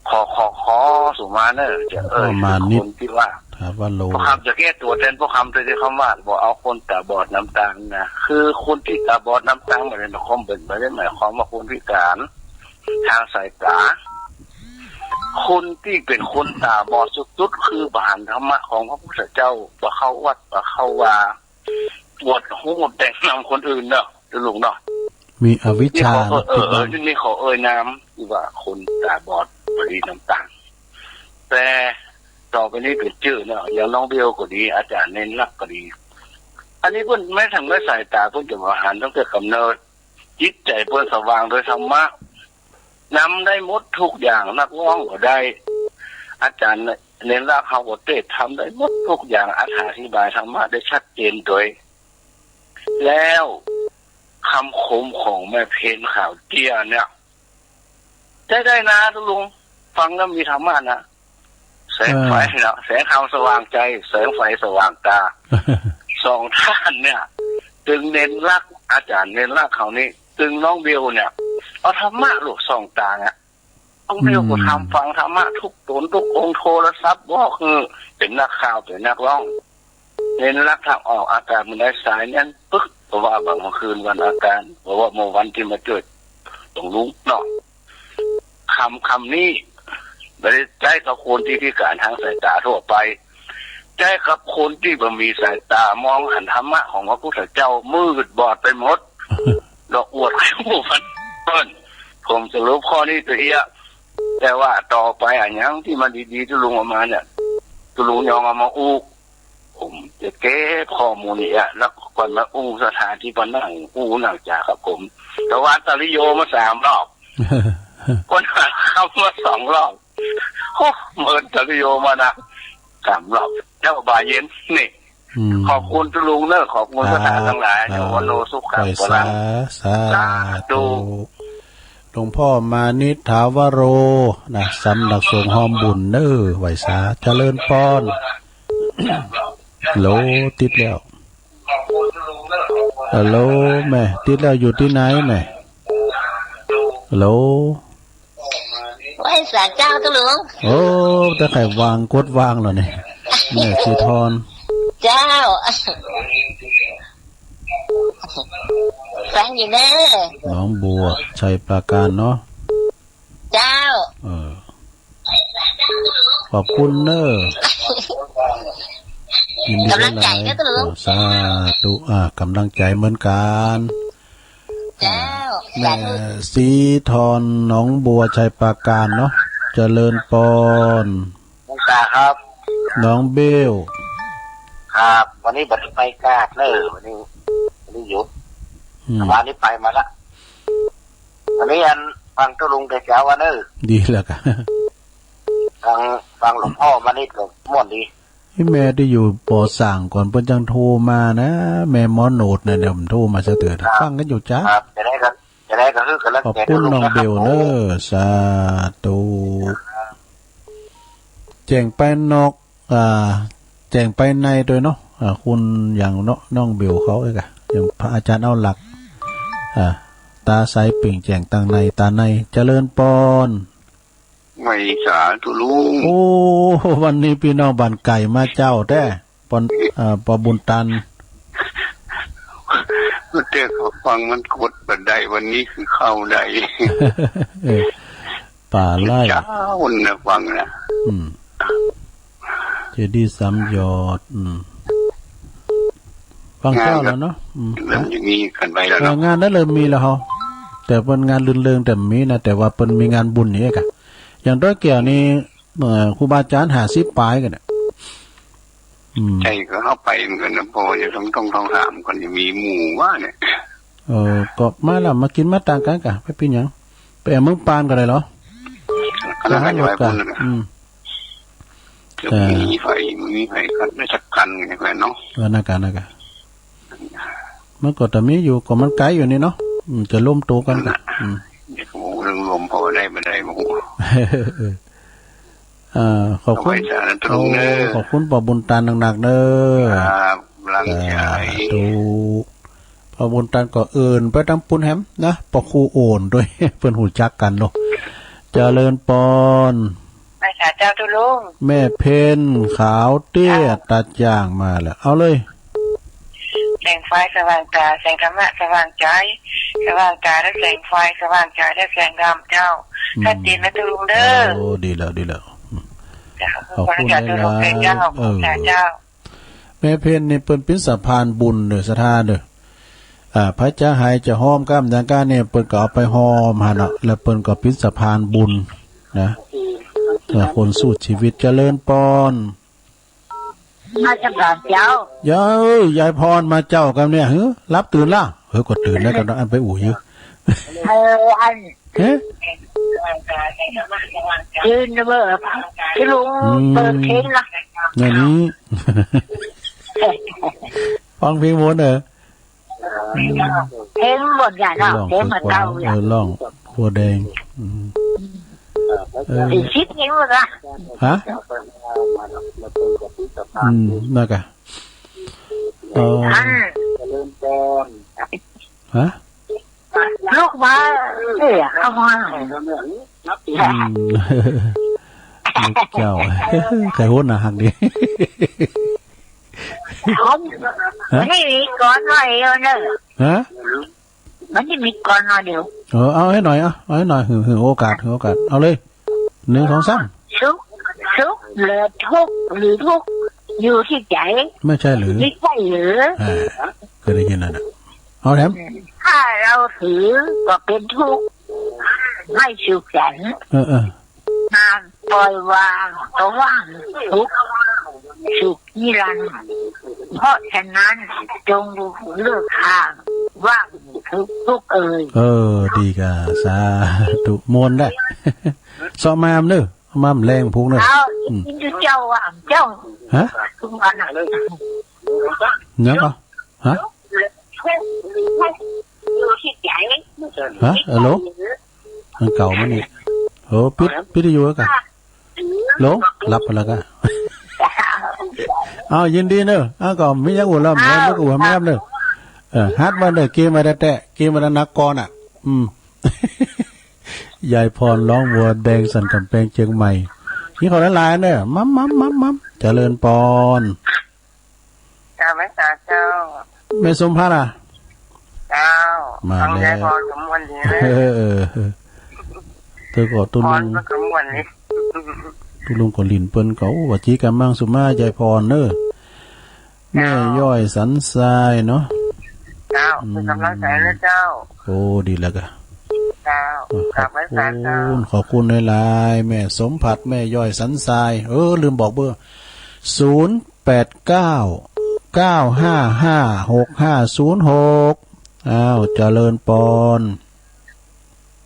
ขอ ขอ ขอสุมาเนอะ จะเอ่ย พ่อมานิด คนตี้ว่า ถาวโร พ่อคำจะแก้ตั๋วแตนพ่อคำโดยตี้คำว่า บ่เอาคนต๋าบอดนำตางนะ คือคนตี้ต๋าบอดนำตาง บ่ได้หมายความ บ่ได้หมายความว่าคนพิก๋าน ทางสายต๋า คนตี้เป๋นคนต๋าบอดสุดๆ คือบ่หันธรรมะของพระพุทธเจ้า บ่เข้าวัด บ่เข้าวา ปวดหูแต่งนำคนอื่นเนาะ ตุ๊ลุงเนาะ มีอวิชชา นี่ขอเอ่ย เอ่อ เอ่อ นี่ขอเอ่ยนามตี้ว่าคนต๋าบอดบ่ดีนำตาง แต่ต่อไปนี้เป๋นจื้อเนาะ อย่างน้องเบลก็ดี อาจ๋ารย์เณรลักษณ์ก็ดี อันนี้เปิ้นแม้ทั้งแม้สายต๋าเปิ้นจะบ่หันตั้งแต่ก๋ำเนิด จิตใจ๋เปิ้นสว่างโดยธรรมะ นำได้หมดกู้อย่าง นักฮ้องก็ได้ อาจ๋ารย์เณรลักษณ์เฮาก็เตศน์ทำได้หมดกู้อย่าง อธิบายธรรมะได้ชัดเจนโดย แล้วกำคมของแม่เพ็ญขาวเจี้ยเนี่ย ใจ๊ได้นะตุ๊ลุง ฟังแล้วมีธรรมะนะ แสงไฟเนาะ เออ แสงธรรมสว่างใจ๋ แสงไฟสว่างต๋า สองต้านเนี่ย ตึงเณรลักษณ์ อาจ๋ารย์เณรลักษณ์เฮานี่ ตึงน้องเบลเนี่ย เอาธรรมะลูกส่องต๋าอะ น้องเบลก็ อืม ทำฟังธรรมะกู้ต๋นกู้องค์ โทรศัพท์บอกหื้อ เป๋นนักข่าว เป๋นนักฮ้อง เณรลักษณ์ทางออกอากาศมันได้สายแน่นปึ๊ก เพราะว่าบางคืนวันอาการ เพราะว่าเมื่อวันตี้มาจ้วยหลวงลุงเนาะ กำ กำนี้บ่ได้ใจ๊กับคนตี้พิก๋านทางสายต๋าทั่วไป ใจ๊กับคนตี้บ่มีสายต๋ามองหันธรรมะของพระพุทธเจ้า มืดบอดไปหมด ดอกอวดใค่ฮู้มันเปิ้น ผมสรุปข้อนี้ตะเอี้ย แต่ว่าต่อไปอะหยังตี้มันดีๆ ตุ๊ลุงเอามาเนี่ย ตุ๊ลุงยองเอามาอู้ ผมจะเก็บข้อมูลเนี่ย แล้วก่อนมาอู้สถานตี้ปะนั่งอู้นั่งจ๋ากับผม ตะวาดตะลิโยมาสามรอบ คนหาคำมาสองรอบ โอ้ เมินตะลิโยมานะ สามรอบ เจ้าบ่ายเย็นนี่ อืม ขอบคุณตุ๊ลุงเนอะ ขอบคุณสถานตังหลาย สาธุ เดี๋ยววันโนสุขะ ไหว้สา พลัง สา สาธุ ธุ หลวงพ่อมานิษฐาวโร นะ สำนักสงฆ์ฮอมบุญเนอะ ไหว้สา เจริญปอน ฮัลโหล ติดแล้ว ฮัลโหล แม่ ติดแล้ว อยู่ตี้ไหนแม่ ฮัลโหล ไหว้สาเจ้าตุ๊ลุง โอ้ แต่ใค่วาง กดวางแล้วนี่ แม่สีทอน เจ้า ฟังอยู่เนอะ หนองบัว ชัยปราการเนาะ เจ้า เออ ขอบคุณเนอะ ยินดีหลายๆ ก๋ำลังใจ๋นะตุ๊ลุง เออ สาธุ อ่า ก๋ำลังใจ๋เหมือนกั๋น เจ้า อ่า แม่ สาธุ สีทอน หนองบัว ชัยปราการเนาะ เจริญปอน หลวงต๋าครับ น้องเบล ครับ วันนี้บ่ได้ไปกาดเน่อ วันนี้ วันนี้หยุด อืม วันนี้ไปมาละ วันนี้อันฟังตุ๊ลุงแต่เจ๊าว่าเน่อ ดีแล้วกะ ฟัง ฟังหลวงพ่อมานิดก็ม่วนดี นี่แม่ตี้อยู่บ่อส่างก่อนเปิ้นจังโทรมานะ แม่หมอโหนดน่ะ เดี๋ยวมันโทรมาซะเถิด ครับ ฟังกั๋นอยู่จ๊ะ ครับ จะได้กัน จะได้กัน คือกันแล้ว ขอบคุณน้องเบลเน่อ สาธุ แจ้งไปนอก อ่า แจ้งไปในตวยเนาะ อ่า คุณอย่างเนาะ น้องเบลเขาเอ้ยกะ อย่างพระอาจารย์เอาหลัก อ่า ตาใสเปล่งแจ้งตังใน ตาใน เจริญปอน ไหว้สาธุลุง โอ้ วันนี้ปี้น้องบ้านไก่มาเจ้าแต๊ ปอน เอ่อ ปอบุญตัน เมื่อเตื้อเขาฟังมันกดบ่ได้ วันนี้คือเข้าได้ เออ ป่าไร่ เจ๊านะฟังนะ อืม เจดีย์สามยอด อืม ฟังเจ้าแล้วเนาะ อืม เริ่มจะมีกันไปแล้วเนาะ เออ งานนั้นเริ่มมีแล้วเฮา แต่เปิ้นงานรื่นเริงแต่มีนะ แต่ว่าเปิ้นมีงานบุญนี่กะ อย่างดอยแก้วนี่ เอ่อ ครูบาอาจารย์ห้าสิบป๋ายกั๋นเนี่ย อืม ใช่ ก็เข้าไปเหมือนกันนะ พอจะต้อง ต้อง ต้องถามก่อน จะมีหมู่ว่าเนี่ย เออ ก็มาแล้ว มากิ๋นมาตางกั๋นกะ บ่เป๋นหยัง ไปแอ่เมืองปานก็ได้เหรอ ก็น่าจะไป ไปหารถกะ ไปพุ่นน่ะ อืม จะ เออ มีไผ มีไผขับได้สักคันไงแฟนเนาะ เออ นั่นกะ นั่นกะ มันก็จะมีอยู่ ก็มันไก๋อยู่นี่เนาะ อืม จะรวมตั๋วกั๋นกะ อืม เดี๋ยวผมเรื่องรวมพอได้บ่ได้บ่ฮู้ เออ ขอบคุณ เอาไว้สาธุเด้อ โอ้ ขอบคุณป้อบุญตันหนักๆ เด้อ ครับ กำลังใจ สาธุ ป้อบุญตันก็เอิ้นไปตางปุ้นแหมนะ ป้อครูโอนตวย เปิ้นฮู้จักกั๋นเนาะ เจริญปอน ไหว้สาเจ้าตุ๊ลุง แม่เพ็ญ ขาวเตี้ย เจ้า ตาจ่างมาแล้ว เอาเลย แสงไฟสว่างต๋า แสงธรรมะสว่างใจ๋ สว่างต๋าด้วยแสงไฟ สว่างใจ๋ด้วยแสงธรรมเจ้า อืม ชัดเจนนะตุ๊ลุงเด้อ โอ้ ดีแล้ว ดีแล้ว อืม เจ้า ขอบคุณหลายๆ ขอบคุณเจ้า เออ ขอบคุณเจ้า แม่เพ็ญนี่เปิ้นเป๋นสะพานบุญเน่อ ศรัทธาเน่อ อ่า ไผจะไห้จะฮอมกำหยังก้าเนี่ย เปิ้นก็เอาไปฮอมหั้นเนาะ แล้วเปิ้นก็เป๋นสะพานบุญนะ เออ คนสู้ชีวิต เจริญปอน มาจากบ้านเจ้า เย้ย ยายพรมาเจ้ากำเนี่ย หือ หลับตื่นละ เฮ้ย ก็ตื่นแล้วกำเนาะ อันไปอู้หื้อ เออ อัน เฮ้ย ตื่นเน่อ ตุ๊ลุง อืม เปิดเพลงละ เนี่ยนี้ ฟังเพลงวนเน่อ เพลงวนอย่างเนาะ ร้อง เพลงมันเก่า เออ อย่าง เออ ร้องบัวแดง อืม เออ สี่สิบเพลงหมดละ ฮะ อืม นั่นกะ เออ อัน ฮะ ลุกมา เอ้ย เข้ามา อืม ลูกเจ้า ใครโหนน่ะ ฮักดี ผม ฮะ มันนี่มีก่อนหน่อยเดียวเนอะ ฮะ มันนี่มีก่อนหน่อยเดียว เออ เอาหื้อหน่อย เอา เอาหื้อหน่อย หื้อ หื้อโอกาส หื้อโอกาส เอาเลย หนึ่ง สอง สาม สุข สุข หรือทุกข์ หรือทุกข์ อยู่ที่ใจ ไม่ใช่หรือ ไม่ใช่หรือ อ่า เคยได้ยินแล้วนะ เอาแถม ถ้าเราถือก็เป็นทุกข์ ไม่สุขสันต์ เออ เออ ห้ามปล่อยวาง ก็ว่างทุกข์ สุขนิรันดร์ เพราะฉะนั้นจงเลือกทาง ว่างทุกข์ ทุกข์เอ่ย เออ ดีกะ สาธุ ม่วนได้ เซาะมามเน่อ มามแลงพุกเน่อ เอา อืม กิ๋นเจ้าว่าเจ้า ฮะ ทุกวันน่ะ ยังก่อ ฮะ ฮะ ฮัลโหล อันเก่ามานี่ โอ้ ปิด ปิดวิทยุก่อน ฮัลโหล หลับไปแล้วก่ะ เอา ยินดีเน่อ เอา ก็มีอย่างอื่นแล้ว เอา ไม่ก็อื่นไม่รับเน่อ เออ ฮัดมาเน่อ เกมมาแต๊ๆ เกมมาหนักก่อนอ่ะ อืม ยายพรร้องบัวแดงสันกำแพงเจียงใหม่ นี่ขอหลายๆ เน่อ มัมมัมมัมมัม เจริญปอน กราบไหว้สาเจ้า แม่สมภัทรอ่ะ เจ้า มาแล้ว ฟังยายพรก็ม่วนดีนะ เออ เออ เออ เตื้อก็ตุ๊ลุง พรก็ม่วนดี ตุ๊ลุงก็หลิ้นเปิ้นก็ โอ้ หวัดดีกำมังสุมา ยายพรเน่อ แม่ เจ้า ย้อยสันทรายเนาะ เจ้า อืม เป็นกำลังใจนะเจ้า โอ้ ดีแล้วก่ะ เจ้า อ่ะ กราบไหว้สาเจ้า ขอบคุณ ขอบคุณหลายๆ แม่สมภัทร แม่ย้อยสันทราย เออ ลืมบอกเบอร์ ศูนย์แปดเก้า เก้าห้าห้า หกห้าศูนย์หก อ้าว เจริญปอน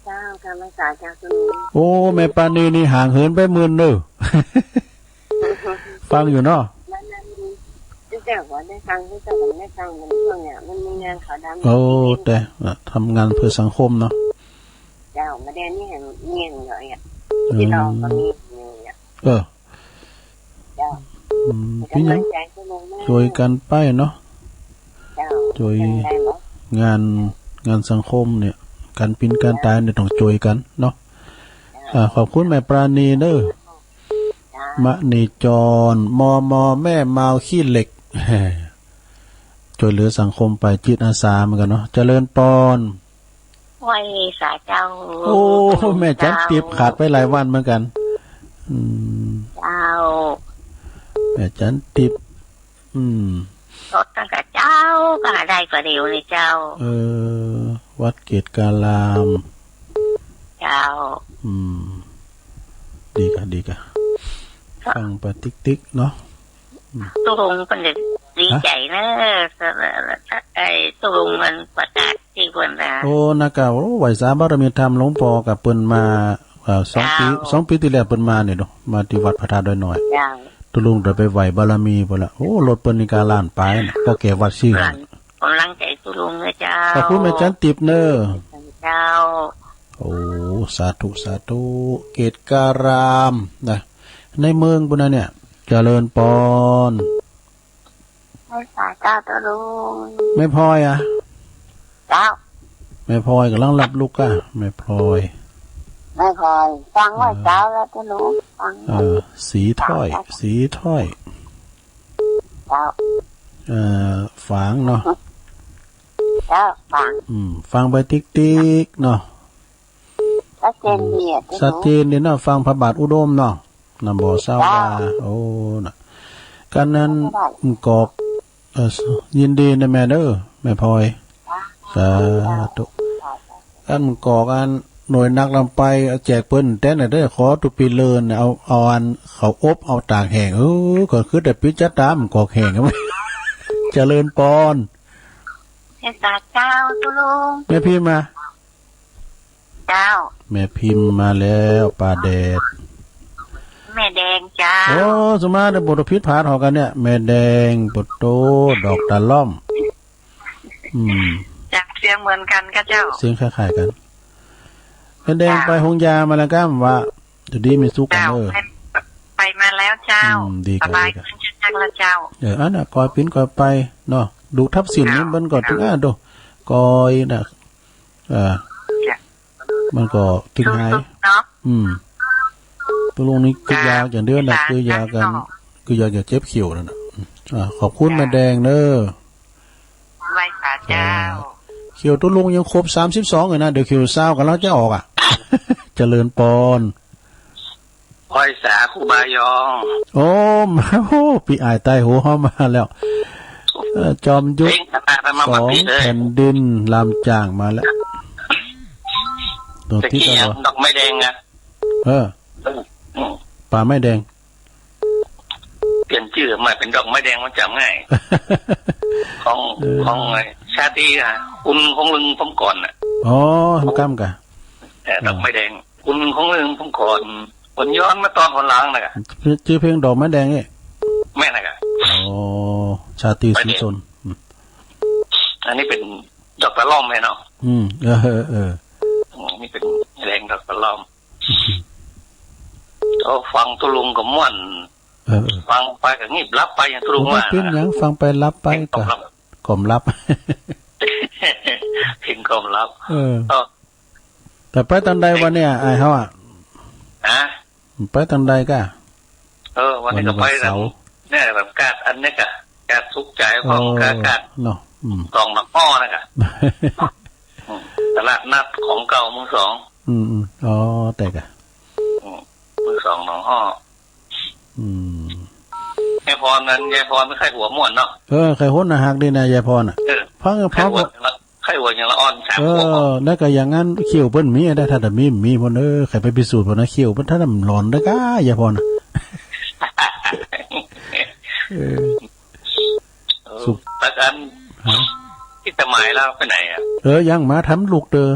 เจ้า กราบนมัสการเจ้าคุณลุง โอ้ แม่ปราณีนี่ห่างเหินไปเมินเน่อ ฟังอยู่เนาะ นั่นๆ เจ้าก็ได้ฟัง เจ้าก็ได้ฟัง มันช่วงเนี่ย มันมีงานขาวดำ โอ้ แต่ ทำงานเพื่อสังคมเนาะ เจ้า บ่ได้นี่เห็น มีเห็นอยู่อ่ะ เออ พี่น้องก็มีอยู่อ่ะ เออ เจ้า อืม เป๋นหยัง ก๋ำลังใจ๋คุณลุงนะ จ้วยกั๋นไปเนาะ เจ้า จ้วย จั่งใด๋เนาะ งาน งานสังคมเนี่ย ก๋านเป๋นก๋านต๋ายเนี่ยต้องจ้วยกั๋นเนาะ เจ้า อ่า ขอบคุณแม่ปราณีเน่อ เจ้า มณีจร มม แม่มาวขี้เหล็ก จ้วยเหลือสังคมไป จิตอาสาเหมือนกั๋นเนาะ เจริญปอน ไหว้สาเจ้า โอ้ แม่จันติบขาดไปหลายวันเหมือนกั๋น อืม เจ้า แม่จันติบ อืม สดตั้งแต่เจ๊า ก็ได้กว่าเดี๋ยวนี้เจ้า เออ วัดเกตุการาม เจ้า อืม ดีก่ะ ดีก่ะ ฟังไปติ๊กๆ เนาะ ตุ๊ลุงเปิ้นจะดีใจ๋เนอะ ไอ้ตุ๊ลุงมันประกาศตี้เปิ้นนะ โอ้ นะกะ โอ้ ไหว้สาบารมีธรรมหลวงป้อกับเปิ้นมา เอ่อ สองปี๋ เจ้า สองปี๋ตี้แล้วเปิ้นมาเนี่ยเนาะ มาตี้วัดพระธาตุดอยน้อย เจ้า ตุ๊ลุงเดินไปไหว้บารมีเปิ้นละ โอ้ รถเปิ้นนี่กาล้านป๋ายนะ ก็แก่วัดซี่ ก๋ำลังใจ๋ตุ๊ลุงนะเจ้า ขอบคุณแม่จันติบเน่อ เจ้า โอ้ สาธุ สาธุ เกตุการาม นะ ในเมืองปู้นนะเนี่ย เจริญปอน ไหว้สาเจ้าตุ๊ลุง แม่พลอยอะ เจ้า แม่พลอยก่ำลังหลับลุกอะ แม่พลอย แม่พลอย ฟังไหว้เจ้าแล้วตุ๊ลุง ฟัง เออ สีถ้อย เจ้า สีถ้อย เจ้า เอ่อ ฝางเนาะ เจ้า ฟัง อืม ฟังไปติ๊กๆ เนาะ ชัดเจนดีอะ ชัดเจนดีเนาะ ฟังพระบาทอุดมเนาะ นะบ่าวสาวว่า โอ้ นะ กั๋นนั้น กอก เอ่อ ยินดีนะแม่เน่อ แม่พลอย สาธุ กั๋นกอกอันหน่วยหนักลำไป แจกเปิ้นแต๊น่ะเด้อ ขอตุ๊ปี๋เลิน เอา เอาอันเขาอบ เอาตากแห้ง เออ ก็คือแต่ปิดจะต๋ามกอกแห้ง เจริญปอน ไหว้สาเจ้าตุ๊ลุง แม่พิมพ์มา เจ้า แม่พิมพ์มาแล้ว ป้าแดด แม่แดงเจ้า โอ้ สุมาเด้อ บ่ต้องผิดพลาดหอกกั๋นเนี่ย แม่แดง โปโต ดอกตะล่อม อืม เจ้า เสียงเหมือนกั๋นค่ะเจ้า เสียงคล้ายๆ กั๋น แม่แดง เจ้า ไปโฮงยามาแล้วก้า ว่าจะดีไม่สุขกั๋น เจ้า เออ ไป ไปมาแล้วเจ้า อืม ดีก่ะ สบายขึ้นจักๆ แล้วเจ้า เออ อันน่ะ ก่อยเป๋นก่อยไปเนาะ ดูกทับเส้นนี่ เจ้า มันก็ เจ้า ตึง อ่ะ ดู ก่อยน่ะ เออ จ้ะ มันก็ตึงหาย สุดๆ เนาะ อืม ตุ๊ลุงนี่คือยาอย่างเดียวน่ะ จ้ะ คือยากั๋น จ้ะ คือยาแก้เจ็บเขี้ยวนั่นน่ะ อ่า ขอบคุณ จ้ะ แม่แดงเน่อ ไหว้สาเจ้า เขี้ยวตุ๊ลุงยังครบสามสิบสองเลยนะ เดี๋ยวเขี้ยวซาวกั๋นแล้วจะออกอะ เจริญปอน ไหว้สาครูบายอง โอ้ มา โอ้ ปี้อ้ายใต้หัวเฮามาแล้ว เอ่อ จอมยุทธ เพ่งคณะธรรม สอง มาปิดเลย แผ่นดิน ลามจ้างมาแล้ว ตะกี้ ตัวทิศแล้วเหรอ ดอกไม้แดงนะ เออ อืม ป่าไม้แดง เปลี่ยนจื้อมาเป๋นดอกไม้แดง มันจ๋ำง่าย ของ เออ ของไอ้ชาตรีอะ คุณคงลึงผมก่อนน่ะ อ๋อ มันก้ำก่ะ เออ ดอกไม้แดง คุณคงลืมผมก่อน ผมย้อนมาตอนคนหลังนะกะ จื้อเพลงดอกไม้แดงนี่ แม่นนะกะ อ๋อ ชาตรีศรีชน อืม อันนี้เป๋นดอกตะล่อมแม่เนาะ อืม เออ เออ เออ อืม นี่เป๋นแดงดอกตะล่อม โอ้ ฟังตุ๊ลุงก็ม่วน เออ เออ ฟังไปก็งีบหลับไปอย่างตุ๊ลุงว่า บ่เป๋นหยัง ฟังไปหลับไป เพ่งความลับ ก็ ความลับ เพ่งความลับ เออ เออ แต่ไปตางใดวันเนี่ย อ้ายเฮาอะ ฮะ ไปตางใดกะ เออ วันนี้ก็ไป วันเสาร์ เนี่ย แบบกาดอันนี้กะ กาดสุขใจของ เออ กาด กาด เนาะ อืม สองหนองฮ้อนะกะ อืม ตลาดนัดของเก่าเมืองสอง อืม อืม อ๋อ แต่กะ อืม เมืองสองหนองฮ้อ อืม ยายพรนั้น ยายพรไม่ใค่หัวม่วนเนาะ เออ ใค่หัวหน้าฮักดีนะ ยายพรน่ะ เออ ฟัง ใค่หัว ฟัง ใค่หัวอย่างละอ่อน สาม เออ ขวบ แล้วก็อย่างนั้น เขี้ยวเปิ้นมีได้ ถ้าแต่มี มีพ่น เออ ใค่ไปพิสูจน์พ่นนะ เขี้ยวเปิ้นถ้ามันหลอนได้ก้า ยายพรน่ะ เออ เออ อัน ฮะ พิสมัยลาวไปไหนอะ เออ ยังมาทำลูกเตอ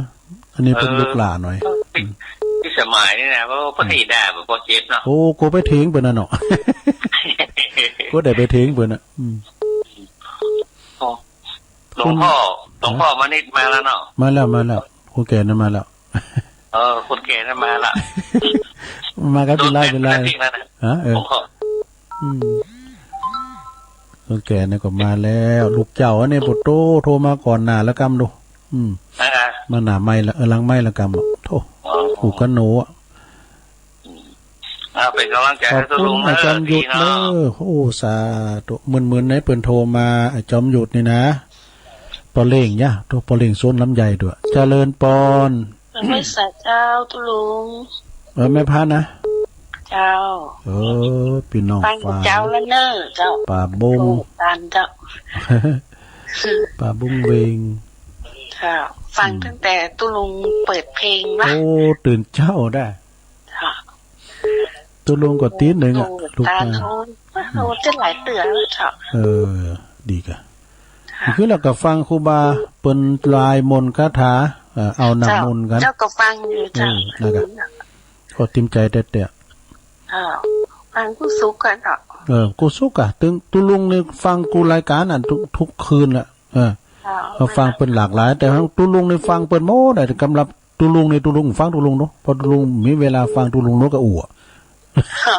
อันนี้เปิ้น เออ ลูกหล้านหน่อย พิ อืม พิสมัยนี่นะ โอ้ บ่ได้ด่า บ่เจ็บเนาะ โอ้ กั๋วไปเถียงเปิ้นน่ะเนาะ กั๋วได้ไปเถียงเปิ้นน่ะ อืม โอ้ หลวงพ่อ หลวงพ่อมานิดมาแล้วเนาะ มาแล้ว มาแล้ว คนแก่นั่นมาแล้ว เออ คนแก่นั่นมาละ มากับพี่ไล่ พี่ไล่ ฮะ เออ ผมก็ อืม คนแก่นี่ก็มาแล้ว ลูกเจ้าอันนี้ โอ้โห โทรมาก่อนหน้าละกำดู อืม อ่า มาหน้าไมค์ละ เออ หลังไมค์ละกำอะ โธ่ อ๋อ หูกะหนูอะ อืม อ่า เป็นกำลังใจให้ ขอบคุณ ตุ๊ลุงเนอะ อาจารย์หยุดเนอะ พี่เนาะ โอ้ สาธุ เหมือนๆ ในเปิ้นโทรมา อาจารย์หยุดนี่นะ ป้อเล่งยะ โธ่ ป้อเล่งสวนลำไยด้วย เจริญปอน นมัสการเจ้าตุ๊ลุง เออ แม่พันธุ์นะ เจ้า เออ พี่น้อง ฟัง ฝ่าย เจ้าละเนอะเจ้า ป่าบง โอ้ ตานเจ้า ป่าบงเวง เจ้า ฟัง อืม ตั้งแต่ตุ๊ลุงเปิดเพลงละ โอ้ ตื่นเจ๊าได้ เจ้า ตุ๊ลุงก็ตี๋นนึ่งอะ โอ้ ลูก ตาน ตา โอ้ โอ้ จะหลายเตื้อแล้วเจ้า เออ ดีกะ ค่ะ คือแล้วก็ฟังครูบาเปิ้นลายมนต์คาถา เอ่อ เอาน้ำมนต์กั๋น เจ้า เจ้าก็ฟังอยู่เจ้า เออ นั่นกะ ก็เต็มใจ๋แต๊ๆ เจ้า ฟังกู้สุขก่อนเจ้า เออ กู้สุขอะ ตึงตุ๊ลุงนี่ฟังกู้รายก๋านอะ ทุก ทุกคืนละ เออ เจ้า ก็ฟังเปิ้นหลากหลาย แต่ตุ๊ลุงนี่ฟังเปิ้นหมดอะ กำลังตุ๊ลุงนี่ตุ๊ลุงฟังตุ๊ลุงเนาะ เพราะตุ๊ลุงมีเวลาฟังตุ๊ลุงเนาะก็อู้อะ ค่ะ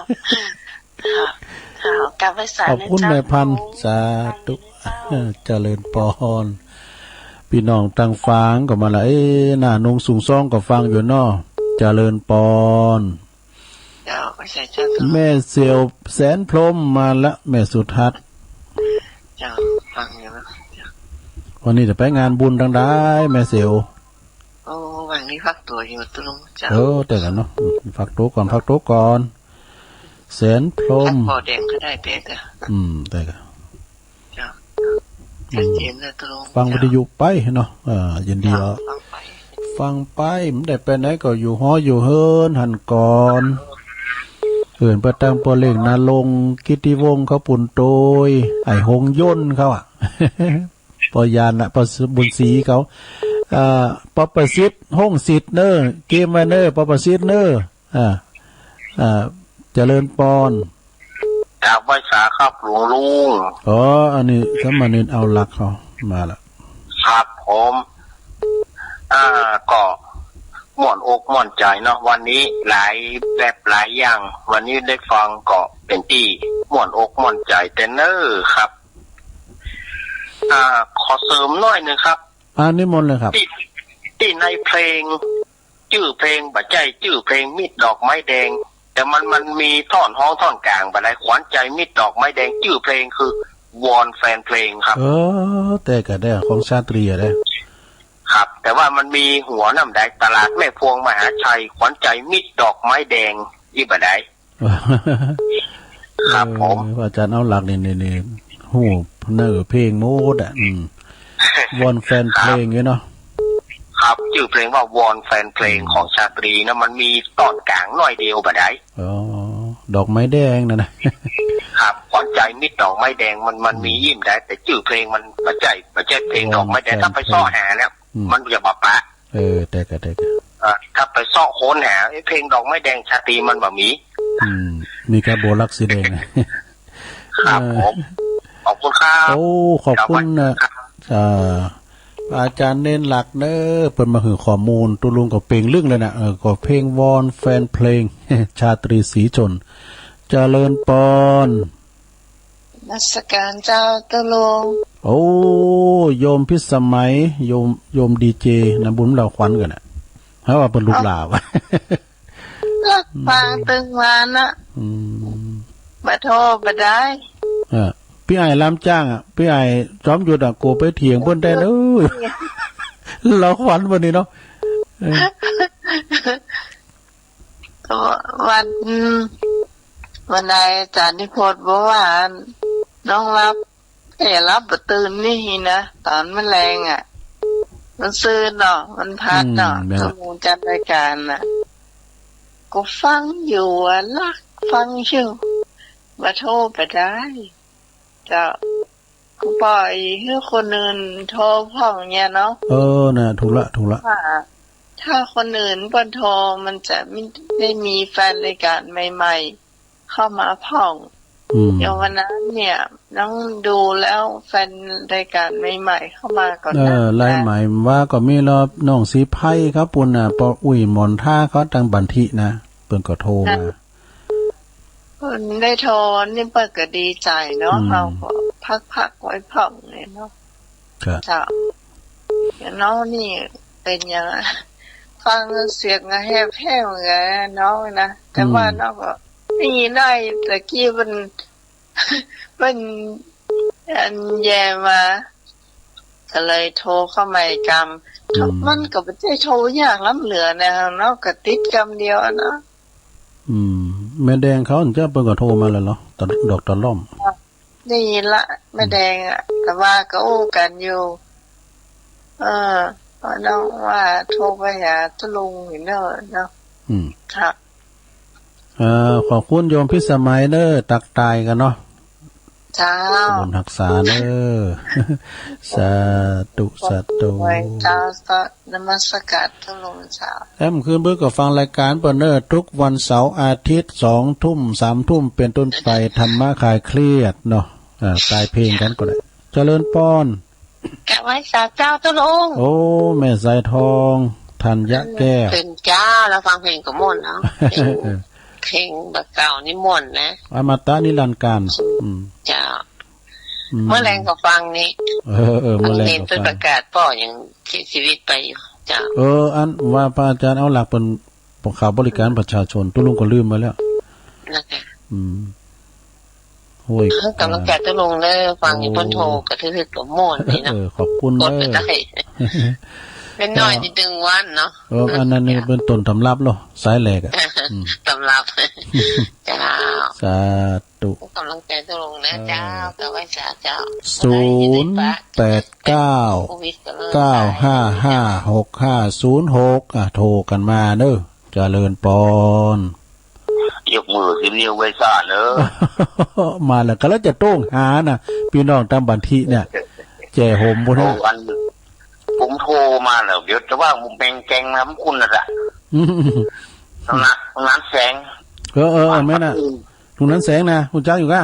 ค่ะ กราบไหว้สา ขอบคุณ นะเจ้า แม่พันธุ์ สาธุ เจริญปอน พี่น้องตางฝางก็มาละ เอ๊ะ หน้าหนงสุงซองก็ฟังอยู่เนาะ เจริญปอน เจ้า ไหว้สาเจ้า แม่เสี่ยวแสนพรหมมาละ แม่สุทัศน์ เจ้า ฟังอยู่นะ วันนี้จะไปงานบุญตางใด แม่เสี่ยว โอ้ วันนี้ฟักตั๋วอยู่ตุ๊ลุงเจ้า เออ แต่ก่อนเนาะ อืม ฟักตั๋วก่อน ฟักตั๋วก่อน แสนพรหม ฟักตั๋วแดงก็ได้เป๊ะอะ อืม แต่ก่อน เจ้า อืม ชัดเจนนะตุ๊ลุง ฟังวิทยุไปเนาะ เออ ยินดี เจ้า เอา ฟังไป ฟังไป บ่ได้ไปไหนก็อยู่หออยู่เฮือนหั้นก่อน เอิ้นไปตางป้อเล่งณรงค์ กิตติวงศ์ เขาปูนโตย ไอ้หงยนต์เขาอะ ป้อยานน่ะ ป้อบุญศรีเขา เอ่อ ป้อประสิทธิ์ หงสิทธิ์เน่อ เกียมไว้เน่อ ป้อประสิทธิ์เน่อ อ่า อ่า เจริญปอน กราบไหว้สาครับหลวงลุง อ๋อ อันนี้สามเณรเอาหลักเขามาละ ครับผม อ่า ก็ม่วนอกม่วนใจ๋เนาะ วันนี้หลายแบบหลายอย่าง วันนี้ได้ฟังก็เป๋นตี้ม่วนอกม่วนใจ๋แต๊เน่อครับ อ่า ขอเสริมหน้อยนึ่งครับ อ่า นิมนต์เลยครับ ตี้ ตี้ในเพลง จื้อเพลงบ่ใจ้จื้อเพลงมิตรดอกไม้แดง แต่มัน มันมีท่อนฮ้องท่อนก๋างบ่าใด ขวัญใจมิตรดอกไม้แดง จื้อเพลงคือวอนแฟนเพลงครับ เออ แต่ก็ได้ของชาตรีอะได้ ครับ แต่ว่ามันมีหัวน้ำใด ตลาดแม่พวงมหาชัย ขวัญใจมิตรดอกไม้แดง อี้บ่าใด ครับผม เออ อาจ๋ารย์เอาหลักนี่ นี่ นี่ ฮู้เนื้อเพลงหมดอะ อืม วอนแฟนเพลง ครับ เนี่ยเนาะ ครับ จื้อเพลงว่าวอนแฟนเพลง อืม ของชาตรีนะ มันมีต้อนก๋างหน้อยเดียวบ่าใด อ๋อ ดอกไม้แดงนั่นนะ ครับ ขวัญใจมิตรดอกไม้แดง มัน มัน อืม มีอี้บ่าใด แต่จื้อเพลงมันบ่ใจ้ บ่ใจ้เพลงดอกไม้แดง วอนแฟนเพลง ถ้าไปเซาะหาแล้ว อืม มันจะบ่ปะ เออ แต่ก็ แต่ก็ อ่ะ ถ้าไปเซาะค้นหา ไอ้เพลงดอกไม้แดงชาตรีมันบ่มี อืม มีแค่โบลักสีแดง ครับผม เออ ขอบคุณครับ โอ้ ขอบคุณนะ ครับ เอ่อ อาจ๋ารย์เณรหลักเน่อ เปิ้นมาหื้อข้อมูล ตุ๊ลุงก็เป่งลึ่งเลยนะ เออ ก็เพลงวอนแฟนเพลง ชาตรีศรีชน เจริญปอน นมัสการเจ้าตุ๊ลุง โอ้ โยมพิสมัย โยม โยมดีเจ นะ บุญเหล่าขวัญกั๋นน่ะ หาว่าเปิ้นลูกหล้านวะ ลักฟังตึงวันน่ะ อืม บ่โทรบ่ได้ เออ ปี้อ้ายลำจ้างอะ ปี้อ้ายจอมหยุดอะ กั๋วไปเถียงเปิ้นแต๊เน่อ เหล่าขวัญวันนี้เนาะ เออ ก็วัน วันใดอาจ๋ารย์นิพนธ์บอกว่า น้องหลับ แกหลับบ่ตื่นนี่นะ ต๋อนมื้อแลงอะ มันซืนเนาะ มันพัดเนาะ อืม แม่นละ ชั่วโมงจัดรายการน่ะ ก็ฟังอยู่อะ ลักฟังอยู่ บ่โทรบ่ได้ เจ้า ก็ปล่อยหื้อคนอื่นโทรพ่องเนี่ยเนาะ เออ น่ะ ถูกละ ถูกละ ว่า ถ้าคนอื่นเปิ้นโทร มันจะไม่ได้มีแฟนรายการใหม่ๆ เข้ามาพ่อง อืม เดี๋ยววันนั้นเนี่ย น้องดูแล้วแฟนรายการใหม่ๆ เข้ามาก่อนนะ เออ รายใหม่ว่าก็มีรอบน้องสีไพรเขาปู้นน่ะ ป้ออุ๊ยหมอนทาเขาตังบันทินะ เปิ้นก็โทรมา ค่ะ เปิ้นได้โทรนี่เปิ้นก็ดีใจ๋เนาะ อืม เฮาก็พักๆ ไว้พ่องเนี่ยเนาะ ครับ เจ้า น้องนี่เป๋นหยังอะ ฟังเสียงก็แฮบๆ เหมือนกันนะน้องนะ แต่ว่า อืม น้องก็ได้ยินได้ตะกี้มัน มัน อันแย่มา ก็เลยโทรเข้ามาอีกกำ อืม มันก็บ่ใจ้โทรยากล้ำเหลือนะเนาะ ก็ติดกำเดียวอะเนาะ อืม แม่แดงเขาเจ้าเปิ้นก็โทรมาแล้วเหรอ ตะ ดอกตะล่อม ได้ยินละ แม่แดงอะ แต่ว่าก็อู้กั๋นอยู่ เออ เพราะน้องว่าโทรไปหาตุ๊ลุงอยู่เนาะ เนาะ อืม ครับ เอ่อ ขอบคุณโยมพิสมัยเน้อ ตักตายกั๋นเนาะ เจ้า บุญฮักษาเน้อ สาธุ สาธุ เจ้า ก็นมัสการตุ๊ลุงเจ้า แอมคืนเปิ้นก็ฟังรายการเปิ้นเน้อ ทุกวันเสาร์อาทิตย์ สองทุ่ม สามทุ่ม เป๋นต้นไป ธรรมะคลายเครียดเนาะ อ่า ตายเพลงกั๋นก็ได้ เจริญปอน กราบไหว้สาเจ้าตุ๊ลุง โอ้ แม่สายทอง ธัญญะแก้ว เป๋นเจ้า แล้วฟังเพลงก็ม่วนเนาะ เพลง เออ เพลงบ่าเก่านี่ม่วนนะ อมตะนิรันดร์กาล อืม เจ้า อืม เมื่อแลงก็ฟังนี่ เออ เออ เมื่อแลงก็ฟัง ฟังเพลงต้นประกาศป้อยังเสียชีวิตไปอยู่ เจ้า เออ อันว่าพระอาจารย์เอาหลักเปิ้น พวกข่าวบริการประชาชน ตุ๊ลุงก็ลืมไปแล้ว นะคะ อืม โอ้ย กำลังใจตุ๊ลุงเน้อ ฟังอยู่ โอ้ เปิ้นโทรกระทึกๆ ก็ม่วนดีเนาะ เออ ขอบคุณ กดไป เน้อ ได้ แม่น้อย เจ้า นี่ตึงวันเนาะ เออ อันนั้นนี่ เจ้า เปิ้นต้นตำรับเหรอ สายแหลกอะ อืม ตำรับ เจ้า สาธุ กำลังใจตุ๊ลุงเน้อ เออ เจ้า กราบไหว้สาเจ้า ศูนย์แปดเก้า เก้าห้าห้า หกห้าศูนย์หก อ่ะ โทรกั๋นมาเน้อ เจริญปอน ยกมือสิบนิ้วไหว้สาเน้อ มาแล้ว ก็แล้วจะโต้งหานะ ปี้น้องตางบันทิเนี่ย แจ่โหมปู้น โอ้ นะ อัน ผมโทรมาแล้ว เดี๋ยวจะว่าผมแบ่งแกงนะ คุณน่ะจ้ะ อืม ตรงนั้น ตรงนั้นแสง เออ เออ เออ แม่นน่ะ ลุงนั้นแสงนะ ฮู้จักอยู่ก้า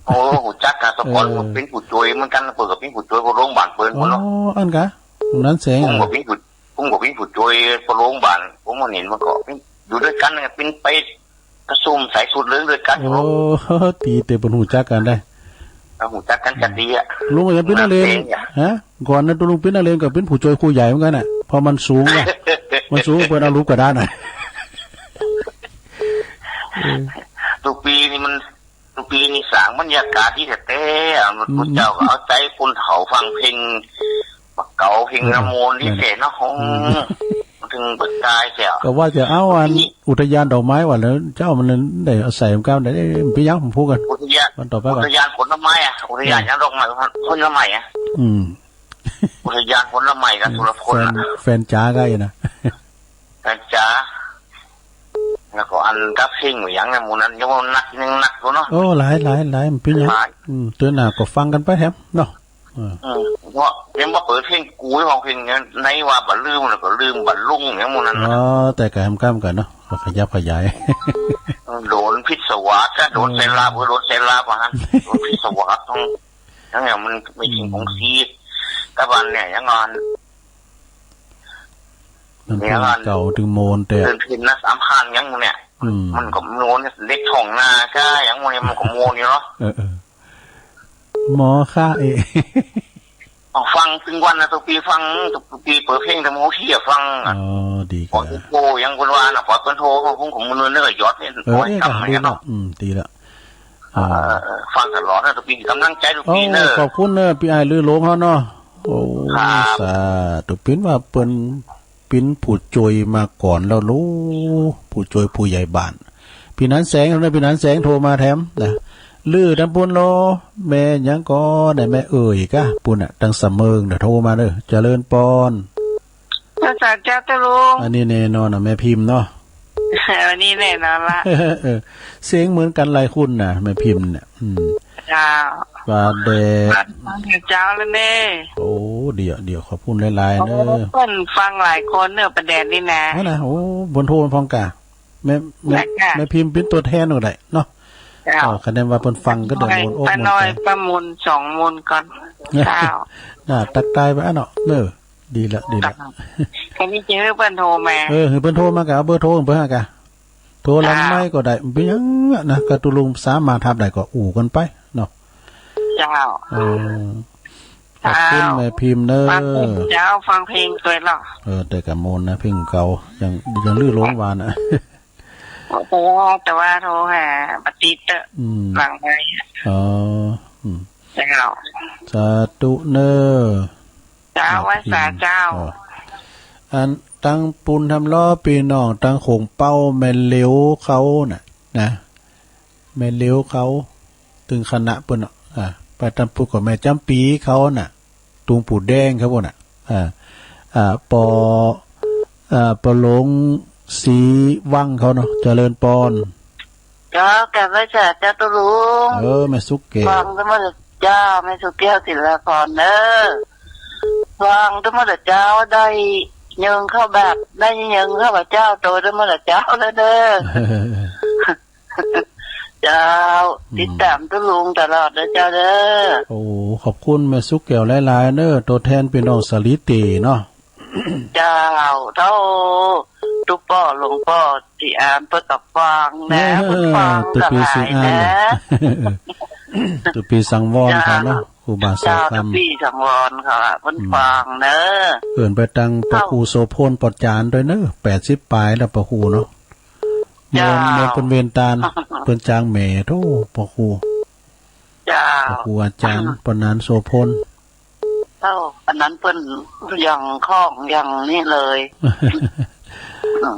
โอ้ ฮู้จักกะ แต่ก่อน เออ ผมเป๋นผู้จ้วยเหมือนกั๋น เปิ้นก็เป๋นผู้จ้วยพวกโรงบาลเปิ้น อ๋อ เนาะ อันกะ ลุงนั้นแสง ผมก็เป๋นผู้ ผมก็เป๋นผู้จ้วยพวกโรงบาล ผมก็หันมันก็เป๋น อยู่ตวยกั๋นน่ะ เป๋นไปประชุมสายสูตรเหลืองตวยกั๋น โอ้ ตี้เต๋เปิ้นฮู้จักกั๋นได้ เออ ฮู้จักกั๋นจะดีอะ ลุงก็ยังเป๋นนักเรียน นักเรียนอะ ฮะ ก่อนนั้นตุ๊ลุงเป๋นนักเรียนก็เป๋นผู้จ้วยครูใหญ่เหมือนกั๋นน่ะ เพราะมันสูงอะ มันสูงเปิ้นเอารูปกระดานน่ะ เออ ตุ๊ปีนี่มัน ตุ๊ปีนี่สร้างบรรยากาศดีแต๊ๆ อะ อืม พุทธเจ้าก็เอาใจ๋คนเฒ่าฟังเพลงบ่าเก่า เพลง เออ น้ำมนต์นี่แต๊เนาะ อืม ถึงบ่ต๋ายแต๊ ก็ว่าจะเอาอัน ตุ๊ปี อุทยานดอกไม้ว่าแล้ว เจ้ามันได้อาศัยมันก็ได้ เป๋นหยังผมพูดกั๋น อุทยาน วันต่อไปก่อน อุทยานผลไม้อะ อุทยาน เออ หยังดอกไม้ ผลไม้อะ อืม อุทยานผลไม้กับสุรพล แฟน อะ แฟนจ๋าก็อีกนะ แฟนจ๋า แล้วก็อันกับเพลงอย่างนั้น หมู่นั้นยังว่านัก ยังนักอยู่เนาะ โอ้ หลาย หลาย หลาย มันเป๋นหยัง หลาย อืม เตื้อหน้าก็ฟังกั๋นไปแถมเนาะ เออ อืม เพราะยังบ่เปิดเพลงกู ของเพลงนั้น ไหนว่าบ่ลืม แล้วก็ลืมบ่ลง อย่างหมู่นั้นน่ะ อ๋อ แต่ก็แฮมก้ามกั๋นเนาะ ก็ขยับขยาย โดนพิศวาสอะ โดน เออ ใส่ลาบ โดนใส่ลาบอะฮะ โดนพิศวาสต้อง ยังไงมันไม่ถึง อืม ของซี ตะวันเนี่ย ยังอ่อน มัน เนี่ย เก่าถึงโมนแต่ เดินพินนะ สามพันยังเนี่ย อืม มันก็โมนเนี่ย เด็กท้องนาก็ยังโมนเนี่ย มันก็โมนอยู่เนาะ เออ เออ หมอข้าเอะ เอาฟังตึงวันนะ ตุ๊ปีฟัง ตุ๊ปีเปิดเพลงแต่โมขี้อะฟังอะ อ๋อ ดี ปอด ครับ โทรยังคนว่าน่ะ ปอดเปิ้นโทร ผมก็มือเนื้อยอดเนี่ย เออ โอ้ย เอ๊ะ ทำไม ก็ดี เนาะ เนาะ อืม ดีละ อ่า เออ ฟังตลอดนะ ตุ๊ปี กำลังใจ๋ตุ๊ปีเน้อ โอ้ ขอบคุณเน้อ ปี้อ้ายลือหลงเฮาเนาะ โอ้ ครับ สาธุ เปิ้นว่าเปิ้นเป๋นผู้จ้วยมาก่อนแล้วลูก ผู้จ้วยผู้ใหญ่บ้าน ปี้หนานแสงเนาะ ปี้หนานแสงโทรมาแถมนะ ลือตางปู้นโล แม่หยังก่อ แม่เอ๋ยก้า ปู้นน่ะ ตางสะเมิงเน้อ โทรมาเน้อ เจริญปอน ภาษาเจ้าตุ๊ลุง อันนี้แน่นอนน่ะ แม่พิมพ์เนาะ อันนี้แน่นอนละ เออ เสียงเหมือนกั๋นหลายคนน่ะ แม่พิมพ์เนี่ย อืม เจ้า ป้าแดด ฟังเจ้าแล้วเน่ โอ้ เดี๋ยว เดี๋ยว ขอบคุณหลายๆ เน่อ โอ้ เปิ้นฟังหลายคนเน่อ ป้าแดดนี่นะ นั่นนะ โอ้ เปิ้นโทรมาพร้อมกา แม่ แม่ แม่พิมพ์เป๋นตั๋วแทนก็ได้เนาะ เจ้า เออ คะแนนว่าเปิ้นฟังก็เดี๋ยวมนต์อกมนต์ใจ ป้าน้อย ป้ามนต์ สองมนต์ก่อน เจ้า น่า ตักตายไปอ่ะเนาะ เออ ดีละ ดีละ เจ้า อันนี้จะหื้อเปิ้นโทรมา เออ หื้อเปิ้นโทรมากะ เอาเบอร์โทรเปิ้นหากะ โทรหลังไมค์ก็ได้ บ่เป๋นหยังนะ กะตุ๊ลุงสามารถฮับได้ก็อู้กั๋นไปเนาะ เจ้า เออ ขอบคุณแม่พิมพ์เน่อ ฟังเพลงเจ้า ฟังเพลงตวยเนาะ เออ แต่กะมนต์นะ เพลงเก่า ยัง ยังลือหลงวานะ แต่ว่า แต่ว่าโทรหาบ่ติดเต๊อะ อืม หลังไมค์อะ อ๋อ อืม เจ้า สาธุเน่อ เจ้า ไหว้สาเจ้า อ๋อ อันตังปูนทำล้อปี้น้องตังโขงเป้าแม่เหลียวเขาน่ะ นะ แม่เหลียวเขา ตึงคณะเปิ้นเนาะ อ่า ไปตำปูนกับแม่จำปีเขาน่ะ ตุงปู่แดงเขาปู้นน่ะ อ่า อ่า ปอ อ่า ปอหลงศรีวังเขาเนาะ เจริญปอน เจ้า กราบไหว้สาเจ้าตุ๊ลุง เออ แม่สุขแก้ว ฟังเสมอเจ้า แม่สุขแก้ว ศิลาพรเน่อ ฟังเสมอเจ้า ได้เยิงเข้าแบบ ได้เยิงเข้าแบบเจ้าโตเสมอเจ้าแล้วเน่อ เจ้า อืม ติดต๋ามตุ๊ลุงตลอดเน่อเจ้าเน่อ โอ้ ขอบคุณแม่สุขแก้วหลายๆ เน่อ ตั๋วแทนปี้น้องสาลีเต๋เนาะ เจ้า เต้าตุ๊ป้อหลวงป้อศรีอานเปิ้นก็ฟังนะ เออ เปิ้นฟัง ตุ๊ปี้ศรีอาน หลายนะ ตุ๊ปี้สังวรเขาเนาะ เจ้า ครูบาสร้อยคำ เจ้า ตุ๊ปี้สังวรเขาอะ เปิ้น อืม ฟังเน่อ เอิ้นไปตังป้อครูโสภณปอดจานตวยเน่อ แปดสิบป๋ายแล้วป้อครูเนาะ เจ้า มนต์ มนต์เปิ้นเวนตาน เปิ้นจางแหม โธ่ ป้อครู เจ้า ป้อครูอาจ๋ารย์ ปอหนานโสภณ เจ้า อันนั้นเปิ้นยังคล่องยังนี่เลย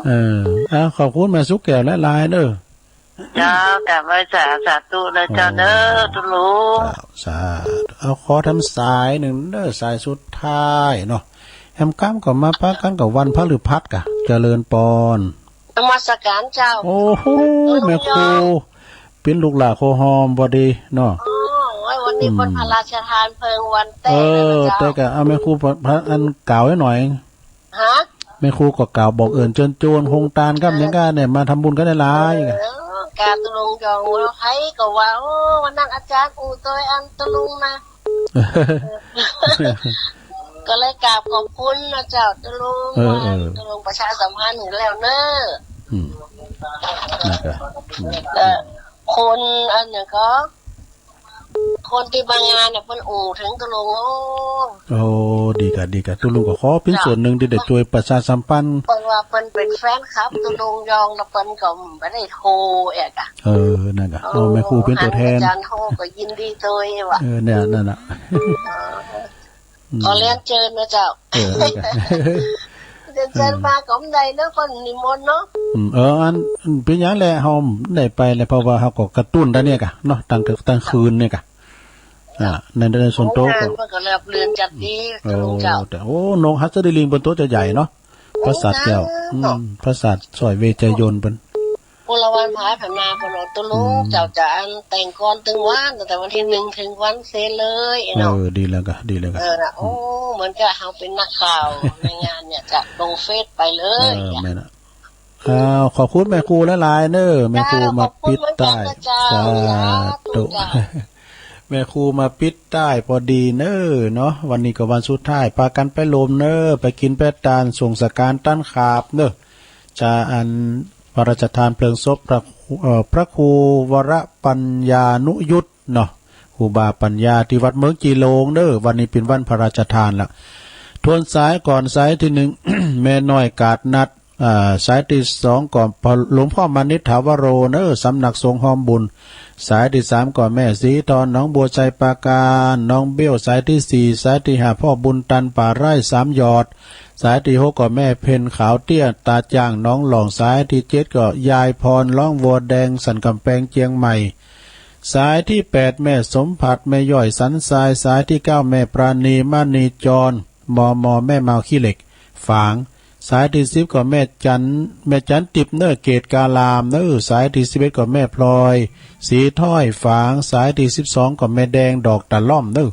เออ อ่ะ ขอบคุณแม่สุขแก้วหลายๆ เน่อ เจ้า กราบไหว้สา สาธุเน่อเจ้าเน่อ โอ้ ตุ๊ลุง เจ้า สาธุ เอา ขอทำสายนึ่งเน่อ สายสุดท้ายเนาะ แหมก้ำก็มาปะกั๋นกับวันพฤหัสกะ เจริญปอน นมัสการเจ้า โอ้โห ตุ๊ลุง แม่ครู ยอง เป๋นลูกหล้านโคหอมพอดีเนาะ อ๋อ วันนี้ อืม เปิ้นพระราชทานเพลิงวันแต๊ เออ เจ้า แต่กะ เอา แม่ครู พระ อันกล่าวหน่อย ฮะ แม่ครูก็กล่าวบอกเอิญเจิญจวนโฮงตานก้ำ เออ หยังก้าเนี่ย มาทำบุญกั๋นหลายๆ เออ กาตุ๊ลุงยอง ใผก็ว่า โอ้ วันนั้นอาจ๋ารย์อู้ตวยอันตุ๊ลุงนะ ก็เลยกราบขอบคุณนะเจ้าตุ๊ลุง เออ ว่า เออ ตุ๊ลุงประชาสัมพันธ์แล้วเน่อ อืม นั่นกะ อืม เออ คนอันนั้นก็ คนตี้มางานเนี่ยเปิ้นอู้เถิงตุ๊ลุง โอ้ โอ้ ดีกะ ดีกะ ตุ๊ลุงก็ขอเป๋น เจ้า ส่วนนึ่งตี้ได้จ้วยประชาสัมพันธ์ เปิ้นว่าเปิ้นเป๋นแฟนคลับตุ๊ลุงยอง แล้วเปิ้นก็บ่ได้โทรเอกอะ เออ นั่นกะ โอ้ เอาแม่ครูเป๋นตั๋วแทน อาจ๋ารย์โทรก็ยินดีตวยว่ะ เออ เนี่ย นั่นน่ะ เออ อืม ขอเรียนเจิญนะเจ้า เออ นั่นกะ เรียนเจิญมาก็บ่ได้เนาะ เปิ้นนิมนต์เนาะ อืม เออ อัน เป๋นหยังแล เฮาได้ไปแล เพราะว่าเฮาก็กระตุ้นตางเนี่ยกะเนาะ ตาง ตางคืนเนี่ยกะ อ่า ใน ในส่วนโต๊ะก็ โอ้ งานเปิ้นก็ราบรื่นจัดดี เออ เจ้า แต่ โอ้ นกหัสดีลิงเปิ้นตั๋วจะใหญ่เนาะ โอ้ ปราสาทแก้ว งามเนาะ อืม ปราสาทสร้อยเวชยนต์เปิ้น พลวันผาผนาพนมตุลุง อืม เจ้าจะอันแต่งกลอนตึงวัน ตั้งแต่วันตี้หนึ่งเถิงวันเสร็จเลยเนาะ เออ ดีแล้วกะ ดีแล้วกะ เออ นะ อืม โอ้ เหมือนกับเฮาเป๋นนักข่าวในงานเนี่ย จะลงเฟซไปเลย เออ แม่นน่ะ อ้าว ขอบคุณแม่ครูหลายๆ เน่อ แม่ครูมาปิดต้าย เจ้า ขอบคุณเหมือนกั๋นนะเจ้า สาธุ สาธุเจ้า แม่ครูมาปิดต้ายพอดีเน่อเนาะ วันนี้ก็วันสุดท้าย ปากั๋นไปโลมเน่อ ไปกิ๋นไปตาน ส่งสการต้านขาบเน่อ จะอันพระราชทานเพลิงศพพระครู เอ่อ พระครูวรปัญญานุยุตเนาะ ครูบาปัญญาตี้วัดเมืองจีหลงเน่อ วันนี้เป๋นวันพระราชทานละ ทวนสายก่อน สายตี้หนึ่ง แม่น้อยกาดนัด อ่า สายตี้สองก็หลวงพ่อมานิตถาวโรเน่อ สำนักสงฆ์ฮ้อมบุญ สายตี้สามก็แม่ศรีทอนหนองบัวไชยปราการ น้องเบ้ว สายตี้สี่ สายตี้ห้าพ่อบุญตันป่าไร่สามหยอด สายตี้หกก็แม่เพ็ญขาวเตี้ยตาจ่างหนองหล่อง สายตี้เจ็ดก็ยายพรร้องวัวแดงสันกำแปงเจียงใหม่ สายตี้แปดแม่สมผัสแม่ย่อยสันทราย สายตี้เก้าแม่ปราณีมณีจร มม แม่เมาขี้เหล็ก ฝาง สายตี้สิบก็แม่จั๋น แม่จั๋นติบเน่อ เกตการามเน่อ สายตี้สิบเอ็ดก็แม่พลอย ศรีถ้อยฝาง สายตี้สิบสองก็แม่แดง ดอกตะล่อมเน่อ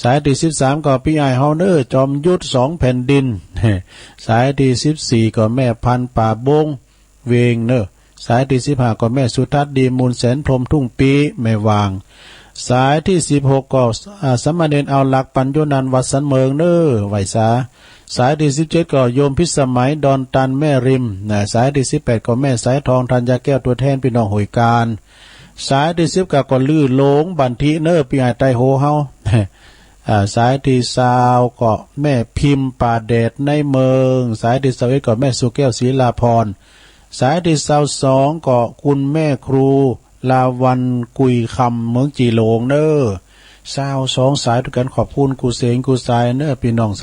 สายตี้สิบสามก็ปี้อ้ายเฮาเน่อ จอมยุทธสองแผ่นดิน สายตี้สิบสี่ก็แม่พันธุ์ ป่าบง เวงเน่อ สายตี้สิบห้าก็แม่สุทัศน์ ดีมูล แสนพรหม ทุ่งปี้ แม่วาง สายตี้สิบหกก็ อ่า สามเณรเอาหลัก ปัญโญนันท์ วัดสันเมิงเน่อ ไหว้สา สายตี้สิบเจ็ดก็โยมพิสมัย ดอนตัน แม่ริม นะ สายตี้สิบแปดก็แม่สายทอง ธัญญาแก้ว ตั๋วแทนปี้น้องห้วยกาญ สายตี้สิบเก้าก็ ก็ลือหลง บันทิเน่อ ปี้อ้ายใต้โหเฮา อ่า สายตี้ซาวก็แม่พิมพ์ ป่าแดด ในเมิง สายตี้ซาวเอ็ดก็แม่สุแก้ว ศรีลาพร สายตี้ซาวสองก็คุณแม่ครู ลาวัณ กุยคำ เมืองจีหลงเน่อ ซาวสองสายตวยกั๋น ขอบคุณกู้เสงกู้สายเน่อ ปี้น้องศรั